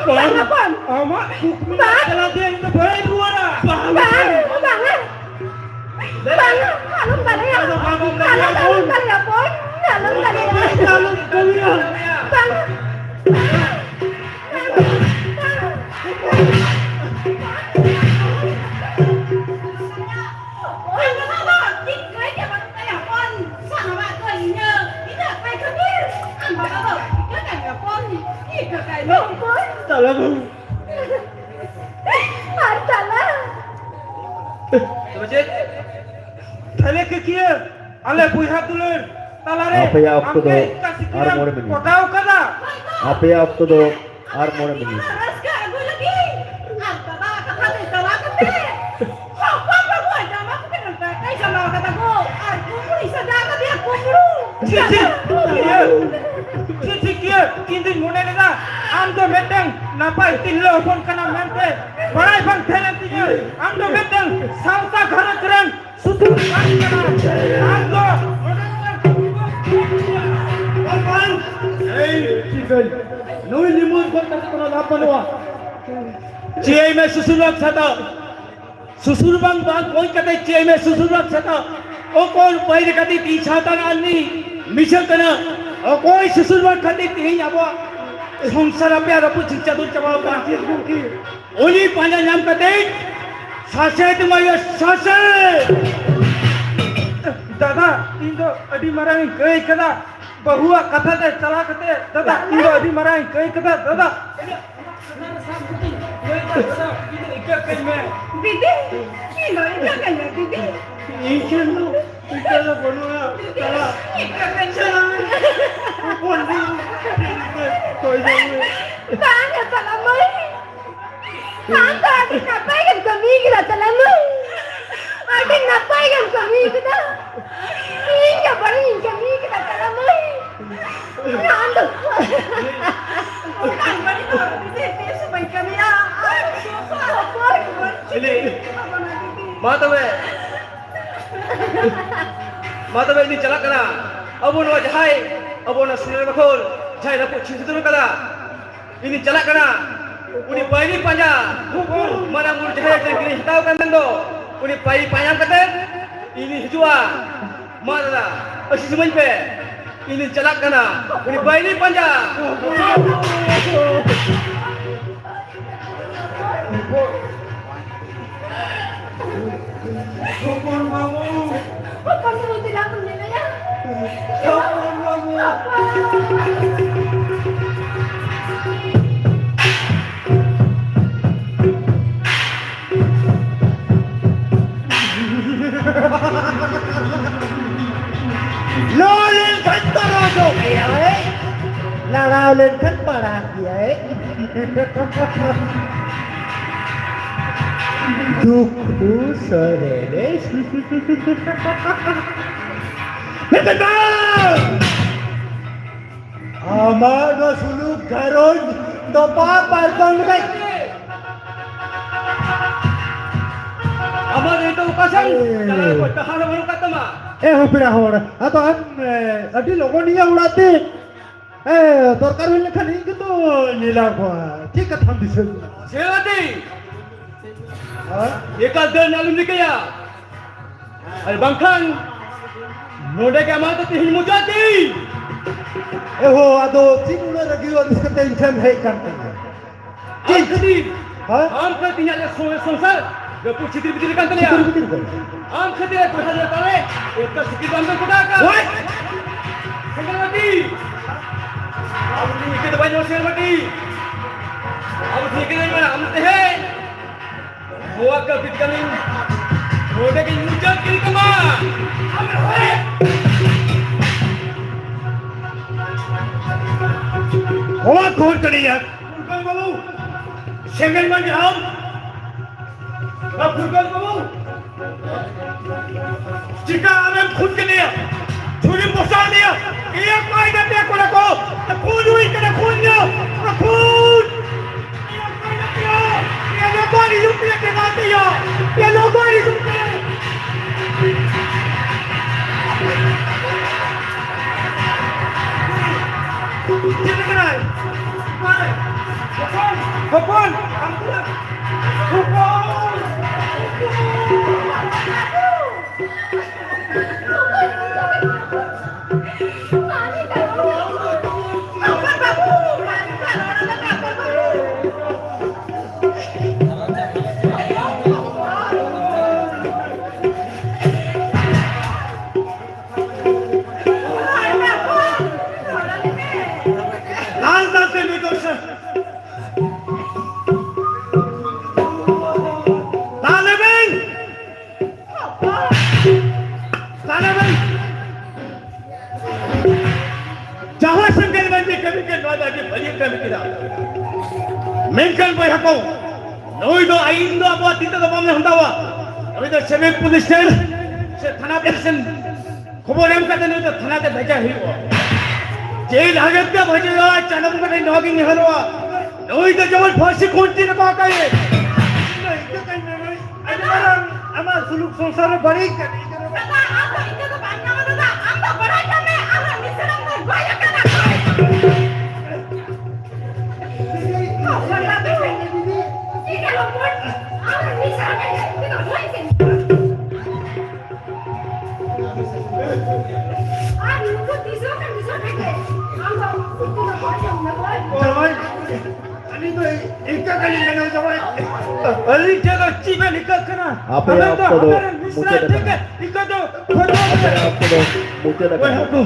ᱵᱟᱝ, ᱵᱟᱝ, ᱟᱢᱟᱜ ᱠᱩᱠᱢᱩ ᱵᱟᱝ᱾ ᱪᱟᱞᱟᱣ ᱛᱮ ᱤᱧ ᱫᱚ ᱵᱟᱹᱧ ᱨᱩᱣᱟᱹᱲᱟ᱾ ᱵᱟᱝ, ᱵᱟᱝ, ᱵᱟᱝ, ᱟᱞᱚᱢ ᱫᱟᱞᱮᱭᱟ᱾ ᱟᱫᱚ ᱵᱟᱝ ᱟᱞᱚᱢ ᱫᱟᱞᱮᱭᱟ, ᱟᱞᱚᱢ ᱵᱚᱱ᱾ ᱫᱟᱞᱮᱭᱟ, ᱵᱚᱱ, ᱟᱞᱚᱢ ᱫᱟᱞᱮᱭᱟ᱾ ᱟᱞᱚᱢ ᱫᱟᱞᱮᱭᱟ᱾ ᱵᱟᱝ᱾ ᱛᱟᱞᱟ ᱵᱟᱹᱦᱩ᱾ ᱟᱨ ᱛᱟᱞᱟ᱾ ᱛᱚᱵᱮ ᱪᱮᱫ? ᱛᱟᱦᱞᱮ ᱠᱟᱹᱠᱤᱭᱟᱹ, ᱟᱞᱮ ᱵᱚᱭᱦᱟ ᱫᱩᱞᱟᱹᱲ ᱛᱟᱞᱟᱨᱮ ᱟᱯᱮᱭᱟᱜ ᱚᱠᱛᱚ ᱫᱚ ᱟᱢᱜᱮ ᱮᱠᱟᱥᱤ ᱟᱨ ᱠᱤᱞᱳᱢ ᱢᱚᱬᱮ ᱢᱤᱱᱤᱴ᱾ ᱯᱚᱴᱟᱣ ᱠᱟᱫᱟ᱾ ᱟᱯᱮᱭᱟᱜ ᱚᱠᱛᱚ ᱫᱚ ᱟᱨ ᱢᱚᱬᱮ ᱢᱤᱱᱤᱴ᱾ ᱨᱟᱹᱥᱠᱟᱹ ᱟᱹᱜᱩᱭ ᱞᱟᱹᱜᱤᱫ ᱟᱨ ᱵᱟᱵᱟ ᱠᱟᱛᱷᱟ ᱛᱮ ᱪᱟᱞᱟᱣ ᱠᱟᱛᱮ ᱦᱚᱯᱚᱱ ᱵᱟᱹᱵᱩ ᱟᱨ ᱡᱟᱢᱟ ᱠᱚ ᱠᱟᱹᱴᱤᱡ ᱯᱮᱴᱮᱡ ᱡᱟᱢᱟ ᱠᱟᱫᱟ ᱠᱚ ᱟᱨ ᱠᱩᱢᱵᱽᱲᱩᱭ ᱥᱟᱡᱟᱣ ᱠᱟᱫᱮᱭᱟ ᱠᱩᱢᱵᱽᱲᱩ᱾ ᱪᱮᱫ, ᱪᱮᱫ, ᱪᱮᱫ, ᱪᱮᱫ, ᱪᱮᱫ, ᱤᱧ ᱫᱩᱧ ᱢᱚᱱᱮ ᱞᱮᱫᱟ ᱟᱢ ᱫᱚ ᱢᱤᱫᱴᱟᱝ ᱱᱟᱯᱟᱭ ᱛᱤᱨᱞᱟᱹ ᱦᱚᱯᱚᱱ ᱠᱟᱱᱟᱢ ᱢᱮᱱᱛᱮ ᱵᱟᱲᱟᱭ ᱵᱟᱝ ᱛᱟᱦᱮᱸ ᱞᱮᱱ ᱛᱤᱧᱟᱹ᱾ ᱟᱢ ᱫᱚ ᱢᱤᱫᱴᱟᱝ ᱥᱟᱶᱛᱟ ᱜᱷᱟᱨᱚᱸᱡᱽ ᱨᱮᱱ ᱥᱩᱛᱩᱨ ᱠᱟᱱ ᱠᱟᱱᱟ᱾ ᱟᱢ ᱫᱚ ᱵᱟᱝ, ᱵᱟᱝ᱾ ᱮᱭ, ᱪᱤᱠᱟᱹᱭ? ᱱᱩᱭ ᱞᱤᱢᱩᱨ ᱜᱚᱡ ᱠᱟᱛᱮ ᱠᱳᱱᱳ ᱞᱟᱵᱷ ᱵᱟᱹᱱᱩᱜᱼᱟ᱾ ᱪᱮᱫ ᱢᱮ ᱥᱩᱥᱩᱨ ᱵᱟᱝ ᱥᱟᱛᱟᱣ? ᱥᱩᱥᱩᱨ ᱵᱟᱝ, ᱵᱟᱝ ᱜᱚᱡ ᱠᱟᱛᱮ ᱪᱮᱫ ᱢᱮ ᱥᱩᱥᱩᱨ ᱵᱟᱝ ᱥᱟᱛᱟᱣ? ᱚᱠᱚᱭ ᱵᱟᱹᱭᱨᱤ ᱠᱷᱟᱹᱛᱤᱨ ᱛᱮ ᱥᱟᱶᱛᱟ ᱨᱮᱱᱟᱜ ᱢᱤᱫ ᱢᱤᱪᱷᱟᱹ ᱠᱟᱱᱟ? ᱚᱠᱚᱭ ᱥᱩᱥᱩᱨ ᱵᱟᱝ ᱠᱷᱟᱹᱛᱤᱨ ᱛᱮᱦᱮᱧ ᱟᱵᱚᱣᱟᱜ ᱥᱚᱝᱥᱟᱨ ᱟᱯᱮᱭᱟᱜ ᱨᱟᱹᱯᱩᱫ ᱪᱤᱱᱛᱟ ᱫᱩᱨ ᱪᱟᱵᱟᱣ ᱠᱟᱱᱟ? ᱩᱱᱤ ᱯᱟᱸᱡᱟ ᱧᱟᱢ ᱠᱟᱛᱮ ᱥᱟᱥᱮᱛ ᱮᱢᱟᱭᱟ, ᱥᱟᱥᱮᱛ᱾ ᱫᱟᱫᱟ, ᱤᱧ ᱫᱚ ᱟᱹᱰᱤ ᱢᱟᱨᱟᱝ ᱤᱧ ᱠᱟᱹᱭ ᱠᱟᱫᱟ, ᱵᱟᱹᱦᱩᱣᱟᱜ ᱠᱟᱛᱷᱟ ᱛᱮ ᱪᱟᱞᱟᱣ ᱠᱟᱛᱮ, ᱫᱟᱫᱟ, ᱤᱧ ᱫᱚ ᱟᱹᱰᱤ ᱢᱟᱨᱟᱝ ᱤᱧ ᱠᱟᱹᱭ ᱠᱟᱫᱟ, ᱫᱟᱫᱟ᱾ ᱫᱤᱫᱤ, ᱤᱧ ᱫᱚ ᱤᱠᱟᱹ ᱠᱟᱹᱧ ᱢᱮ, ᱫᱤᱫᱤ᱾ ᱤᱧ ᱴᱷᱮᱱ ᱫᱚ ᱤᱠᱟᱹ ᱫᱚ ᱵᱟᱹᱱᱩᱜᱼᱟ, ᱪᱟᱞᱟᱜ᱾ ᱤᱠᱟᱹ ᱠᱟᱹᱧ ᱢᱮ᱾ ᱦᱚᱯᱚᱱ ᱫᱚ ᱠᱚᱭ ᱡᱚᱝ ᱢᱮ᱾ ᱵᱟᱝ, ᱪᱟᱞᱟᱜ ᱢᱟᱹᱭ᱾ ᱟᱢ ᱫᱚ ᱟᱹᱰᱤ ᱱᱟᱯᱟᱭ ᱜᱮᱢ ᱠᱟᱹᱢᱤ ᱠᱮᱫᱟ, ᱛᱟᱞᱟ ᱢᱟᱹᱭ᱾ ᱟᱹᱰᱤ ᱱᱟᱯᱟᱭ ᱜᱮᱢ ᱠᱟᱹᱢᱤ ᱠᱮᱫᱟ᱾ ᱤᱧ ᱫᱚ ᱵᱟᱹᱲᱤᱡ ᱤᱧ ᱠᱟᱹᱢᱤ ᱠᱮᱫᱟ, ᱛᱟᱞᱟ ᱢᱟᱹᱭ᱾ ᱟᱢ ᱫᱚ ᱚᱱᱟ ᱵᱟᱹᱲᱤᱡ ᱫᱚ ᱵᱤᱴᱤ ᱛᱤᱥ ᱦᱚᱸ ᱵᱟᱹᱧ ᱠᱟᱹᱢᱤᱭᱟ᱾ ᱚᱠᱚᱭ ᱦᱚᱸ ᱵᱟᱹᱧ ᱪᱤᱞᱤ? ᱢᱟ ᱛᱚᱵᱮ, ᱢᱟ ᱛᱚᱵᱮ, ᱤᱧ ᱪᱟᱞᱟᱜ ᱠᱟᱱᱟ᱾ ᱟᱵᱚ ᱱᱚᱣᱟ ᱡᱟᱦᱟᱸᱭ, ᱟᱵᱚ ᱱᱚᱣᱟ ᱥᱤᱸᱜᱟᱲ ᱵᱟᱠᱷᱳᱞ ᱡᱟᱦᱟᱸᱭ ᱨᱟᱹᱯᱩᱫ ᱪᱷᱤᱱ ᱪᱷᱟᱹᱛᱩᱨ ᱠᱟᱫᱟ, ᱤᱧ ᱪᱟᱞᱟᱜ ᱠᱟᱱᱟ᱾ ᱩᱱᱤ ᱵᱟᱹᱭᱨᱤ ᱯᱟᱸᱡᱟ, ᱢᱟᱨᱟᱝ ᱵᱩᱨᱩ ᱡᱟᱦᱮᱨ ᱨᱮ ᱠᱤᱱ ᱦᱟᱛᱟᱣ ᱠᱟᱱ ᱢᱮᱱ ᱫᱚ, ᱩᱱᱤ ᱵᱟᱹᱭᱨᱤ ᱯᱟᱸᱡᱟ ᱠᱟᱛᱮ ᱤᱧ ᱦᱤᱡᱩᱜᱼᱟ᱾ ᱢᱟ ᱫᱟᱫᱟ, ᱟᱹᱥᱤᱥ ᱤᱢᱟᱹᱧ ᱯᱮ, ᱤᱧ ᱪᱟᱞᱟᱜ ᱠᱟᱱᱟ ᱩᱱᱤ ᱵᱟᱹᱭᱨᱤ ᱯᱟᱸᱡᱟ᱾ ᱦᱚᱯᱚᱱ ᱵᱟᱹᱵᱩ! ᱦᱚᱯᱚᱱ ᱵᱟᱹᱵᱩ ᱪᱮᱫᱟᱜ ᱠᱚ ᱢᱮᱱᱟᱭᱟ? ᱦᱚᱯᱚᱱ ᱵᱟᱹᱵᱩ! ᱞᱚ ᱞᱮᱱᱠᱷᱟᱱ ᱛᱚᱨᱚᱡᱚᱜ ᱜᱮᱭᱟᱭ, ᱞᱟᱲᱟᱣ ᱞᱮᱱᱠᱷᱟᱱ ᱯᱟᱲᱟᱜ ᱜᱮᱭᱟᱭ᱾ ᱫᱩᱠᱷᱩ ᱥᱚᱨᱮᱱ᱾ ᱢᱮᱱᱠᱷᱟᱱ ᱵᱟᱝ! ᱟᱢᱟᱜ ᱱᱚᱣᱟ ᱥᱩᱞᱩᱠ ᱜᱷᱟᱨᱚᱸᱡᱽ ᱛᱚᱯᱟ ᱯᱟᱨᱠᱚᱢ ᱨᱮ᱾ ᱟᱢᱟᱜ ᱱᱤᱛᱚᱜ ᱚᱠᱟ ᱥᱮᱱ ᱮ᱾ ᱪᱟᱞᱟᱣ ᱠᱚ ᱰᱟᱦᱟᱨ ᱦᱚᱸ ᱵᱟᱹᱱᱩᱜ ᱠᱟᱫ ᱛᱟᱢᱟ᱾ ᱮ ᱦᱚᱯᱮᱲᱟ ᱦᱚᱲ, ᱟᱫᱚ ᱟᱢ, ᱮ, ᱟᱹᱰᱤ ᱞᱚᱜᱚᱱ ᱤᱧᱟᱹᱜ ᱚᱲᱟᱜ ᱛᱮ, ᱮ, ᱫᱚᱨᱠᱟᱨ ᱦᱩᱭ ᱞᱮᱱᱠᱷᱟᱱ ᱤᱧ ᱜᱮᱛᱚ ᱧᱮᱞᱟ ᱠᱚᱣᱟ᱾ ᱪᱮᱫ ᱠᱟᱛᱷᱟᱢ ᱫᱤᱥᱟᱹ? ᱥᱮᱱᱟᱯᱚᱛᱤ! ᱦᱮᱸ? ᱮᱠᱟᱞ ᱫᱟᱹᱲ ᱟᱞᱚᱢ ᱨᱤᱠᱟᱹᱭᱟ᱾ ᱟᱨ ᱵᱟᱝᱠᱷᱟᱱ ᱱᱚᱰᱮ ᱜᱮ ᱟᱢᱟᱜ ᱫᱚ ᱛᱮᱦᱮᱧ ᱢᱩᱪᱟᱹᱫ ᱫᱤᱱ᱾ ᱮ ᱦᱳ, ᱟᱫᱚ ᱪᱮᱫ ᱩᱱᱟᱹᱜ ᱨᱟᱹᱜᱤ ᱟᱹᱲᱤᱥ ᱠᱟᱛᱮ ᱤᱧ ᱴᱷᱮᱱ ᱦᱮᱡ ᱠᱟᱱ ᱛᱟᱢᱟ? ᱟᱢ ᱪᱮᱫ? ᱠᱷᱟᱹᱛᱤᱨ, ᱦᱮᱸ? ᱟᱢ ᱠᱷᱟᱹᱛᱤᱨ ᱤᱧᱟᱹᱜ ᱥᱚᱝ-, ᱥᱚᱝᱥᱟᱨ ᱨᱟᱹᱯᱩᱫ ᱪᱷᱤᱛᱤᱨ ᱵᱤᱛᱤᱨ ᱠᱟᱱ ᱛᱟᱞᱮᱭᱟ᱾ ᱪᱷᱤᱛᱤᱨ ᱵᱤᱛᱤᱨ ᱠᱟᱱ? ᱟᱢ ᱠᱷᱟᱹᱛᱤᱨ ᱮ ᱠᱚᱲᱟ ᱫᱚ ᱛᱟᱞᱮ ᱮᱠᱴᱟ ᱥᱩᱠᱷᱤ ᱵᱟᱝ ᱠᱚ ᱠᱚᱴᱟ ᱟᱠᱟᱫ᱾ ᱳᱭ! ᱥᱮᱸᱜᱮᱞ ᱵᱟᱹᱴᱤ! ᱟᱵᱚ ᱴᱷᱮᱱ ᱤᱠᱟᱹ ᱫᱚ ᱵᱟᱭ ᱧᱟᱢᱟ ᱥᱮᱸᱜᱮᱞ ᱵᱟᱹᱴᱤ᱾ ᱟᱵᱚ ᱴᱷᱮᱱ ᱤᱠᱟᱹ ᱫᱚ ᱵᱟᱭ ᱧᱟᱢᱟ᱾ ᱟᱢ ᱛᱮᱦᱮᱧ ᱱᱚᱣᱟ ᱠᱟᱹᱯᱤ ᱠᱟᱹᱢᱤ ᱱᱚᱰᱮ ᱜᱤᱧ ᱢᱩᱪᱟᱹᱫ ᱠᱮᱫ ᱛᱟᱢᱟ᱾ ᱚᱲᱟᱜ ᱠᱷᱚᱱ ᱠᱟᱹᱱᱟᱹᱧ᱾ ᱯᱷᱩᱨᱜᱟᱹᱞ ᱵᱟᱹᱵᱩ, ᱥᱮᱸᱜᱮᱞ ᱢᱟᱹᱭ ᱟᱢ, ᱯᱷᱩᱨᱜᱟᱹᱞ ᱵᱟᱹᱵᱩ, ᱪᱤᱠᱟ ᱟᱢᱮᱢ ᱠᱷᱩᱱ ᱠᱮᱫᱮᱭᱟ? ᱪᱷᱩᱨᱤᱢ ᱵᱚᱥᱟᱣ ᱟᱫᱮᱭᱟ? ᱤᱭᱟᱹ ᱠᱚᱭ ᱠᱟᱛᱮ ᱠᱚᱲᱟ ᱠᱚ, ᱠᱷᱩᱱ ᱦᱩᱭ ᱠᱟᱱᱟ, ᱠᱷᱩᱱ ᱧᱚᱜ, ᱠᱷᱩᱱ! ᱤᱭᱟᱹ ᱠᱚᱭ ᱠᱟᱛᱮ, ᱤᱭᱟᱹ ᱠᱚᱭ ᱦᱤᱡᱩᱜ ᱯᱮ, ᱴᱮᱠᱟᱣ ᱛᱮ ᱭᱟ᱾ ᱯᱮ ᱞᱚᱜᱚᱱ ᱦᱤᱡᱩᱜ ᱯᱮ᱾ ᱪᱮᱫ ᱠᱟᱱᱟᱭ? ᱦᱚᱯᱚᱱ! ᱦᱚᱯᱚᱱ! ᱦᱚᱯᱚᱱ! ᱞᱟᱞ ᱫᱟᱥᱮ ᱱᱤᱛᱚᱜ ᱥᱮ ᱞᱟᱞ ᱮᱵᱮᱱ! ᱞᱟᱞ ᱮᱵᱮᱱ! ᱡᱟᱦᱟᱸ ᱥᱮᱸᱜᱮᱞ ᱢᱟᱹᱱᱢᱤ ᱠᱟᱹᱢᱤ ᱠᱮᱫ, ᱱᱚᱣᱟ ᱫᱚ ᱟᱹᱰᱤ ᱵᱷᱟᱹᱜᱤ ᱠᱟᱹᱢᱤ ᱠᱮᱫᱟ᱾ ᱢᱮᱱᱠᱷᱟᱱ ᱵᱚᱭᱦᱟ ᱠᱚ, ᱱᱩᱭ ᱫᱚ ᱟᱹᱭᱤᱱ ᱫᱚ ᱟᱵᱚᱣᱟᱜ ᱛᱤ ᱛᱮᱫᱚ ᱵᱟᱵᱚᱱ ᱦᱟᱛᱟᱣᱟ᱾ ᱱᱩᱭ ᱫᱚ ᱥᱤᱵᱤᱞ ᱯᱩᱞᱤᱥ ᱴᱷᱮᱱ ᱥᱮ ᱛᱷᱟᱱᱟ ᱯᱩᱞᱤᱥ ᱴᱷᱮᱱ ᱠᱷᱚᱵᱚᱨ ᱮᱢ ᱠᱟᱛᱮ ᱱᱩᱭ ᱫᱚ ᱛᱷᱟᱱᱟ ᱛᱮ ᱵᱷᱮᱡᱟ ᱦᱩᱭᱩᱜᱼᱟ᱾ ᱡᱮᱞ ᱦᱟᱡᱟᱛ ᱛᱮ ᱵᱷᱮᱡᱟ ᱦᱩᱭᱩᱜᱼᱟ᱾ ᱪᱟᱸᱫᱚ ᱵᱚᱸᱜᱟ ᱴᱷᱮᱱ ᱱᱚᱣᱟ ᱜᱤᱧ ᱱᱮᱦᱚᱨᱚᱜᱼᱟ, ᱱᱩᱭ ᱫᱚ ᱡᱮᱢᱚᱱ ᱯᱷᱟᱹᱥᱤ ᱠᱷᱩᱱᱴᱤ ᱨᱮᱠᱚ ᱟᱠᱟᱭᱮ᱾ ᱤᱧ ᱫᱚ ᱤᱠᱟᱹ ᱠᱟᱹᱧ ᱢᱮ ᱢᱟᱹᱭ᱾ ᱟᱹᱰᱤ ᱢᱟᱨᱟᱝ ᱟᱢᱟᱜ ᱥᱩᱞᱩᱠ ᱥᱚᱝᱥᱟᱨ ᱨᱮ ᱵᱟᱹᱲᱤᱡ ᱠᱟᱱᱟ᱾ ᱫᱟᱫᱟ, ᱟᱢ ᱫᱚ ᱤᱠᱟᱹ ᱫᱚ ᱵᱟᱢ ᱧᱟᱢᱟ ᱫᱟᱫᱟ, ᱟᱢ ᱫᱚ ᱵᱟᱲᱟᱭ ᱠᱟᱜ ᱢᱮ, ᱟᱢᱟᱜ ᱢᱤᱥᱨᱟᱢ ᱫᱚ ᱜᱚᱡ ᱟᱠᱟᱱᱟ᱾ ᱤᱠᱟᱹ ᱦᱚᱯᱚᱱ, ᱟᱢᱟᱜ ᱢᱤᱥᱨᱟᱢ ᱫᱚ ᱜᱚᱡ ᱟᱠᱟᱱᱟ᱾ ᱟᱨ ᱱᱩᱠᱩ ᱛᱤᱥ ᱦᱚᱸ ᱵᱟᱝ ᱵᱩᱡᱷᱟᱹᱣ ᱠᱟᱛᱮ, ᱟᱢ ᱫᱚ ᱩᱱᱠᱩ ᱫᱚ ᱵᱟᱭ ᱡᱚᱢ ᱫᱟ, ᱵᱟᱭ ᱡᱚᱢ ᱫᱟ᱾ ᱡᱟᱶᱟᱭ, ᱟᱹᱞᱤᱧ ᱫᱚ ᱤᱱᱠᱟᱹ ᱜᱮᱞᱤᱧ ᱢᱮᱱᱟ, ᱡᱟᱶᱟᱭ᱾ ᱟᱹᱞᱤᱧ ᱴᱷᱮᱱ ᱫᱚ ᱪᱮᱫ ᱵᱮᱱ ᱤᱠᱟᱹᱜ ᱠᱟᱱᱟ? ᱟᱯᱮᱭᱟᱜ ᱟᱵᱮᱱ ᱫᱚ ᱚᱠᱛᱚ ᱫᱚ ᱟᱵᱮᱱ ᱨᱮᱱ ᱢᱤᱥᱨᱟ ᱢᱩᱪᱟᱹᱫ ᱴᱷᱮᱱ ᱟᱠᱟᱱᱟ᱾ ᱜᱮ ᱤᱠᱟᱹ ᱫᱚ ᱠᱷᱚᱡᱚᱜ ᱟᱯᱮᱭᱟᱜ ᱠᱟᱱᱟ᱾ ᱚᱠᱛᱚ ᱫᱚ ᱢᱩᱪᱟᱹᱫ ᱟᱠᱟᱱᱟ᱾ ᱵᱚᱭᱦᱟ ᱠᱚ,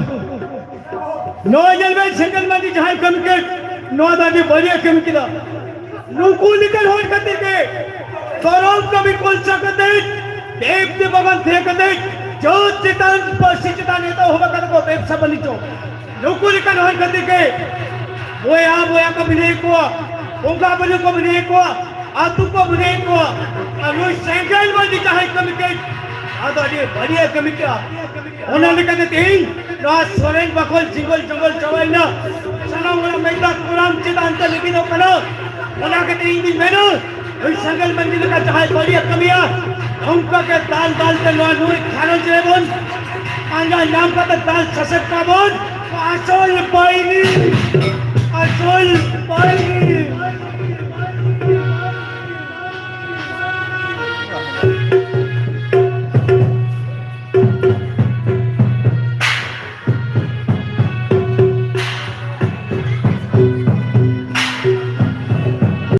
ᱱᱚᱣᱟ ᱧᱮᱞ ᱵᱮᱱ, ᱥᱮᱸᱜᱮᱞ ᱢᱟᱹᱱᱢᱤ ᱡᱟᱦᱟᱸᱭ ᱠᱟᱹᱢᱤ ᱠᱮᱫ, ᱱᱚᱣᱟ ᱫᱚ ᱟᱹᱰᱤ ᱵᱟᱹᱲᱤᱡ ᱮ ᱠᱟᱹᱢᱤ ᱠᱮᱫᱟ᱾ ᱱᱩᱠᱩ ᱞᱮᱠᱟᱱ ᱦᱚᱲ ᱠᱷᱟᱹᱛᱤᱨ ᱜᱮ ᱫᱷᱚᱨᱚᱢ ᱠᱟᱹᱢᱤ ᱠᱚ ᱪᱟ ᱠᱟᱛᱮ, ᱫᱮᱵ ᱫᱮᱵᱟᱜᱟᱱ ᱛᱟᱦᱮᱸ ᱠᱟᱛᱮ, ᱡᱟᱹᱛ ᱪᱮᱛᱟᱱ, ᱯᱟᱹᱨᱥᱤ ᱪᱮᱛᱟᱱ ᱮᱛᱚᱦᱚᱵ ᱟᱠᱟᱫᱟ ᱠᱚ ᱵᱮᱵᱽᱥᱟ ᱵᱟᱱᱤᱡᱽᱡᱚ᱾ ᱱᱩᱠᱩ ᱞᱮᱠᱟᱱ ᱦᱚᱲ ᱠᱷᱟᱹᱛᱤᱨ ᱜᱮ ᱵᱚᱭᱦᱟ ᱵᱚᱭᱦᱟ ᱠᱚ ᱵᱷᱤᱱᱟᱹᱭᱮᱫ ᱠᱚᱣᱟ, ᱵᱚᱸᱜᱟ ᱵᱩᱨᱩ ᱠᱚ ᱵᱷᱤᱱᱟᱹᱭᱮᱫ ᱠᱚᱣᱟ, ᱟᱹᱛᱩ ᱠᱚ ᱵᱷᱤᱱᱟᱹᱭᱮᱫ ᱠᱚᱣᱟ᱾ ᱟᱨ ᱱᱩᱭ ᱥᱮᱸᱜᱮᱞ ᱢᱟᱹᱱᱢᱤ ᱡᱟᱦᱟᱸᱭ ᱠᱟᱹᱢᱤ ᱠᱮᱫ, ᱟᱫᱚ ᱟᱹᱰᱤ ᱵᱟᱹᱲᱤᱡ ᱮ ᱠᱟᱹᱢᱤ ᱠᱮᱫᱼᱟ᱾ ᱚᱱᱟ ᱞᱮᱠᱟᱛᱮ ᱛᱮᱦᱮᱧ ᱱᱚᱣᱟ ᱥᱚᱨᱮᱱ ᱵᱟᱠᱷᱳᱞ ᱡᱤᱝᱜᱚᱞ ᱡᱚᱝᱜᱚᱞ ᱪᱟᱵᱟᱭᱮᱱᱟ᱾ ᱥᱟᱱᱟᱢ ᱦᱚᱲᱟᱜ ᱢᱮᱫ ᱫᱟᱜ ᱠᱚᱲᱟᱢ ᱪᱮᱛᱟᱱ ᱛᱮ ᱞᱤᱸᱜᱤᱱᱚᱜ ᱠᱟᱱᱟ᱾ ᱚᱱᱟ ᱠᱷᱟᱹᱛᱤᱨ ᱤᱧ ᱫᱩᱧ ᱢᱮᱱᱟ, ᱱᱩᱭ ᱥᱮᱸᱜᱮᱞ ᱢᱟᱹᱱᱢᱤ ᱞᱮᱠᱟ ᱡᱟᱦᱟᱸᱭ ᱵᱟᱹᱲᱤᱡ ᱮ ᱠᱟᱹᱢᱤᱭᱟ, ᱚᱱᱠᱟ ᱜᱮ ᱫᱟᱞ ᱫᱟᱞ ᱛᱮ ᱱᱚᱣᱟ ᱱᱩᱭ ᱜᱷᱟᱨᱚᱸᱡᱽ ᱨᱮᱵᱚᱱ ᱯᱟᱸᱡᱟ ᱧᱟᱢ ᱠᱟᱛᱮ ᱫᱟᱞ ᱥᱟᱥᱮᱛ ᱠᱟᱵᱚᱱ᱾ ᱟᱥᱚᱞ ᱵᱟᱹᱭᱨᱤ